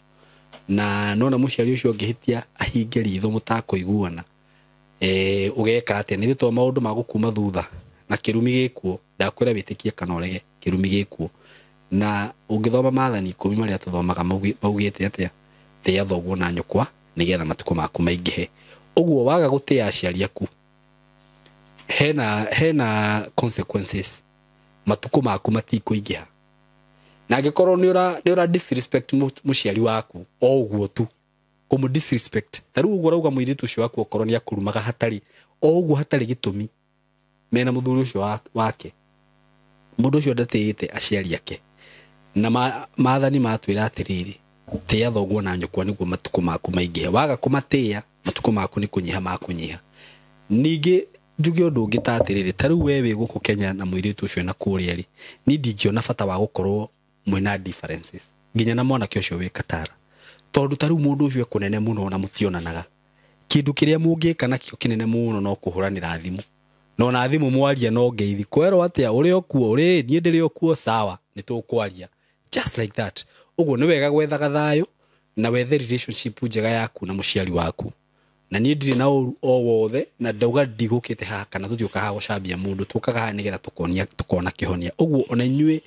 Na nona mũciari ũcio ũngĩhĩtia ahinge ritho mũtakũiguana, ũgeka atĩa? Nĩ to maũndũ ma gũkuma thutha na kĩrumi gĩkuo, ndakwĩra wĩtĩkie kana ũrege, kĩrumi gĩkuo. Na ũngĩthoma maathani 10 marĩa tũthomaga maugĩte atĩa? Tĩĩa thoguo na nyũkwa nĩgetha matukũ maku maingĩhe. Ũguo waga gũtĩĩa aciari aku, hena consequences, matukũ maku matikũingĩha. Na angĩkorwo nĩ ũra disrespect mũciari waku o ũguo tu, kũmũ disrespect ta rĩu ũguo ũrauga mũirĩtu ũcio waku okorwo nĩ akũrumaga hatarĩ o ũguo hatarĩ gĩtũmi mena mũthuri ũcio wake, mũndũ ũcio ndatĩĩte aciari ake. Na maathani matwĩra atĩrĩrĩ, tĩĩa thoguo na nyũkwa nĩguo matukũ maku maingĩhe. Waga kũmatĩĩa, matukũ maku nĩ kũnyiha makũnyiha. Ningĩ njuge ũndũ ũngĩ ta atĩrĩrĩ, ta rĩu we wĩ gũkũ Kenya na mũirĩtu ũcio na kũrĩa rĩ, niĩ ndingĩona bata wa gũkorwo mwĩna differences nginya na mwanake ũcio wĩ Qatar, tondũ ta rĩu mũndũ ũcio ekũnene mũno na mũtionanaga. Kĩndũ kĩrĩa mũngĩka nakĩo kĩnene mũno no kũhũranĩra thimũ, no na thimũ mwaria no ngeithi, kwerwo atĩa, ũrĩ okuo, ũrĩ niĩ ndĩrĩ okuo, sawa, nĩ tũkwaria, just like that. Ũguo nĩ wega gwethaga thayũ na wethe relationship njega yaku na mũciari waku. Na niĩ ndirĩ na ũru o wothe, na ndauga ndigũkĩte haha kana tũtiũka haha gũcambia mũndũ, tũkaga haha nĩgetha tũkona kĩhonia. Ũguo ona inyuĩ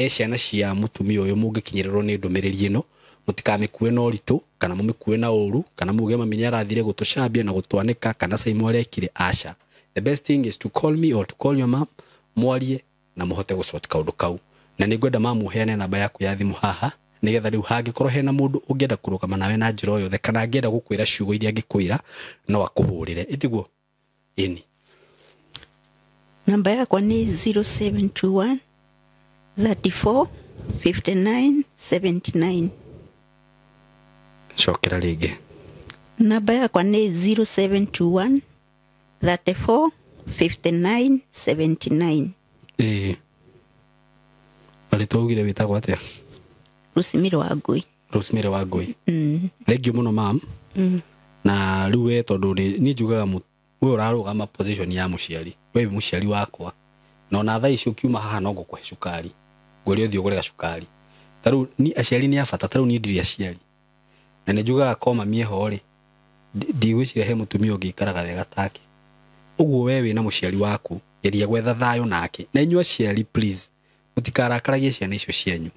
ciana cia mũtumia ũyũ mũngĩkinyĩrĩrwo nĩ ndũmĩrĩri ĩno, mũtikamĩkue na ũritũ kana mũmĩkue na ũru kana muge mami nĩ arathire gũtũcambia na gũtwanĩka kana Saimo arekire, aca. The best thing is to call me or to call your mom, mwarie na mũhote gũsort kaũndũ kau. Na nĩ ngwenda mamu ũheane namba yaku ya thimũ haha, nĩgetha rĩu hangĩkorwo hena mũndũ ũngĩenda kũrũgama nawe na njĩra o yothe kana angĩenda gũkwĩra ciugo iria angĩkwĩra, no akũhũrĩre, ĩtiguo? Ĩni. Namba yakwa nĩ 0721 34 59 79. Cokera rĩngĩ. Namba yakwa nĩ 0721 34 59 79. Marĩtwa augire wĩtagwo atĩa? Rosemary wa Ngũi. Rosemary wa Ngũi. Thank you mũno mam. Na rĩu we tondũ niĩ njugaga we ũrarũgama position ya mũciari, we wĩ mũciari wakwa, na ona thaa ici ũkiuma haha no ngũkũhe cukari, ngwĩre ũthiĩ ũgũre gacukari. Ta rĩu ni aciari nĩ a bata, ta rĩu niĩ ndirĩ aciari, na nĩ njugaga ko mami eho rĩ, ndigwĩciria he mũtumia ũngĩikaraga wega take. Ũguo we wĩna mũciari waku, geria gwetha thayũ nake. Na inyuĩ aciari please, mũtikarakaragie ciana icio cianyu,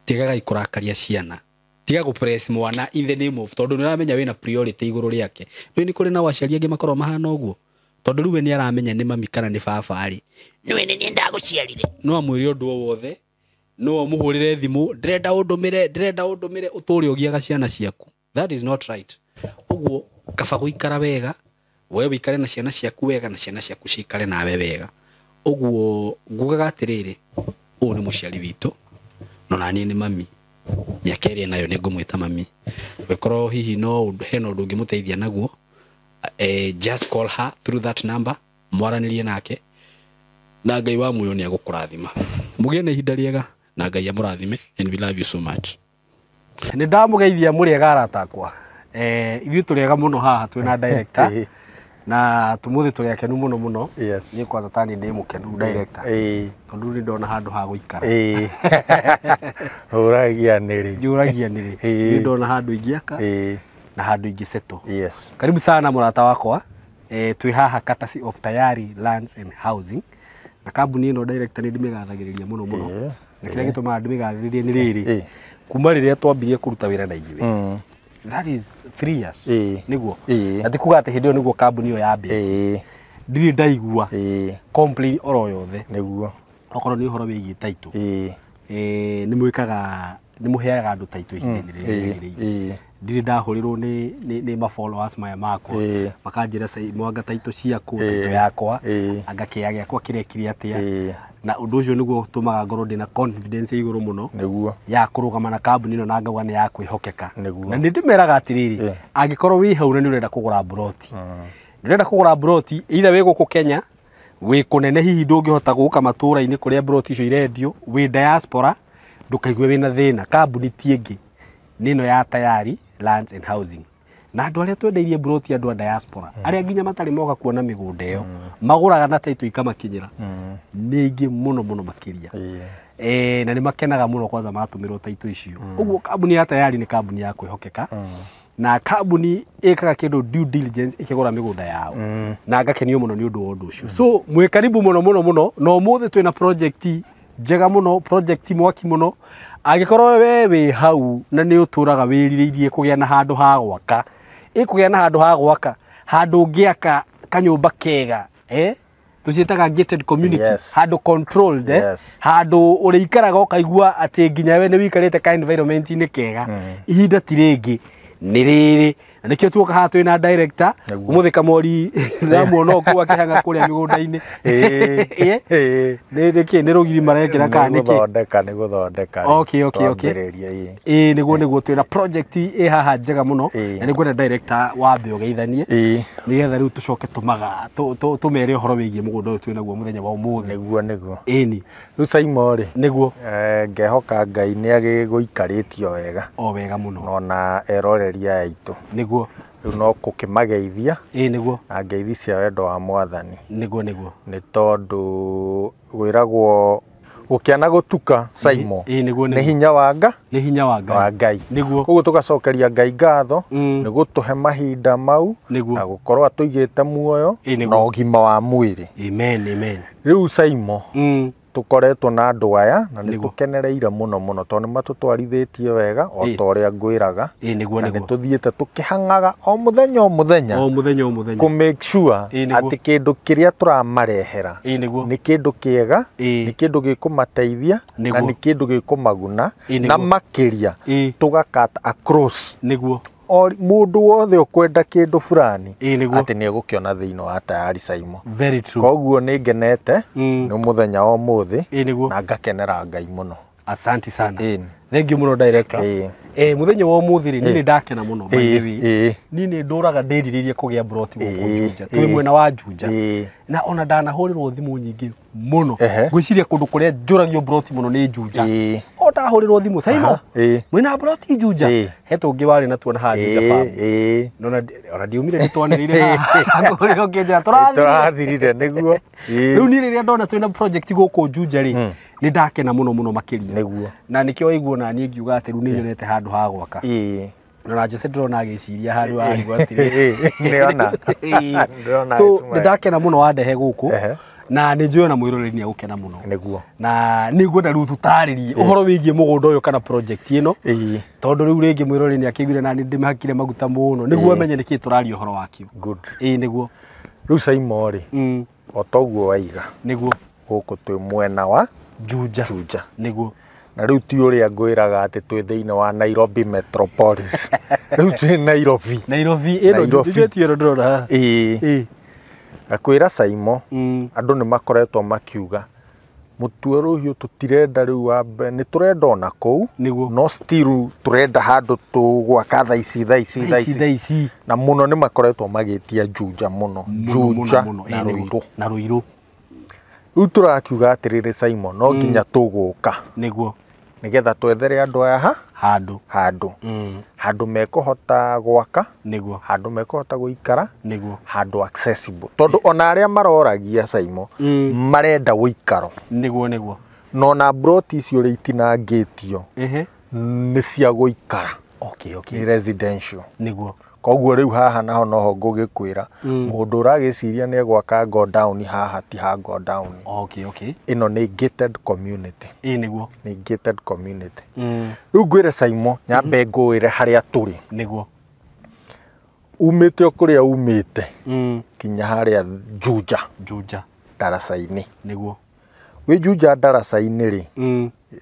tigagai kũrakaria ciana, tiga gũpress mwana in the name of, tondũ nĩ ũramenya wĩna priority igũrũ rĩake. Rĩu nĩ kũrĩ na aciari angĩ makoragwo mahana ũguo, tondũ rĩu we nĩ aramenya nĩ mami kana nĩ baba rĩ, nĩwe nĩ niĩ ndagũciarire, no amwĩre ũndũ o wothe, no amũhũrĩre thimũ, ndĩrenda ũndũmĩre, ndĩrenda ũndũmĩre, ũtũre ũgiaga ciana ciaku. That is not right. Ũguo kaba gũikara wega, we wĩikare na ciana ciaku wega, na ciana ciaku cikare nawe wega. Ũguo ngugaga atĩrĩrĩ, ũyũ nĩ mũciari witũ, no naniĩ nĩ mami, mĩaka ĩrĩa nayo nĩ ngũmwĩta mami. Ũngĩkorwo hihi no hena ũndũ ũngĩmũteithia naguo, just call her through that number, mwaranĩrie nake, na Ngai wa muoyo nĩ agũkũrathima. Mũgĩe na ihinda rĩega na Ngai amũrathime, and we love you so much. Nĩ ndamũgeithia mũrĩ ega arata akwa. Ithuĩ tũrĩ ega mũno haha twĩna director na tũmũthĩ tũrĩ akenu mũno mũno. Niĩ kwanza tani ndĩ mũkenu director, tondũ nĩ ndona handũ ha gũikara. Ũragia nĩrĩ? Njũragia nĩrĩ. Nĩ ndona handũ ingĩaka na handũ ingĩsettle. Karibu sana mũrata wakwa. Twĩ haha courtesy of Tayari Lands and Housing, na kambuni ĩno director nĩ ndĩmĩgathagĩrĩria mũno mũno, na kĩrĩa gĩtũmaga ndĩmĩgathĩrĩrie nĩ rĩrĩ, kuma rĩrĩa twambirie kũruta wĩra na ithuĩ, that is 3 years, nĩguo, na ti kuga atĩ hĩndĩ ĩyo nĩguo kambuni ĩyo yambĩrĩirie, ndirĩ ndaigua complain oro yothe. Okorwo nĩ ũhoro wĩgiĩ title, nĩ mwĩkaga, nĩ mũheaga andũ title ihinda-inĩ rĩrĩa rĩagĩrĩire. Ndirĩ ndahũrĩrwo nĩ ma followers maya makwa makanjĩra mwanga title ciaku, title yakwa, anga kĩea gĩakwa kĩrekire atĩa, na ũndũ ũcio nĩguo ũtũmaga ngorwo ndĩna confidence igũrũ mũno ya kũrũgama na kambuni ĩno na ngauga nĩ ya kwĩhokeka. Na nĩ ndĩmeraga atĩrĩrĩ, angĩkorwo wĩ hau na nĩ ũrenda kũgũra mburoti, ũrenda kũgũra mburoti either wĩ gũkũ Kenya, wĩ kũnene hihi ndũngĩhota gũka matũra-inĩ kũrĩa mburoti icio irendio, wĩ diaspora, ndũkaigue wĩna thĩna. Kambuni ti ĩngĩ, nĩ ĩno ya Tayari Lands and Housing. Na andũ arĩa twendeirie mburoti, andũ a diaspora arĩa nginya matarĩ moka kuona mĩgũnda ĩyo, magũraga na title ikamakinyĩra, nĩ aingĩ mũno mũno makĩria. Na nĩ makenaga mũno kwanza matũmĩrwo title icio. Ũguo kambuni ya Tayari nĩ kambuni ya kwĩhokeka, na kambuni ĩkaga kĩndũ due diligence ĩkĩgũra mĩgũnda yao, na ngakenio mũno nĩ ũndũ wa ũndũ ũcio. So mwĩ karibu mũno mũno mũno, na ũmũthĩ twĩna project njega mũno, project mwaki mũno. Angĩkorwo we wĩ hau na nĩ ũtũraga wĩrirĩirie kũgĩa na handũ ha gwaka, ĩkũgĩa na handũ ha gwaka, handũ ũngĩaka kanyũmba kega, tũciĩtaga gated community, handũ controlled, handũ ũrĩikaraga ũkaigua atĩ nginya we nĩ wĩikarĩte ka environment-inĩ kega. Ihinda ti rĩngĩ, nĩ rĩrĩ, na nĩkĩo tuoka haha twĩna director ũmũthĩ. Kamori ndĩramuona o kũu akĩhang'a kũrĩa mĩgũnda-inĩ. Nĩ nĩkĩ, nĩ rũgiri marekĩra kana nĩkĩ? Gũthondeka, nĩ gũthondeka. Okay. Ĩĩ nĩguo, nĩguo, twĩna project ĩ haha njega mũno, na nĩngwenda director wambe ũgeithanie, nĩgetha rĩu tũcoke tũmaga tũmere ũhoro wĩgiĩ mũgũnda ũyũ twĩnaguo mũthenya wa ũmũthĩ. Nĩguo, nĩguo. Ĩni. Rĩu Saimo rĩ, Nĩguo. Ngehoka Ngai nĩ agĩgũikarĩtio wega. O wega mũno. Ona eroreri aya aitũ. Nĩguo. Rĩu no kũkĩmageithia Ĩĩ nĩguo. na ngeithi cia wendo wa Mwathani. Nĩguo, nĩguo. Nĩ tondũ gwĩragwo gũkĩa na gũtuka, Saimo, Ĩĩ nĩguo. nĩ hinya wa nga Nĩ hinya wa Ngai. Wa Ngai. Nĩguo. Koguo tũgacokeria Ngai ngatho nĩ gũtũhe mahinda mau na gũkorwo atũigĩte muoyo na ũgima wa mwĩrĩ. Amen, amen. Rĩu Saimo, tũkoretwo na andũ aya na nĩ tũkenereire mũno mũno tondũ nĩ matũtwarithĩtie wega o ta ũrĩa ngwĩraga, na nĩ tũthiĩte tũkĩhang'aga o mũthenya o mũthenya, O mũthenya o mũthenya, kũ make sure atĩ kĩndũ kĩrĩa tũramarehera nĩ kĩndũ kĩega, nĩ kĩndũ gĩkũmateithia, na nĩ kĩndũ gĩkũmaguna, na makĩria tũgakata across o mũndũ wothe ũkwenda kĩndũ fulani atĩ nĩ egũkĩona thĩinĩ wa Tayari, Saimo. Very true. Koguo nĩ ngenete nĩ mũthenya wa ũmũthĩ na ngakenera Ngai mũno. Asante sana. Thank you mũno director. Mũthenya wa ũmũthĩ rĩ, niĩ nĩ ndakena mũno, by the way. Niĩ nĩ ndũraga ndĩrirĩirie kũgĩa mburoti gũkũ Juja. Twĩ mwena wa Juja. Na ona ndanahũrĩrwo thimũ nyingĩ mũno. Ngwĩciria kũndũ kũrĩa njũragio mburoti mũno nĩ Juja. O ndahũrĩrwo thimũ, Saimo, mwĩna mburoti Juja? He tũngĩ warĩ natuo na haha Juja farm. Nona ona ndiumire, nĩ twanĩrĩire haha. Ndakũhũrĩra ũkĩnjĩra tũrathire. Tũrathirire, nĩguo. Rĩu niĩ rĩrĩa ndona twĩna project gũkũ Juja rĩ, nĩ ndakena mũno mũno makĩria. Na nĩkĩo waigua na niĩ ngiuga atĩ rĩu nĩ nyonete handũ ha gwaka. Na Jose ndĩrona agĩciria handũ arigwo atĩrĩ. Nĩona. Ndĩrona. So nĩ ndakena mũno wandehe gũkũ, na nĩ njũĩ ona mwĩroreri nĩ egũkena mũno. Na nĩ ngwenda rĩu tũtarĩrie ũhoro wĩgiĩ mũgũnda ũyũ kana project ĩno, tondũ rĩu rĩngĩ mwĩroreri nĩ akĩiguire na nĩ ndĩmĩhakire maguta mũno nĩguo amenye nĩkĩĩ tũraria ũhoro wakĩo. Good. Ĩĩ nĩguo. Rĩu Saimo rĩ, o toguo waiga, gũkũ twĩ mwena wa Juja. Juja. Nĩguo. Na rĩu ti ũrĩa ngwĩraga atĩ twĩ thĩinĩ wa Nairobi Metropolis, rĩu twĩ Nairobi. Nairobi ĩno. Nairobi. Juja ti ĩno ndĩrona haha. Ngakwĩra Saimo, andũ nĩ makoretwo makiuga mũtue rũhiũ tũtirenda rĩu wambe, nĩ tũrenda ona kũu, no still tũrenda handũ tũgwaka thaa ici, thaa ici, thaa ici. Thaa ici. Na mũno nĩ makoretwo magĩtia Juja mũno, Juja na Ruiru. Na Ruiru. Rĩu tũrakiuga atĩrĩrĩ Saimo, no nginya tũgũka. Nĩgetha twethere andũ aya ha Handũ. Handũ. Handũ mekũhota gwaka. Nĩguo. Handũ mekũhota gũikara. Nĩguo. Handũ accessible. Tondũ ona arĩa maroragia Saimo marenda ũikaro. Nĩguo nĩguo. No na broti icio ũrĩa itinangĩtio nĩ cia gũikara. Okay, okay. Nĩ residential. Nĩguo. Koguo rĩu haha naho noho ngũgĩkwĩra mũndũ ũragĩciria nĩ egwaka go down haha ti ha go down. Okay, okay. Ĩno nĩ gated community. Ĩĩ nĩguo. Nĩ gated community. Rĩu ngwĩre Saimo nyambe ngũĩre harĩa tũrĩ. Nĩguo. Umĩte o kũrĩa umĩte kinya harĩa Juja. Juja. Ndaraca-inĩ. Nĩguo. Wĩ Juja ndaraca-inĩ rĩ,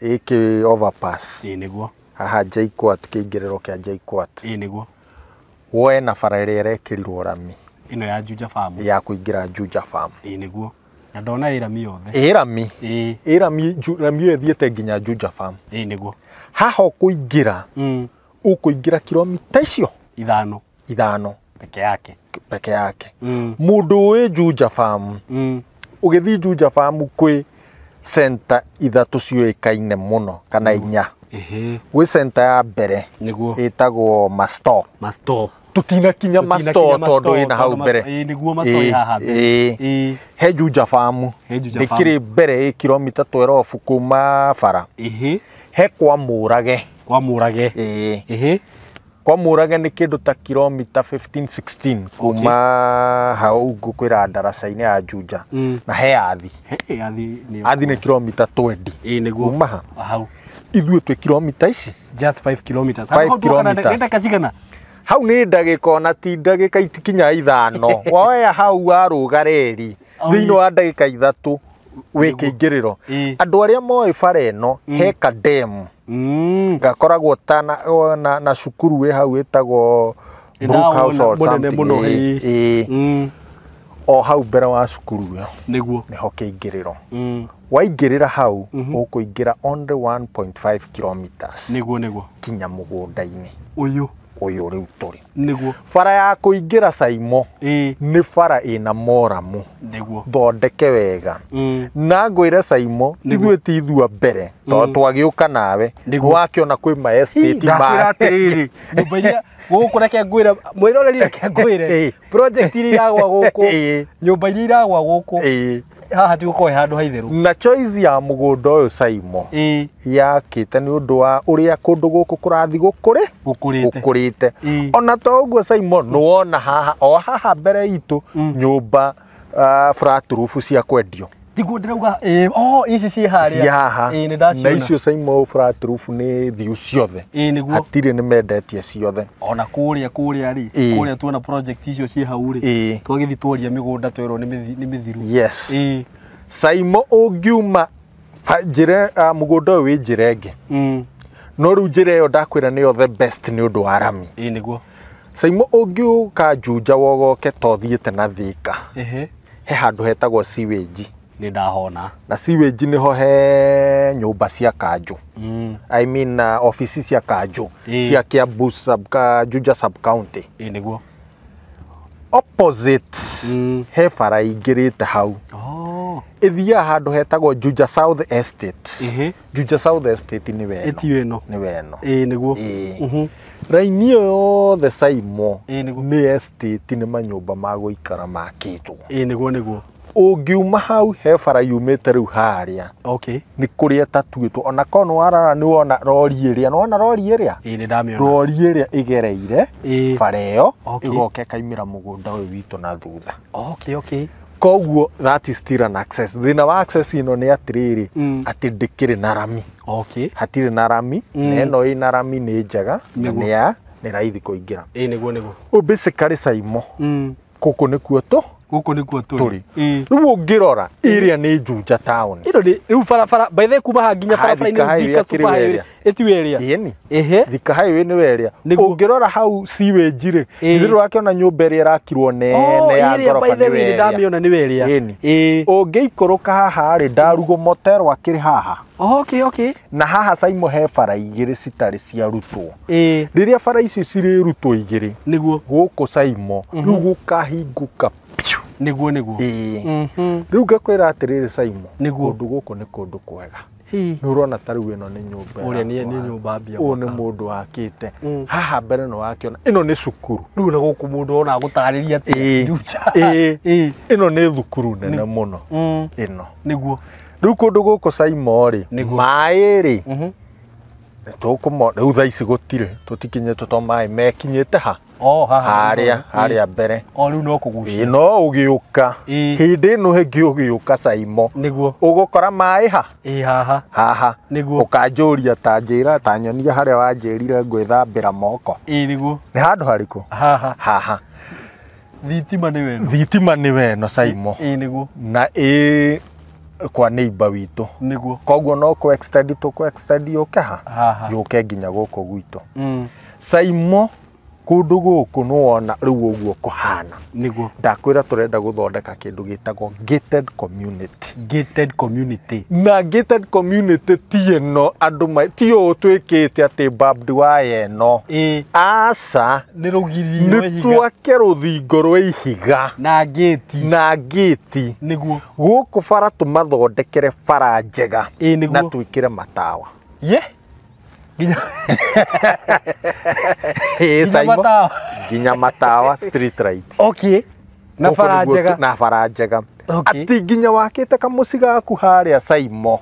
ĩkĩ overpass. Ĩĩ nĩguo. Haha JKUAT, kĩingĩrĩro kĩa JKUAT. Ĩĩ nĩguo. Woe na bara ĩrĩa ĩrekĩrirwo rami. Ĩno ya Juja Farm. Ya kũingĩra Juja Farm. Ĩĩ nĩguo. Na ndona ĩ rami yothe. Ĩ rami. Ĩĩ. Ĩ rami, rami ĩyo ĩthiĩte nginya Juja Farm. Ĩĩ nĩguo. Haha ũkũingĩra, ũkũingĩra kilomita icio ithano. Ithano. Peke yake. Peke yake. Mũndũ ũĩ Juja Farm, ũgĩthiĩ Juja Farm kwĩ center ithatũ ciũĩkaine mũno kana inya. Gwĩ center ya mbere Nĩguo. ĩtagwo Masto. Masto. Tũtinakinya Masto tondũ ĩna hau mbere. Ĩĩ nĩguo Masto ĩ haha mbere. Ĩĩ. He Juja Farm. He Juja Farm. Ndĩkĩrĩ mbere ĩ kilomita 12 kuma bara. He kwa Mũrage. Kwa Mũrage. Ĩĩ. Kwa Mũrage nĩ kĩndũ ta kilomita 15 16 kuma hau ngũkwĩra ndaraca-inĩ ya Juja. Na he Athi. He Athi nĩ Athi nĩ kilomita 20. Ĩĩ nĩguo. Kuma ha. Hau. Ithuĩ twĩ kilomita ici. Just 5 kilometers. 5 kilometers. Nĩ ndagĩka cigana? Hau nĩ ndagĩka ona ti ndagĩka itikinya ithano. Woya hau warũga reri thĩinĩ wa ndagĩka ithatũ wĩ kĩingĩrĩro. Andũ arĩa moĩ bara ĩno he kademu gakoragwo ta na cukuru wĩ hau ĩtagwo Brookhouse or something. Ĩĩ. O hau mbere wa cukuru ĩyo. Nĩguo. Nĩho kĩingĩrĩro. Waingĩrĩra hau ũkũingĩra only 1.5 kilometers. Nĩguo nĩguo. Kinya mũgũnda-inĩ. Ũyũ. Ũyũ rĩu tũrĩ. Nĩguo. Bara ya kũingĩra Saimo nĩ bara ĩna moramu. Nĩguo. Thondeke wega. Na ngwĩre Saimo ithuĩ ti ithua mbere tondũ twagĩũka nawe. Wakĩona kwĩ ma estate ma. Ndakwĩra atĩrĩrĩ, nyũmba iria gũkũ reke ngwĩre mwĩroreri reke ngwĩre project iria iragwa gũkũ, nyũmba iria iragwa gũkũ haha ti gũkorwo he handũ haitheru. Na choice ya mũgũnda ũyũ Saimo yakĩte nĩ ũndũ wa ũrĩa kũndũ gũkũ kũrathiĩ gũkũrĩte. Ona to ũguo Saimo nĩwona haha o haha mbere itũ nyũmba flat roof cia kwendio. Tiguo ndĩrauga ici ciĩ harĩa. Ciĩ haha. Ĩĩ nĩndaciona. Na icio Saimo flat roof nĩ thiu ciothe. Ĩĩ nĩguo. Hatirĩ nĩ mendetie ciothe. Ona kũrĩa kũrĩa rĩ, kũrĩa tuona project icio ciĩ hau rĩ, twagĩthiĩ tworia mĩgũnda twerwo nĩ mĩthiru. Yes. Ĩĩ. Saimo ũngiuma njĩra mũgũnda ũyũ wĩ njĩra ĩngĩ. No rĩu njĩra ĩyo ndakwĩra nĩyo the best nĩ ũndũ wa rami. Ĩĩ nĩguo. Saimo ũngiũka Juja wogoke to thiĩte na Thika. He handũ hetagwo sewage. Nĩ ndahona. Na sewage nĩho he nyũmba cia kanjũ. I mean ofici cia kanjũ cia Kiambu Juja sub county. Ĩĩ nĩguo. Opposite he bara ingĩrĩte hau. Ĩthiaga handũ hetagwo Juja South Estate. Juja South Estate nĩ weno. Ĩtio ĩno. Nĩ weno. Ĩĩ nĩguo. Raini ĩyo yothe Saimo nĩ estate nĩ manyũmba ma gũikara makĩtwo. Ĩĩ nĩguo nĩguo. Ũngiuma hau he bara yumĩte rĩu harĩa. Okay. Nĩ kũrĩa ĩtatuĩtwo ona korwo nĩ warora nĩ wona rori ĩrĩa, nĩ wona rori ĩrĩa? Ĩĩ nĩ ndamĩona. Rori ĩrĩa ĩgereire bara ĩyo ĩgoka ĩkaimĩra mũgũnda ũyũ witũ na thutha. Okay, okay. Koguo that is still an access. Thĩna wa access ĩno nĩ atĩrĩrĩ atĩ ndĩkĩrĩ na rami. Okay. Hatirĩ na rami, na ĩno ĩna rami nĩ njega na nĩ ya nĩ raithi kũingĩra. Ĩĩ nĩguo nĩguo. Ũyũ basically Saimo gũkũ nĩkuo tũ Gũkũ nĩkuo tũrĩ. Rĩu ũngĩrora ĩrĩa nĩ Juja town. Ĩno nĩ rĩu barabara by the way kuma haha nginya barabara-inĩ Thika Super Highway ĩtiwe ĩrĩa. Ĩni. Ĩhĩ. Thika Highway nĩ ĩrĩa. Ũngĩrora hau sewage rĩ, githĩ ndũrakĩona nyũmba ĩrĩa ĩrakirwo nene ya ngoroba nĩ ĩrĩa. Ndamĩona nĩ ĩrĩa. Ĩni. Ũngĩikũrũka haha rĩ, Ndarugo Motel akĩrĩ haha. Okay, okay. Na haha Saimo he bara igĩrĩ citarĩ ciarutwo. Rĩrĩa bara icio cirĩrutwo igĩrĩ, nĩguo gũkũ Saimo rĩu gũkahingũka. Nĩguo nĩguo. Rĩu ngakwĩra atĩrĩrĩ Saimo, Nĩguo. kũndũ gũkũ nĩ kũndũ kwega. Nĩ ũrona ta rĩu ĩno nĩ nyũmba Ũrĩa nĩ nyũmba mbia. Ũyũ nĩ mũndũ wakĩte. Haha mbere nĩ wakĩona ĩno nĩ cukuru. Rĩu na gũkũ mũndũ ona agũtarĩria atĩa. Ĩno nĩ thukuru nene mũno. Ĩno. Nĩguo. Rĩu kũndũ gũkũ Saimo rĩ, maĩ rĩ, tũkũmo rĩu thaa ici gũtirĩ, tũtikinyĩte to maĩ mekinyĩte ha. Harĩa harĩa mbere. O rĩu no kũgucia. No ũgĩũka. Hĩndĩ ĩno ĩngĩ ũgĩũka Saimo. Nĩguo. Ũgũkora maĩ ha? Haha. Haha. Nĩguo. Ũkanjũria ta njĩra ta nyonia harĩa wanjĩrire ngwĩthambĩra moko. Nĩguo. Nĩ handũ harĩkũ? Haha. Haha. Thitima nĩ weno. Thitima nĩ weno Saimo. Nĩguo. Na kwa neighbor witũ. Nĩguo. Koguo no kũ extend tũkũ extend yũke ha? Haha. Yũke nginya gũkũ gwitũ. Saimo kũndũ gũkũ nĩwona rĩu ũguo kũhana. Nĩguo. Ndakwĩra tũrenda gũthondeka kĩndũ gĩtagwo gated community. Gated community. Na gated community ti ĩno andũ ti ũũ twĩkĩte atĩ barbed wire ĩno. Aca. Nĩ rũgiri rwa Nĩ ihiga. twake rũthingo rwa ihiga. Na gate. Na gate. Nĩguo. Gũkũ bara tũmathondekere bara njega. Nĩguo. Na twĩkĩre matawa. Ye. Nginya matawa. Nginya matawa street light. Okay. Na bara njega. Na bara njega. Okay. Ati nginya wakĩte kamũciĩ gaku harĩa Saimo.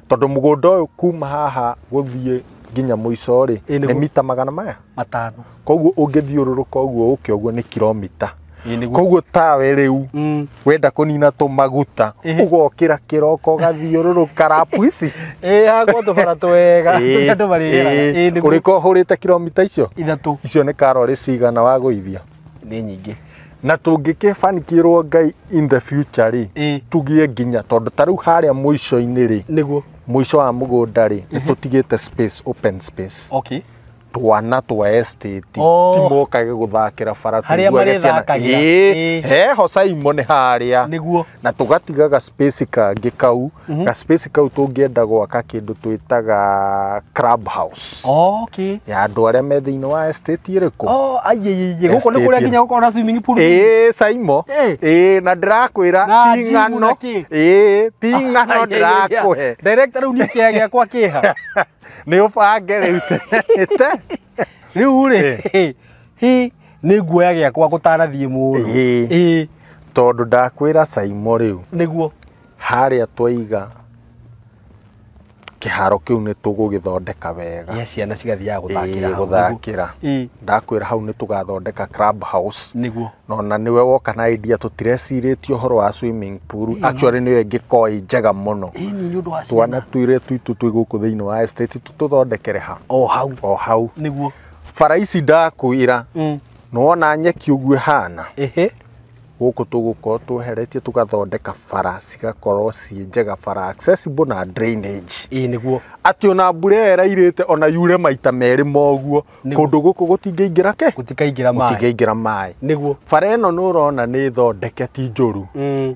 Tondũ mũgũnda ũyũ kuma haha gũthiĩ nginya mũico rĩ, nĩ mita magana maya 5. Koguo ũngĩthiũrũrũka ũguo ũke ũguo nĩ kilomita. Koguo tawe rĩu wenda kũnina tũmaguta ũgokĩra kĩroko ũgathiũrũrũka rapu ici. Hakwa tũbara twega tũrĩa andũ marĩgeraga. Ũrĩko ũhũrĩte kilomita icio 3. Icio nĩ karori cigana wagũithia? Nĩ nyingĩ. Na tũngĩkĩbanikĩrwo Ngai in the future rĩ, tũgĩe nginya tondũ ta rĩu harĩa mũico-inĩ rĩ, nĩguo mũico wa mũgũnda rĩ, nĩ tũtigĩte space, open space. Okay. Twana twa estate timokage gũthakĩra bara harĩa marĩthakagĩra. Heho Saimo nĩ harĩa. Nĩguo. Na tũgatiga ga space kangĩ kau, ga space kau tũngĩenda gwaka kĩndũ twĩtaga club house. Okay. Ya andũ arĩa me thĩinĩ wa estate ĩrĩkũ? Aiye gũkũ nĩ kũrĩa nginya gũkorwo na swimming pool. Saimo. Na ndĩrakwĩra ti ng'ano. Ti ng'ano ndĩrakũhe. Director rĩu niĩ kĩea gĩakwa kĩha. Nĩ ũbange rĩu te. Rĩu rĩ, nĩ nguoya gĩakwa gũtanathiĩ mũno. Tondũ ndakwĩra Saimo rĩu. Nĩguo. Harĩa twaiga kĩharo kĩu nĩ tũgũgĩthondeka wega. Ya ciana cigathiaga gũthakĩra. Gũthakĩra. Ndakwĩra hau nĩ tũgathondeka club house. Nĩguo. Na nĩwe woka na idea tũtirecirĩtie ũhoro wa swimming pool. Actually nĩyo ĩngĩkorwo ĩ njega mũno. Nĩ ũndũ wa ciana. Twana twĩre twitũ twĩ gũkũ thĩinĩ wa estate tũthondekere ha. O hau. O hau. Nĩguo. Bara ici ndakwĩra. Nĩwona nyeki ũguo ĩhana. Gũkũ tũgũkorwo tweheretie tũgathondeka bara cigakorwo ciĩ njega, bara accessible na drainage. Nĩguo. Atĩ ona mbura ĩyo ĩrairĩte ona yure maita merĩ moguo, kũndũ gũkũ gũtingĩingĩra kĩ? Gũtikaingĩra maĩ. Gũtingĩingĩra maĩ. Nĩguo. Bara ĩno nĩ ũrona nĩ thondeke ti njũru.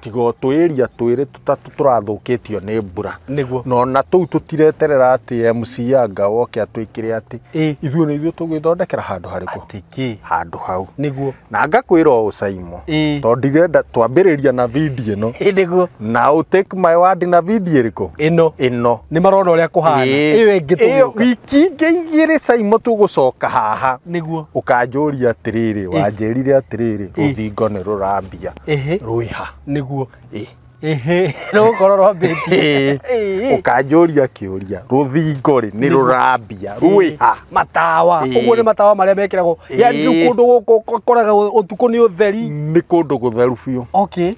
Tiga o twĩria twĩrĩ tũtatũ tũrathũkĩtio nĩ mbura. Nĩguo. Na ona tũu tũtireterera atĩ MC anga woke atwĩkĩre atĩ ithuĩ nĩ ithuĩ tũgwĩthondekera handũ harĩkũ? Atĩ kĩ? Handũ hau. Nĩguo. Na ngakwĩra ũũ Saimo. Tondũ ndirenda twambĩrĩria na video ĩno. Nĩguo. Na ũ take my word na video ĩrĩkũ? Ĩno. Ĩno. Nĩ marona ũrĩa kũhana. Ĩyo ĩngĩ tũgĩũka. Wiki ingĩ igĩrĩ Saimo tũgũcoka haha. Nĩguo. Ũkanjũria atĩrĩrĩ, wanjĩrire atĩrĩrĩ, rũthingo nĩ rũrambia. Rwĩha. Nĩguo. Rũgũkorwo rwambĩtie. Ũkanjũria kĩũria, rũthingo rĩ nĩ rũrambia, rwĩha. Matawa. Ũguo nĩ matawa marĩa mekĩragwo. Yaani rĩu kũndũ gũkũ ũkoraga ũtukũ nĩ ũtheri. Nĩ kũndũ gũtheru biũ. Okay.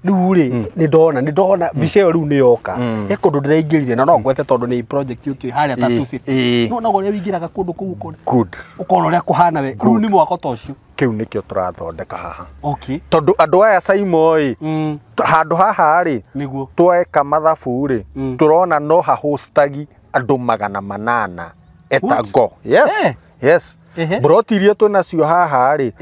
Rĩu rĩ, nĩ ndona mbica ĩyo rĩu nĩ yoka. He kũndũ ndĩraingĩrire na no ngwete tondũ nĩ project yũkĩte harĩa Tatu City. No na ũrĩa wĩingĩraga kũndũ kũu ũkona. Good. Ũkona ũrĩa kũhana we. Rĩu nĩ mwako ta ũcio. Kĩu nĩkĩo tũrathondeka haha. Okay. Tondũ andũ aya Saimo ĩ, handũ haha rĩ, nĩguo tweka mathabu rĩ, tũrona no hahostagi andũ 800 etago. Yes. Yes. Broti iria twĩnacio haha rĩ,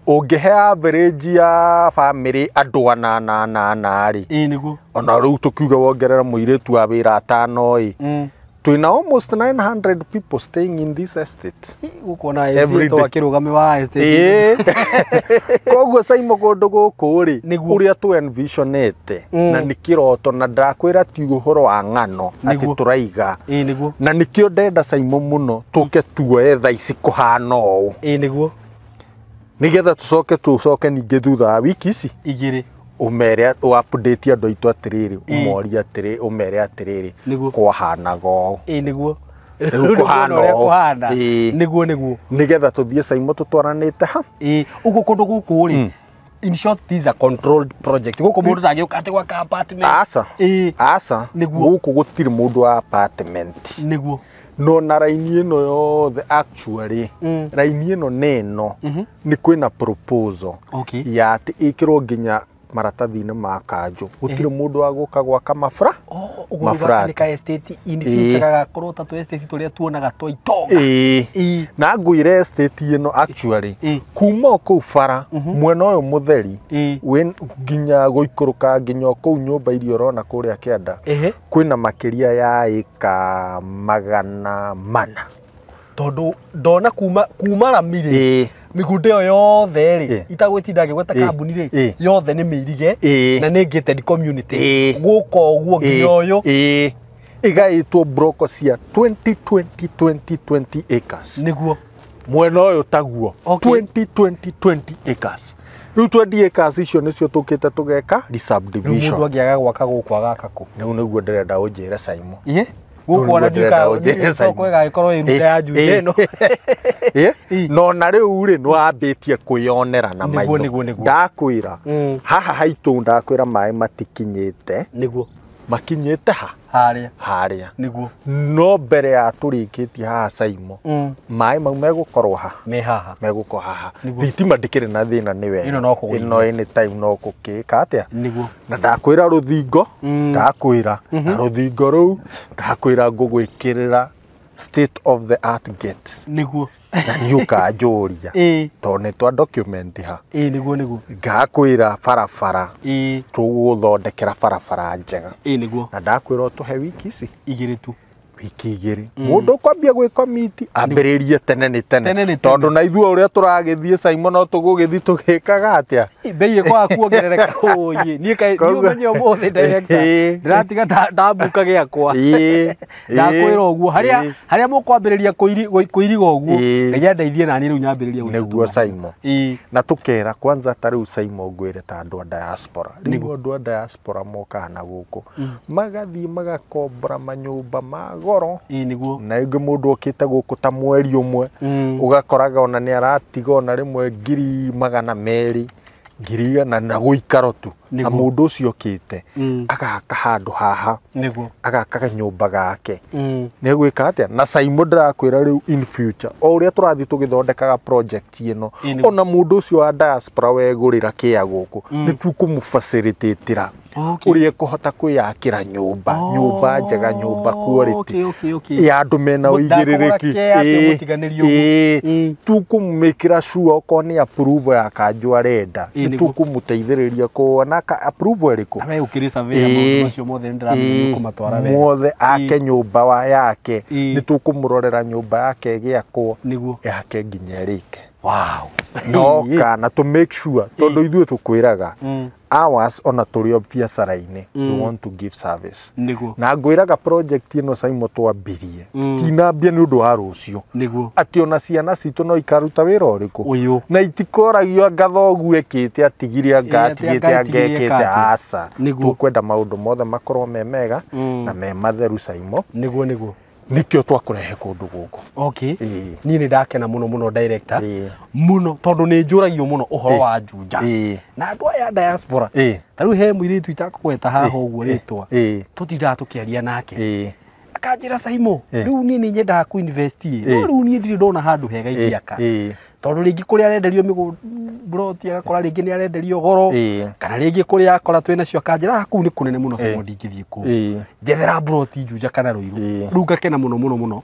ũngĩhe average ya family andũ 8 rĩ, nĩguo. Ona rĩu tũkiuga wongerera mũirĩtu wa wĩra 5 ĩ, Twina almost 900 people staying in this estate. Gũkũ ona to akĩrũgame wa estate. Koguo Saimo kũndũ gũkũ rĩ ũrĩa tu envisionete na nĩ kĩroto na ndakwĩra ti ũhoro wa ng'ano atĩ tũraiga. Nĩguo. Na nĩkĩo ndenda Saimo mũno tũke tuoe thaa ici kũhana ũũ. Nĩguo. Nĩgetha tũcoke ningĩ thutha wa wiki ici igĩrĩ umere update andũ aitũ atĩrĩrĩ umorie atĩrĩ umere atĩrĩrĩ kwahanaga ũũ. Nĩguo. Rĩu kũhana ũũ. Nĩguo nĩguo. Nĩgetha tũthiĩ Saimo tũtwaranĩte ha. Ũguo kũndũ gũkũ rĩ in short this is a controlled project. Gũkũ mũndũ ndangĩũka atĩ gwaka apartment. Aca. Aca. Nĩguo. Gũkũ gũtirĩ mũndũ wa apartment. Nĩguo. No na raini ĩno yothe actually raini ĩno nĩ ĩno nĩ kwĩna proposal ya atĩ ĩkĩrwo nginya maratathi-inĩ ma kanjũ gũtirĩ mũndũ wa gũka gwaka mabra. Ũguo nĩ ka estate in future gagakorwo ta tũ estate tũrĩa tuonaga twa itonga. Na ngwĩre estate ĩno actually kuma o kũu bara mwena ũyũ mũtheri nginya gũikũrũka nginya o kũu nyũmba iria ũrona kũrĩa kĩanda kwĩna makĩria ya ĩka 400 tondũ ndona kuma rami rĩ mĩgũnda ĩyo yothe rĩ itagwĩtinda ngĩgweta kambuni rĩ yothe nĩ mĩirige na nĩ gated community gũka ũguo nginya ũyũ ĩgaĩtwo broko cia 20 20 20 20 acres. Nĩguo. Mwena ũyũ taguo 20 20 20 acres. Rĩu 20 acres icio nĩcio tũkĩte tũgeka resubdivision. Rĩu mũndũ angĩaga gwaka gũkũ agaka kũ? Rĩu nĩguo ndĩrenda ũnjĩre Saimo. Gũkũ ona ndiũka ĩgagĩkorwo ĩrunda ya Juja ĩno. No na rĩu rĩ nĩwambĩtie kwĩyonera na maitho. Ndakwĩra haha haitũ ndakwĩra maĩ matikinyĩte. Nĩguo. Makinyĩte ha? Harĩa. Harĩa. Nĩguo. No mbere ya tũrĩkĩtie haha Saimo maĩ mau megũkorwo ha? Me haha. Megũkorwo haha. Thitima ndĩkĩrĩ na thĩna nĩ wega. Ĩno no kũgũithia. Ĩno anytime no gũkĩka atĩa? Nĩguo. Na ndakwĩra rũthingo, ndakwĩra na rũthingo rũu ndakwĩra ngũgwĩkĩrĩra state of the art gate. Nĩguo. Na nĩ ũkanjũria. Tondũ nĩ twa document ha. Nĩguo nĩguo. Ngakwĩra barabara. Tũgũthondekera barabara njega. Nĩguo. Na ndakwĩra ũtũhe wiki ici igĩrĩ tu. Wiki igĩrĩ. Mũndũ ũkwambia gwĩkomiti ambĩrĩrie tene nĩ tene. Tondũ na ithuĩ ũrĩa tũragĩthiĩ Saimo no tũgũgĩthiĩ tũgĩkaga atĩa? Bei ĩkwaga kuongerereka. Niĩ kaĩ niĩ ũmenye ũmũthĩ director. Ndĩratiga ndambuka gĩakwa. Ndakwĩra ũguo harĩa mũkwambĩrĩria kũiriga ũguo Ngai andeithie na niĩ rĩu nyambĩrĩrie gwĩka. Nĩguo Saimo. Na tũkera kwanza ta rĩu Saimo ngwĩre ta andũ a diaspora. Rĩu andũ a diaspora mokaga na gũkũ magathiĩ magakombora manyũmba ma goro. Nĩguo. Na ĩngĩ mũndũ okĩte gũkũ ta mweri ũmwe ũgakoraga ona nĩ aratiga ona rĩmwe 200,000 100,000 na gũikaro tu. Na mũndũ ũcio okĩte agaka handũ haha. Nĩguo. Agaka kanyũmba gake. Nĩ egwĩka atĩa? Na Saimo ndĩrakwĩra rĩu in future o ũrĩa tũrathiĩ tũgĩthondekaga project ĩno ona mũndũ ũcio wa diaspora wegũrĩra kĩa gũkũ nĩ tũkũmũfacilitatĩra ũrĩa ekũhota kwĩyakĩra nyũmba nyũmba njega nyũmba quality ya andũ mena ũigĩrĩrĩki. Tũkũmĩkĩra sure okorwo nĩ approval ya kanjũ arenda nĩ tũkũmũteithĩrĩria kuona approval ĩrĩkũ. Na we ũkĩrĩ surveyor maũndũ macio mothe nĩ ndĩramenya nĩũkũmatwara wega. Mothe ake nyũmba yake nĩ tũkũmũrorera nyũmba yake ĩgĩakwo yake nginya ĩrĩke. Wow. No kana to make sure tondũ ithuĩ tũkwĩraga ours ona tũrĩ o biacara-inĩ we want to give service. Nĩguo. Na ngwĩraga project ĩno Saimo twambirie tinambia nĩ ũndũ wa rũciũ. Nĩguo. Atĩ ona ciana citũ no ikaruta wĩra ũrĩkũ. Ũyũ. Na itikoragio anga thoguo ekĩte atigire anga atigĩte anga ekĩte aca. Tũkwenda maũndũ mothe makorwo me mega na me matheru Saimo. Nĩguo nĩguo. Nĩkĩo twakũrehe kũndũ gũkũ. Okay. Niĩ nĩ ndakena mũno mũno director. Mũno tondũ nĩ njũragio mũno ũhoro wa Juja. Na andũ aya diaspora. Ta rĩu he mũirĩtu itakũgweta haha ũguo rĩtwa. Tũtindaga tũkĩaria nake. Akanjĩra Saimo, rĩu niĩ nĩ nyendaga kũ invest no rĩu niĩ ndirĩ ndona handũ hega ingĩaka. Tondũ rĩngĩ kũrĩa arenderio mĩgũnda agakora rĩngĩ nĩ arenderio goro kana rĩngĩ kũrĩa akora twĩ nacio akanjĩra kũu nĩ kũnene mũno Saimo ndingĩthiĩ kũu. Njethera mburoti Juja kana Ruiru. Rĩu ngakena mũno mũno mũno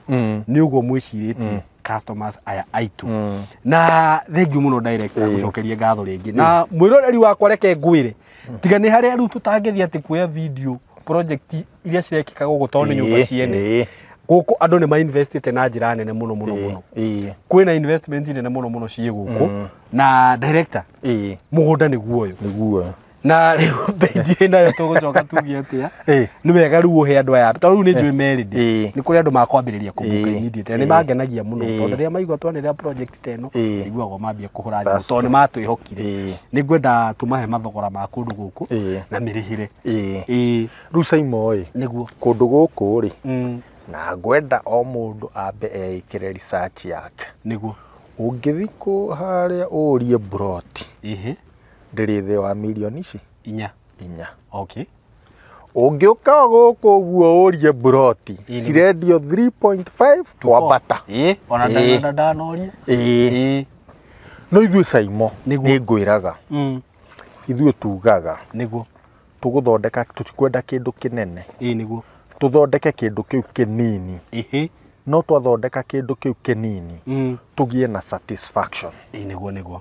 nĩ ũguo mwĩcirĩtie customers aya aitũ. Na thengiũ mũno director gũcokeria ngatho rĩngĩ. Na mwĩroreri wakwa reke ngwĩre tiga nĩ harĩa rĩu tũtangĩthiĩ atĩ kuoya video project iria cirekĩka gũkũ tondũ nĩ nyũmba ciene. Gũkũ andũ nĩ ma-investite na njĩra nene mũno mũno mũno. Kwĩna investment nene mũno mũno ciĩ gũkũ. Na director, mũgũnda nĩguo ũyũ. Nĩguo. Na rĩu bei nayo tũgũcoka tuge atĩa? Nĩ wega rĩu ũhe andũ aya tondũ rĩu nĩ njũĩ merĩndĩ. Nĩ kũrĩ andũ makwambĩrĩria kũmbuka immediately. Nĩ mangenagia mũno tondũ rĩrĩa maigua twanĩrĩra project ta ĩno, iguagwo mambia kũhũra thimũ tondũ nĩ matwĩhokire. Nĩ ngwenda tũmahe mathogora ma kũndũ gũkũ na mĩrĩhĩre. Rĩu Saimo ĩ, Nĩguo. Kũndũ gũkũ rĩ, na ngwenda o mũndũ ambe eĩkĩre research yake. Nĩguo. Ũngĩthiĩ kũ harĩa ũrie broti ndĩrĩ thĩ wa mirioni ici 4. 4. Okay. Ũngĩũka gũkũ ũguo ũrie broti cirendio 3.5 kwambata. Ona ndanoria. No ithuĩ Saimo nĩ ngwĩraga. Ithuĩ tugaga. Nĩguo. Tũgũthondeka tũtikwenda kĩndũ kĩnene. Nĩguo. Tũthondeke kĩndũ kĩu kĩnini. No twathondeka kĩndũ kĩu kĩnini tũgĩe na satisfaction. Nĩguo nĩguo.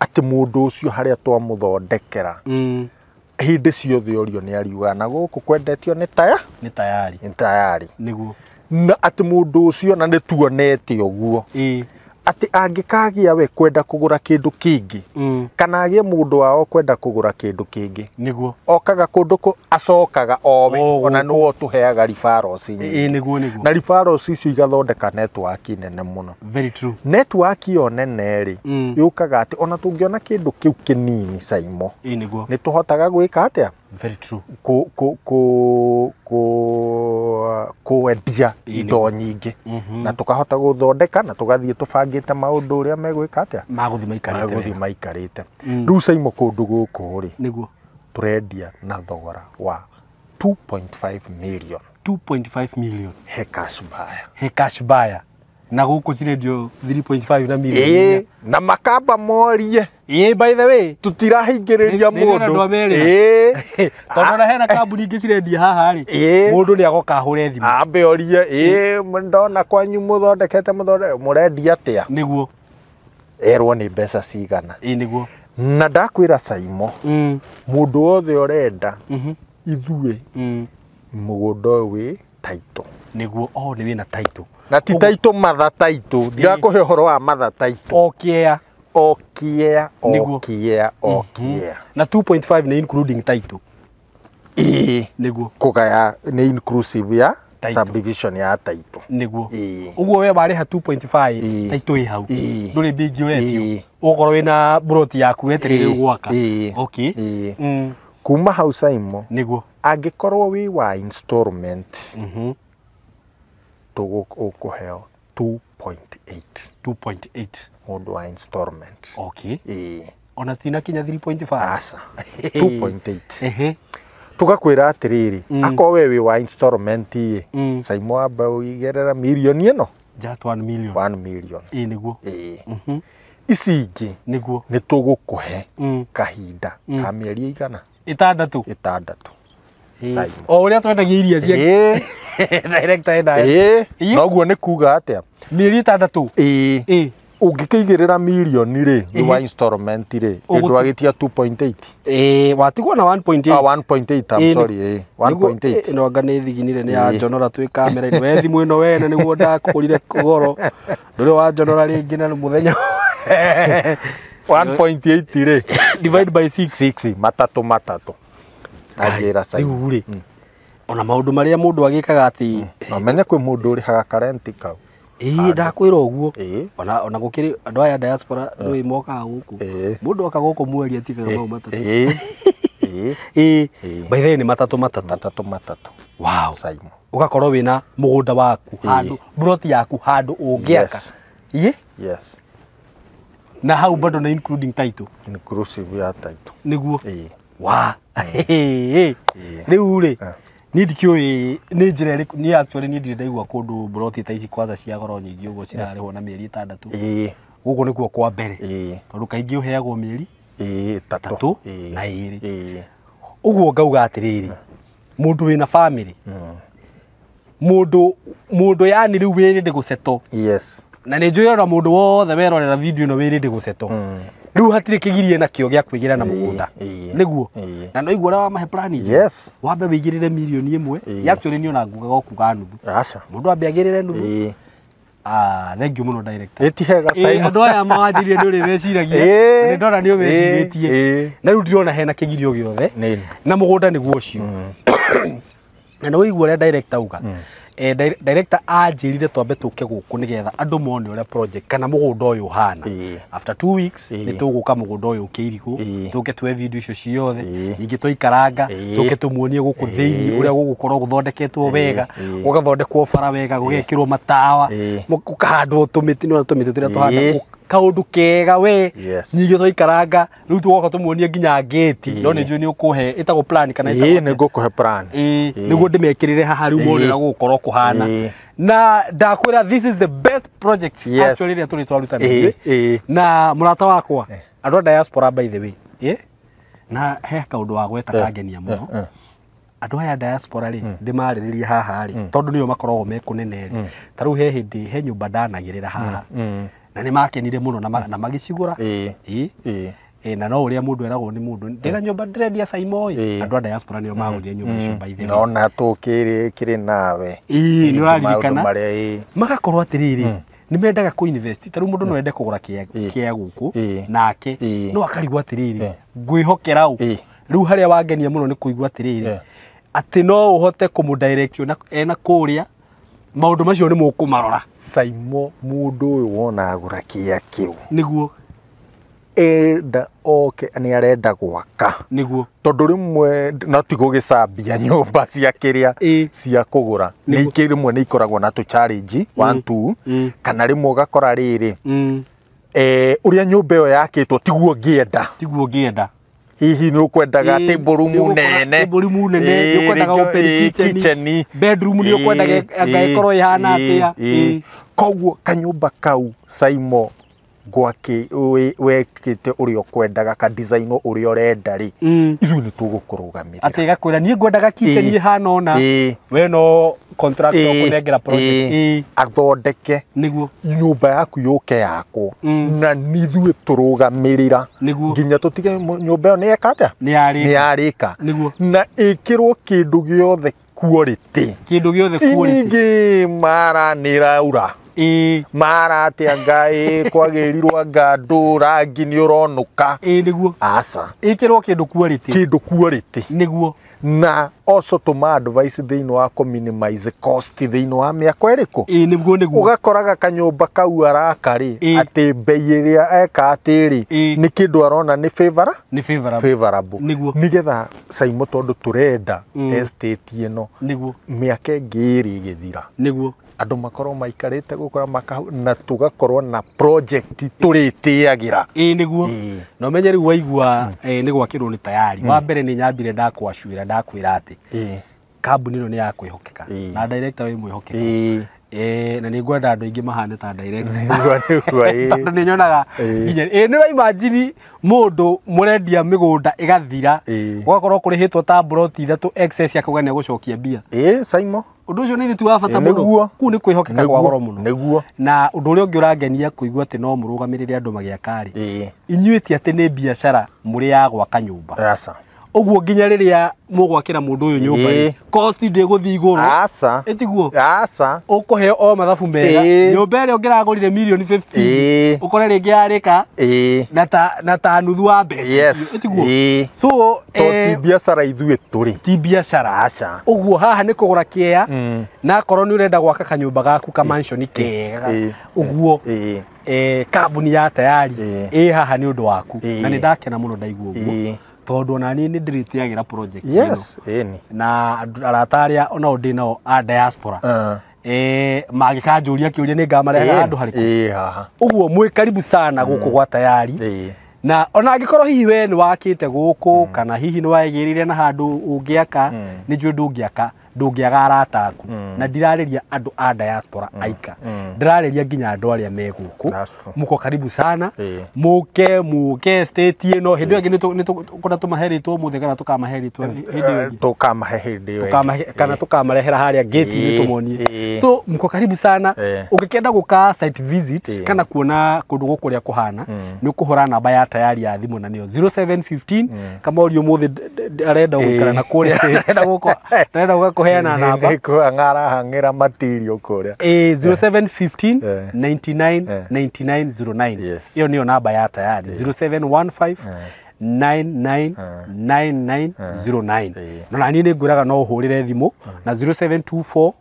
Atĩ mũndũ ũcio harĩa twamũthondekera hĩndĩ ciothe ũrio nĩ ariuga na gũkũ kwendetio nĩ taya. Nĩ tayari. Nĩ tayari. Nĩguo. Na atĩ mũndũ ũcio na nĩ tuonete ũguo. Atĩ angĩkagĩa we kwenda kũgũra kĩndũ kĩngĩ kana agĩe mũndũ wao kwenda kũgũra kĩndũ kĩngĩ. Nĩguo. Okaga kũndũ kũ acokaga owe ona nĩwe ũtũheaga referrals nyingĩ. Nĩguo nĩguo. Na referrals icio igathondeka network nene mũno. Very true. Network ĩyo nene rĩ, yũkaga atĩ ona tũngĩona kĩndũ kĩu kĩnini Saimo. Nĩguo. Nĩ tũhotaga gwĩka atĩa? Very true. Kwendia indo nyingĩ na tũkahota gũthondeka na tũgathiĩ tũbangĩte maũndũ ũrĩa megwĩka atĩa? Magũthiĩ maikarĩte. Magũthiĩ maikarĩte. Rĩu Saimo kũndũ gũkũ rĩ, nĩguo tũrendia na thogora wa 2.5 million. 2.5 million. He cash buyer. He cash buyer. Na gũkũ cirendio 3.5 na million. Na makamba morie. By the way, tutirahingĩrĩria mũndũ. Tondũ ona hena kambuni ingĩ cirendia haha rĩ, mũndũ nĩ agoka ahũre thimũ. Ambe orie, ndona kwanyu mũthondekete mũrendia atĩa? Nĩguo. Erwo nĩ mbeca cigana. Nĩguo. Na ndakwĩra Saimo, mũndũ wothe ũrenda ithuĩ mũgũnda ũyũ wĩ title. Nĩguo, nĩ wĩna title. Na ti title mother title, ndirakũhe ũhoro wa mother title. O kĩa. O kĩa, o kĩa, o kĩa. Na 2.5 nĩ including title. Nĩguo. Kũgaya nĩ inclusive ya subdivision ya title. Nĩguo. Ũguo we warĩha 2.5 title ĩ hau. Ndũrĩ mbia ingĩ ũretio. Ũgũkorwo wĩna broti yaku wetereire gwaka. Okay. Kuma hau Saimo. Nĩguo. Angĩkorwo wĩ wa installment, ũkũheo 2.8. 2.8. Mũndũ wa installment. Okay. Ona tinakinya 3.5. Aca. 2.8. Tũgakwĩra atĩrĩrĩ, akorwo we wĩ wa installment ĩ, Saimo amba ũigĩrĩra mirioni ĩno. Just 1 million. 1 million. Nĩguo. Ici ingĩ nĩguo nĩ tũgũkũhe kahinda ka mĩeri ĩigana? 6. 6. O ũrĩa twendagia iria cia director ena. Noguo nĩ kuga atĩa? Mĩeri 6. Ũngĩkĩigĩrĩra mirioni rĩ, nĩ wa installment rĩ, ndwagĩtia 2.8. Watigwo na 1.8. 1.8, I'm sorry. 1.8. No anga nĩ thiginire nĩ ya njonora twĩ kamera-inĩ. We thimũ ĩno wene nĩguo ndakũgũrire goro. Ndũrĩ wa njonora rĩngĩ na mũthenya. 1.8 rĩ. Divide by 6. 6, matatũ matatũ. Anjĩra Saimo. Rĩu rĩ, ona maũndũ marĩa mũndũ agĩkaga atĩ no menye kwĩ mũndũ ũrĩhaga karenti kau. Ndakwĩra ũguo. Ona gũkĩrĩ andũ aya diaspora ndũĩ mokaga gũkũ. Mũndũ oka gũkũ mweri atigaga mau matatũ. By the way nĩ matatũ matatũ. Matatũ matatũ. Wow. Saimo. Ũgakorwo wĩna mũgũnda waku handũ, broti yaku handũ ũngĩaka. Yes. Na hau bado na including title. Inclusive ya title. Nĩguo. Wa. Rĩu rĩ, niĩ ndikĩũĩ nĩ njĩra ĩrĩkũ, niĩ actually niĩ ndirĩ ndaigua kũndũ broti ta ici kwanza cia goro nyingĩ ũguo cirarĩhwo na mĩeri 6. Gũkũ nĩkuo kwa mbere. Tondũ kaingĩ ũheagwo mĩeri 3 na 2. Ũguo ngauga atĩrĩrĩ, mũndũ wĩna family, mũndũ yani rĩu wĩrĩ gũsettle. Yes. Na nĩ njũĩ ona mũndũ wothe werorera video ĩno wĩ ready gũsettle. Rĩu hatirĩ kĩgirie nakĩo gĩa kwĩgĩra na mũgũnda. Nĩguo. Na no igua ũrĩa wamahe plan njega. Yes. Wambe wĩigĩrĩre mirioni 1. Actually niĩ ona ngugaga ũkuga nuthu. Aca. Mũndũ ambe agĩrĩre nuthu. Thank you mũno director. Ĩti hega Simon. Andũ aya mawanjirie nĩ ũrĩ meciragia. Nĩ ndona nĩ ũmecirĩtie. Na rĩu ndirona hena kĩgirio gĩothe. Na mũgũnda nĩguo ũcio. Na nĩ waigua ũrĩa director auga. Director anjĩrire twambe tũke gũkũ nĩgetha andũ mone ũrĩa project kana mũgũnda ũyũ ũhana. After 2 weeks nĩ tũgũka mũgũnda ũyũ Kĩirigũ, tũke tuoe video icio ciothe, ningĩ twaikaranga, tũke tũmuonie gũkũ thĩinĩ ũrĩa gũgũkorwo gũthondeketwo wega, gũgathondekwo bara wega, gũgekĩrwo matawa, gũkahandwo tũmĩtĩ, nĩ tũmĩtĩ tũrĩa tũhanda kaũndũ kega we. Ningĩ twaikaranga rĩu tũgoka tũmuonie nginya ngĩti, no nĩ njũĩ nĩ ũkũhe ĩtagwo plan kana ĩtagwo nĩ ngũkũhe plan. Nĩguo ndĩmekĩrĩre haha rĩu mone ũrĩa gũgũkorwo kũhana. Na ndakwĩra this is the best project actually ĩrĩa tũrĩ twaruta na mũrata wakwa andũ a diaspora by the way. Na he kaũndũ wa gweta kangenia mũno. Andũ aya diaspora rĩ ndĩmarĩrĩrie haha rĩ tondũ nĩo makoragwo me kũnene rĩ. Ta rĩu he hĩndĩ he nyũmba ndanagĩrĩra haha na nĩ makenire mũno na magĩcigũra. Na no ũrĩa mũndũ eragwo nĩ mũndũ ndĩra nyũmba ndĩrendia Saimo ĩ. Andũ a diaspora nĩo magũrire nyũmba icio by the way. Nona tũkĩrĩ nawe. Nĩ ũraririkana. Magakorwo atĩrĩrĩ nĩ mendaga kũ invest. Ta rĩu mũndũ no ende kũgũra kĩa gũkũ nake no akarigwo atĩrĩrĩ ngwĩhokera ũ. Rĩu harĩa wangenia mũno nĩ kũigua atĩrĩrĩ atĩ no ũhote kũmũ direct ena kũrĩa maũndũ macio nĩ mũkũmarora. Saimo mũndũ ũyũ wona agũra kĩa kĩu nĩguo enda oke nĩ arenda gwaka nĩguo tondũ rĩmwe no ti gũgĩcambia nyũmba cia kĩrĩa cia kũgũra nĩ rĩmwe nĩ ikoragwo na tũ challenge 1 2 kana rĩmwe ũgakora rĩrĩ ũrĩa nyũmba ĩyo yakĩtwo tiguo ngĩenda tiguo ngĩenda. Hihi nĩ ũkwendaga table room nene, table room nene, nĩ ũkwendaga open kitchen, bedroom nĩ ũkwendaga anga ĩkorwo ĩhana atĩa. Koguo kanyũmba kau Saimo gwake wekĩte ũrĩa ũkwendaga ka design ũrĩa ũrenda rĩ ithuĩ nĩ tũgũkũrũgamĩrĩra. Atĩ gakwĩra niĩ ngwendaga kitchen ĩhana ũna, we no contract ũkũnengera project athondeke nĩguo nyũmba yaku yũke yakwo na nithuĩ tũrũgamĩrĩra nginya tũtige nyũmba ĩyo nĩ yeka atĩa nĩ yarĩka na ĩkĩrwo kĩndũ gĩothe quality kĩndũ gĩothe quality ningĩ mara nĩ raura mara atĩa ngai kwagĩrirwo anga ndũ rangi nĩ ũronũka nĩguo aca ĩkĩrwo kĩndũ quality kĩndũ quality nĩguo na also tũma advice thĩinĩ wa kũ minimize cost thĩinĩ wa mĩako ĩrĩkũ nĩguo nĩguo ũgakoraga kanyũmba kau araka rĩ atĩ bei ĩrĩa eka atĩ rĩ nĩ kĩndũ arona nĩ favorable nĩguo nĩgetha Saimo tondũ tũrenda estate ĩno nĩguo mĩaka ĩngĩ ĩrĩ ĩgĩthira nĩguo andũ makorwo maikarĩte gũkora makahu na tũgakorwo na project tũrĩtĩagĩra nĩguo na ũmenye rĩu waigua nĩ gwakĩrwo nĩ tayari. Wa mbere nĩ nyambire ndakwacuĩra ndakwĩra atĩ kambuni ĩno nĩ ya kwĩhokeka na director wĩ mwĩhokeku na nĩ ngwenda andũ aingĩ mahane ta director tondũ nĩ nyonaga nginya nĩ wa imagine mũndũ mũrendia mĩgũnda ĩgathira gũgakorwo kũrĩhĩtwo ta broti 3 excess akauga nĩ egũcokia mbia. Saimo ũndũ ũcio nĩ ti wa bata mũno kũu nĩ kwĩhokeka kwa goro mũno nĩguo. Na ũndũ ũrĩa ũngĩ ũrangenia kũigua atĩ no mũrũgamĩrĩre andũ magĩaka rĩ inyuĩ ti atĩ nĩ biacara mũrĩ ya gwaka nyũmba aca ũguo nginya rĩrĩa mũgwakĩra mũndũ ũyũ nyũmba rĩ cost ndĩgũthiĩ igũrũ aca ĩtiguo aca ũkũheo o mathabu mega nyũmba ĩrĩa ũngĩragũrire mirioni 50 ũkore rĩngĩ yarĩka na ta nuthu wa mbeca icio ĩtiguo so to ti biacara ithuĩ tũrĩ ti biacara aca ũguo haha nĩ kũgũra kĩea na akorwo nĩ ũrenda gwaka kanyũmba gaku ka mansion kega ũguo kambuni ya tayari ĩ haha nĩ ũndũ waku na nĩ ndakena mũno ndaigua ũguo tondũ ona niĩ nĩ ndĩrĩtĩagĩra project ĩno na arata arĩa onao ndĩ nao a diaspora mangĩkanjũria kĩũria nĩ ngamarehaga handũ harĩkũ haha ũguo mwĩ karibu sana gũkũ gwa tayari na ona angĩkorwo hihi we nĩ wakĩte gũkũ kana hihi nĩ waigĩrĩire na handũ ũngĩaka nĩ njũĩ ndũngĩaka Ndũngĩaga arata aku. Na ndirarĩria andũ a diaspora aika, ndĩrarĩria nginya andũ arĩa me gũkũ. That's true. Muko karibu sana, muke muke state ĩno. Hĩndĩ ĩyo ĩngĩ nĩ tũkũrĩa tũmahe rĩtwa ũmũthĩ kana tũkamahe rĩtwa hĩndĩ ĩyo ĩngĩ? Tũkamahe hĩndĩ ĩyo ĩngĩ. Tukamahe kana tukamarehera harĩa gate-inĩ tũmonie. So mko karibu sana. Ũngĩkenda gũka site visit kana kuona kũndũ gũkũ ũrĩa kũhana, nĩ ũkũhũra namba ya tayari ya thimũ na nĩyo 0715. Kama ũria ũmũthĩ arenda gũikara na kũrĩa, arenda gũka, arenda gũka kũheana namba. Nĩ kũhang'ara matirio kũrĩa. 0715 99 9909. Ĩyo nĩyo namba ya tayari, 0715 999909. No na niĩ nĩ ngwĩraga no ũhũrĩre thimũ na 0724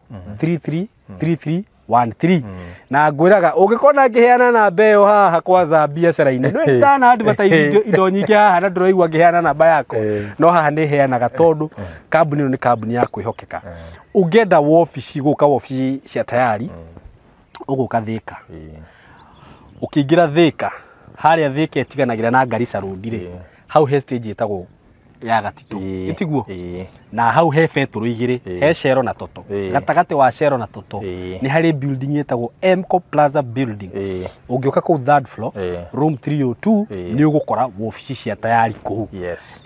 33 33 13. Na ngwĩraga ũngĩkona ngĩheana namba ĩyo haha kwanza biacara-inĩ, nĩ ndana advertise indo nyingĩ haha na ndũraigua ngĩheana namba yakwa. No haha nĩ heanaga tondũ kambuni ĩno nĩ kambuni ya kwĩhokeka. Ũngĩenda wobici, gũka wobici cia tayari, ũgũka Thĩka. Ũkĩingĩra Thĩka harĩa Thĩka ĩtiganagĩra na Garissa Road rĩ, hau he stage ĩtagwo ya Gatitũ. Ĩtiguo? Ĩĩ. Na hau he betũrũ igĩrĩ, he Shell na Total. Gatagatĩ wa Shell na Total nĩ harĩ building ĩtagwo Mco Plaza building. Ũngĩũka kũu third floor, room 302, nĩ ũgũkora wobici cia tayari kũu.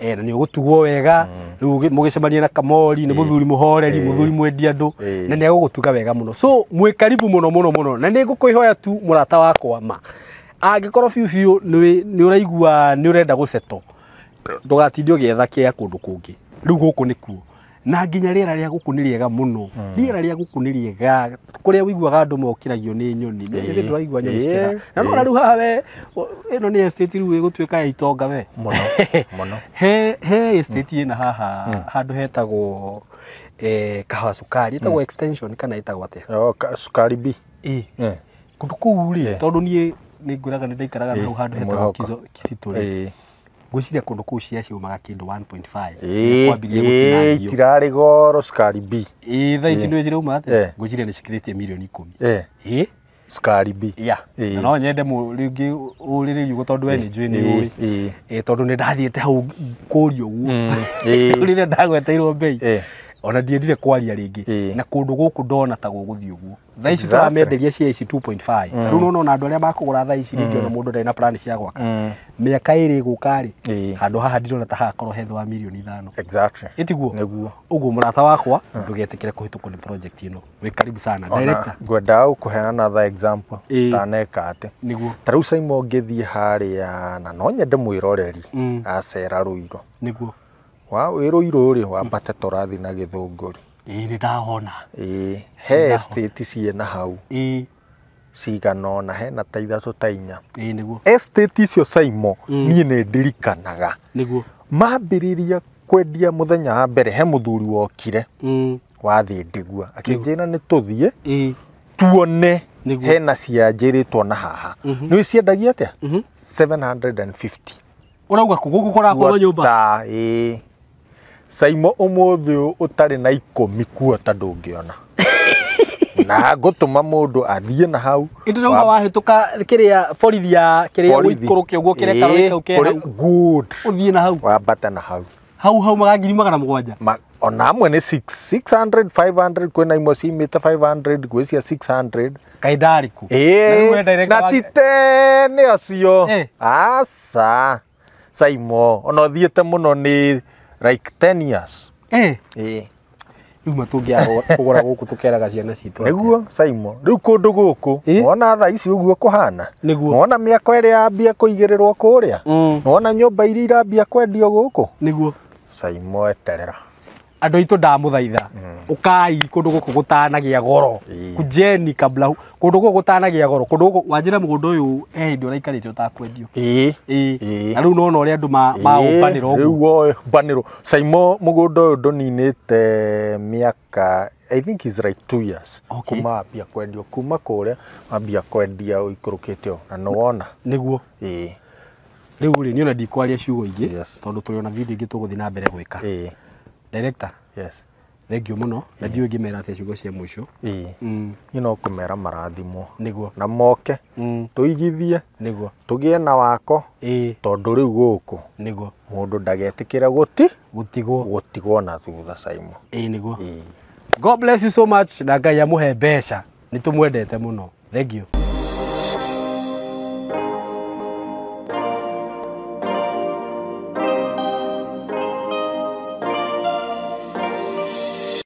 Na nĩ ũgũtugwo wega. Rĩu mũgĩcemania na Kamori, nĩ mũthuri mũhoreri, mũthuri mwendi andũ, na nĩ egũgũtuga wega mũno. So mwĩ karibu mũno mũno mũno, na nĩ ngũkwĩhoya tu, mũrata wakwa, ma angĩkorwo biũ biũ nĩ ũraigua nĩ ũrenda gũceto, ndũgatinde ũgĩetha kĩa kũndũ kũngĩ. Rĩu gũkũ nĩkuo, na nginya rĩera rĩa gũkũ nĩ rĩega mũno. Rĩera rĩa gũkũ nĩ rĩega, kũrĩa ũiguaga andũ mokĩragio nĩ nyoni. Nĩ ndũraigua nyoni cikĩra na no rĩu haha we ĩno nĩ estate rĩu ĩgũtuĩka ya itonga we. Mũno mũno. He estate ĩna haha handũ hetagwo kahawa cukari, ĩtagwo extension kana ĩtagwo atĩa? Oh, cukari B. Ĩ kũndũ kũu rĩ, tondũ niĩ nĩ ngwĩraga nĩ ndaikaraga na hau handũ hetagwo Mwĩhoko. Kizito rĩ, ngwĩciria kũndũ kũu cia ciumaga kĩndũ 1.5 kwambirie gũtinangio. Itirarĩ goro cukari B. Ĩ thaa ici nĩ cirauma atĩa? Ngwĩciria nĩ cikĩrĩtie mirioni 10. Ĩ. Cukari B. Ya. Na no nyende rĩngĩ ũrĩrĩrie ũguo tondũ we nĩ njũĩ nĩ ũĩ. Ĩ tondũ nĩ ndathiĩte hau kũria ũguo rĩrĩa ndagweteirwo mbei, ona ndiendire kwaria rĩngĩ. Na kũndũ gũkũ ndona ta gũgũthiĩ ũguo. Thaa ici tũramenderia cia ici 2.5. Rĩu nĩwona ona andũ arĩa makũgũra thaa ici, rĩngĩ ona mũndũ ndarĩ na plan cia gwaka, mĩaka 2 ĩgũka rĩ, handũ haha ndirona ta hagakorwo he thĩ wa mirioni 5. Ĩtiguo? Nĩguo. Ũguo mũrata wakwa, ndũgetĩkĩre kũhĩtũkwo nĩ project ĩno. Wĩ karibu sana. Ona Director. ngwendaga gũkũheana the example taneka atĩ ta rĩu Simon ngĩthiĩ harĩa, na no nyende mwĩroreri acera Rũirũ, wa wĩ Rũirũ rĩ, wambate tũrathi na Gĩthũngũri. Ĩ nĩ ndahona. Ĩĩ, he estate ciĩna hau cigana ũna, hena ta ithatũ ta inya. Ĩ nĩguo. Estate icio Simon, niĩ nĩ ndirikanaga mambĩrĩria kwendia mũthenya wa mbere, he mũthuri wokire wathiĩ ndigua akĩnjĩra nĩ tũthiĩ tuone. Hena cianjĩrĩtwo na haha. Nĩ ciendagia atĩa? 750. Ũrauga kũ gũkũ kũrakorwo nyũmba? Guota, ĩĩ Saimo, ũmũthĩ ũyũ ũtarĩ na 10 kuota ndũngĩona, na ngũtũma mũndũ athiĩ na hau. Ĩndĩrauga wahĩtũka kĩrĩa borithi ya kĩrĩa, Borithi. ũikũrũke ũguo kĩrĩa karori kau ke hau. Good. Ũthiĩ na hau. Wambate na hau. Hau hau maga 700,000. Ona amwe nĩ 6 600, 500, kwĩna imwe ciumĩte 500, gwĩ cia 600. Kaĩ ndarĩ kũ? Na rĩu we Ĩĩ, director na ti tene acio. Aca Saimo, ona ũthiĩte mũno nĩ like 10 years. Ĩĩ. Rĩu ma tũngĩaga kũgũra gũkũ tũkeraga ciana citũ atĩa? Nĩguo Saimo, rĩu kũndũ gũkũ wona thaa ici ũguo kũhana, wona mĩako ĩrĩa yambia kũigĩrĩrwo kũrĩa, wona nyũmba iria irambia kwendio gũkũ. Saimo, eterera. Andũ aitũ, ndamũthaitha, ũkai kũndũ gũkũ gũtanagĩa goro. Kujeni kabla kũndũ gũkũ gũtanagĩa goro. Kũndũ gũkũ wanjĩra mũgũnda ũyũ he hĩndĩ ũraikarĩte ũtakwendio. Ĩĩ. Ĩĩ. Na rĩu nona ũrĩa andũ maũmbanĩra Rĩu ũguo. Ũmbanĩrwo Saimo, mũgũnda ũyũ ndũninĩte mĩaka, I think is like 2 years kuma wambia kwendio, kuma kũrĩa wambia kwendia ũikũrũkĩte ũũ, na nĩwona. Ĩĩ. Rĩu rĩ, niĩ ona ndikwaria ciugo ingĩ tondũ tũrĩ ona video ingĩ tũgũthiĩ na mbere gwĩka. Director, thank you mũno, na ndiũĩ ngĩmera atĩa ciugo cia mũico. Niĩ no kũmera marathimwo na moke tũigithie, tũgĩe na wako, tondũ rĩu gũkũ mũndũ ndagetĩkĩra gũti gũtigwo gũtigwo na thutha, Saimo. Ĩĩ nĩguo. God bless you so much na Ngai amũhe mbeca. Nĩ tũmwendete mũno. Thank you.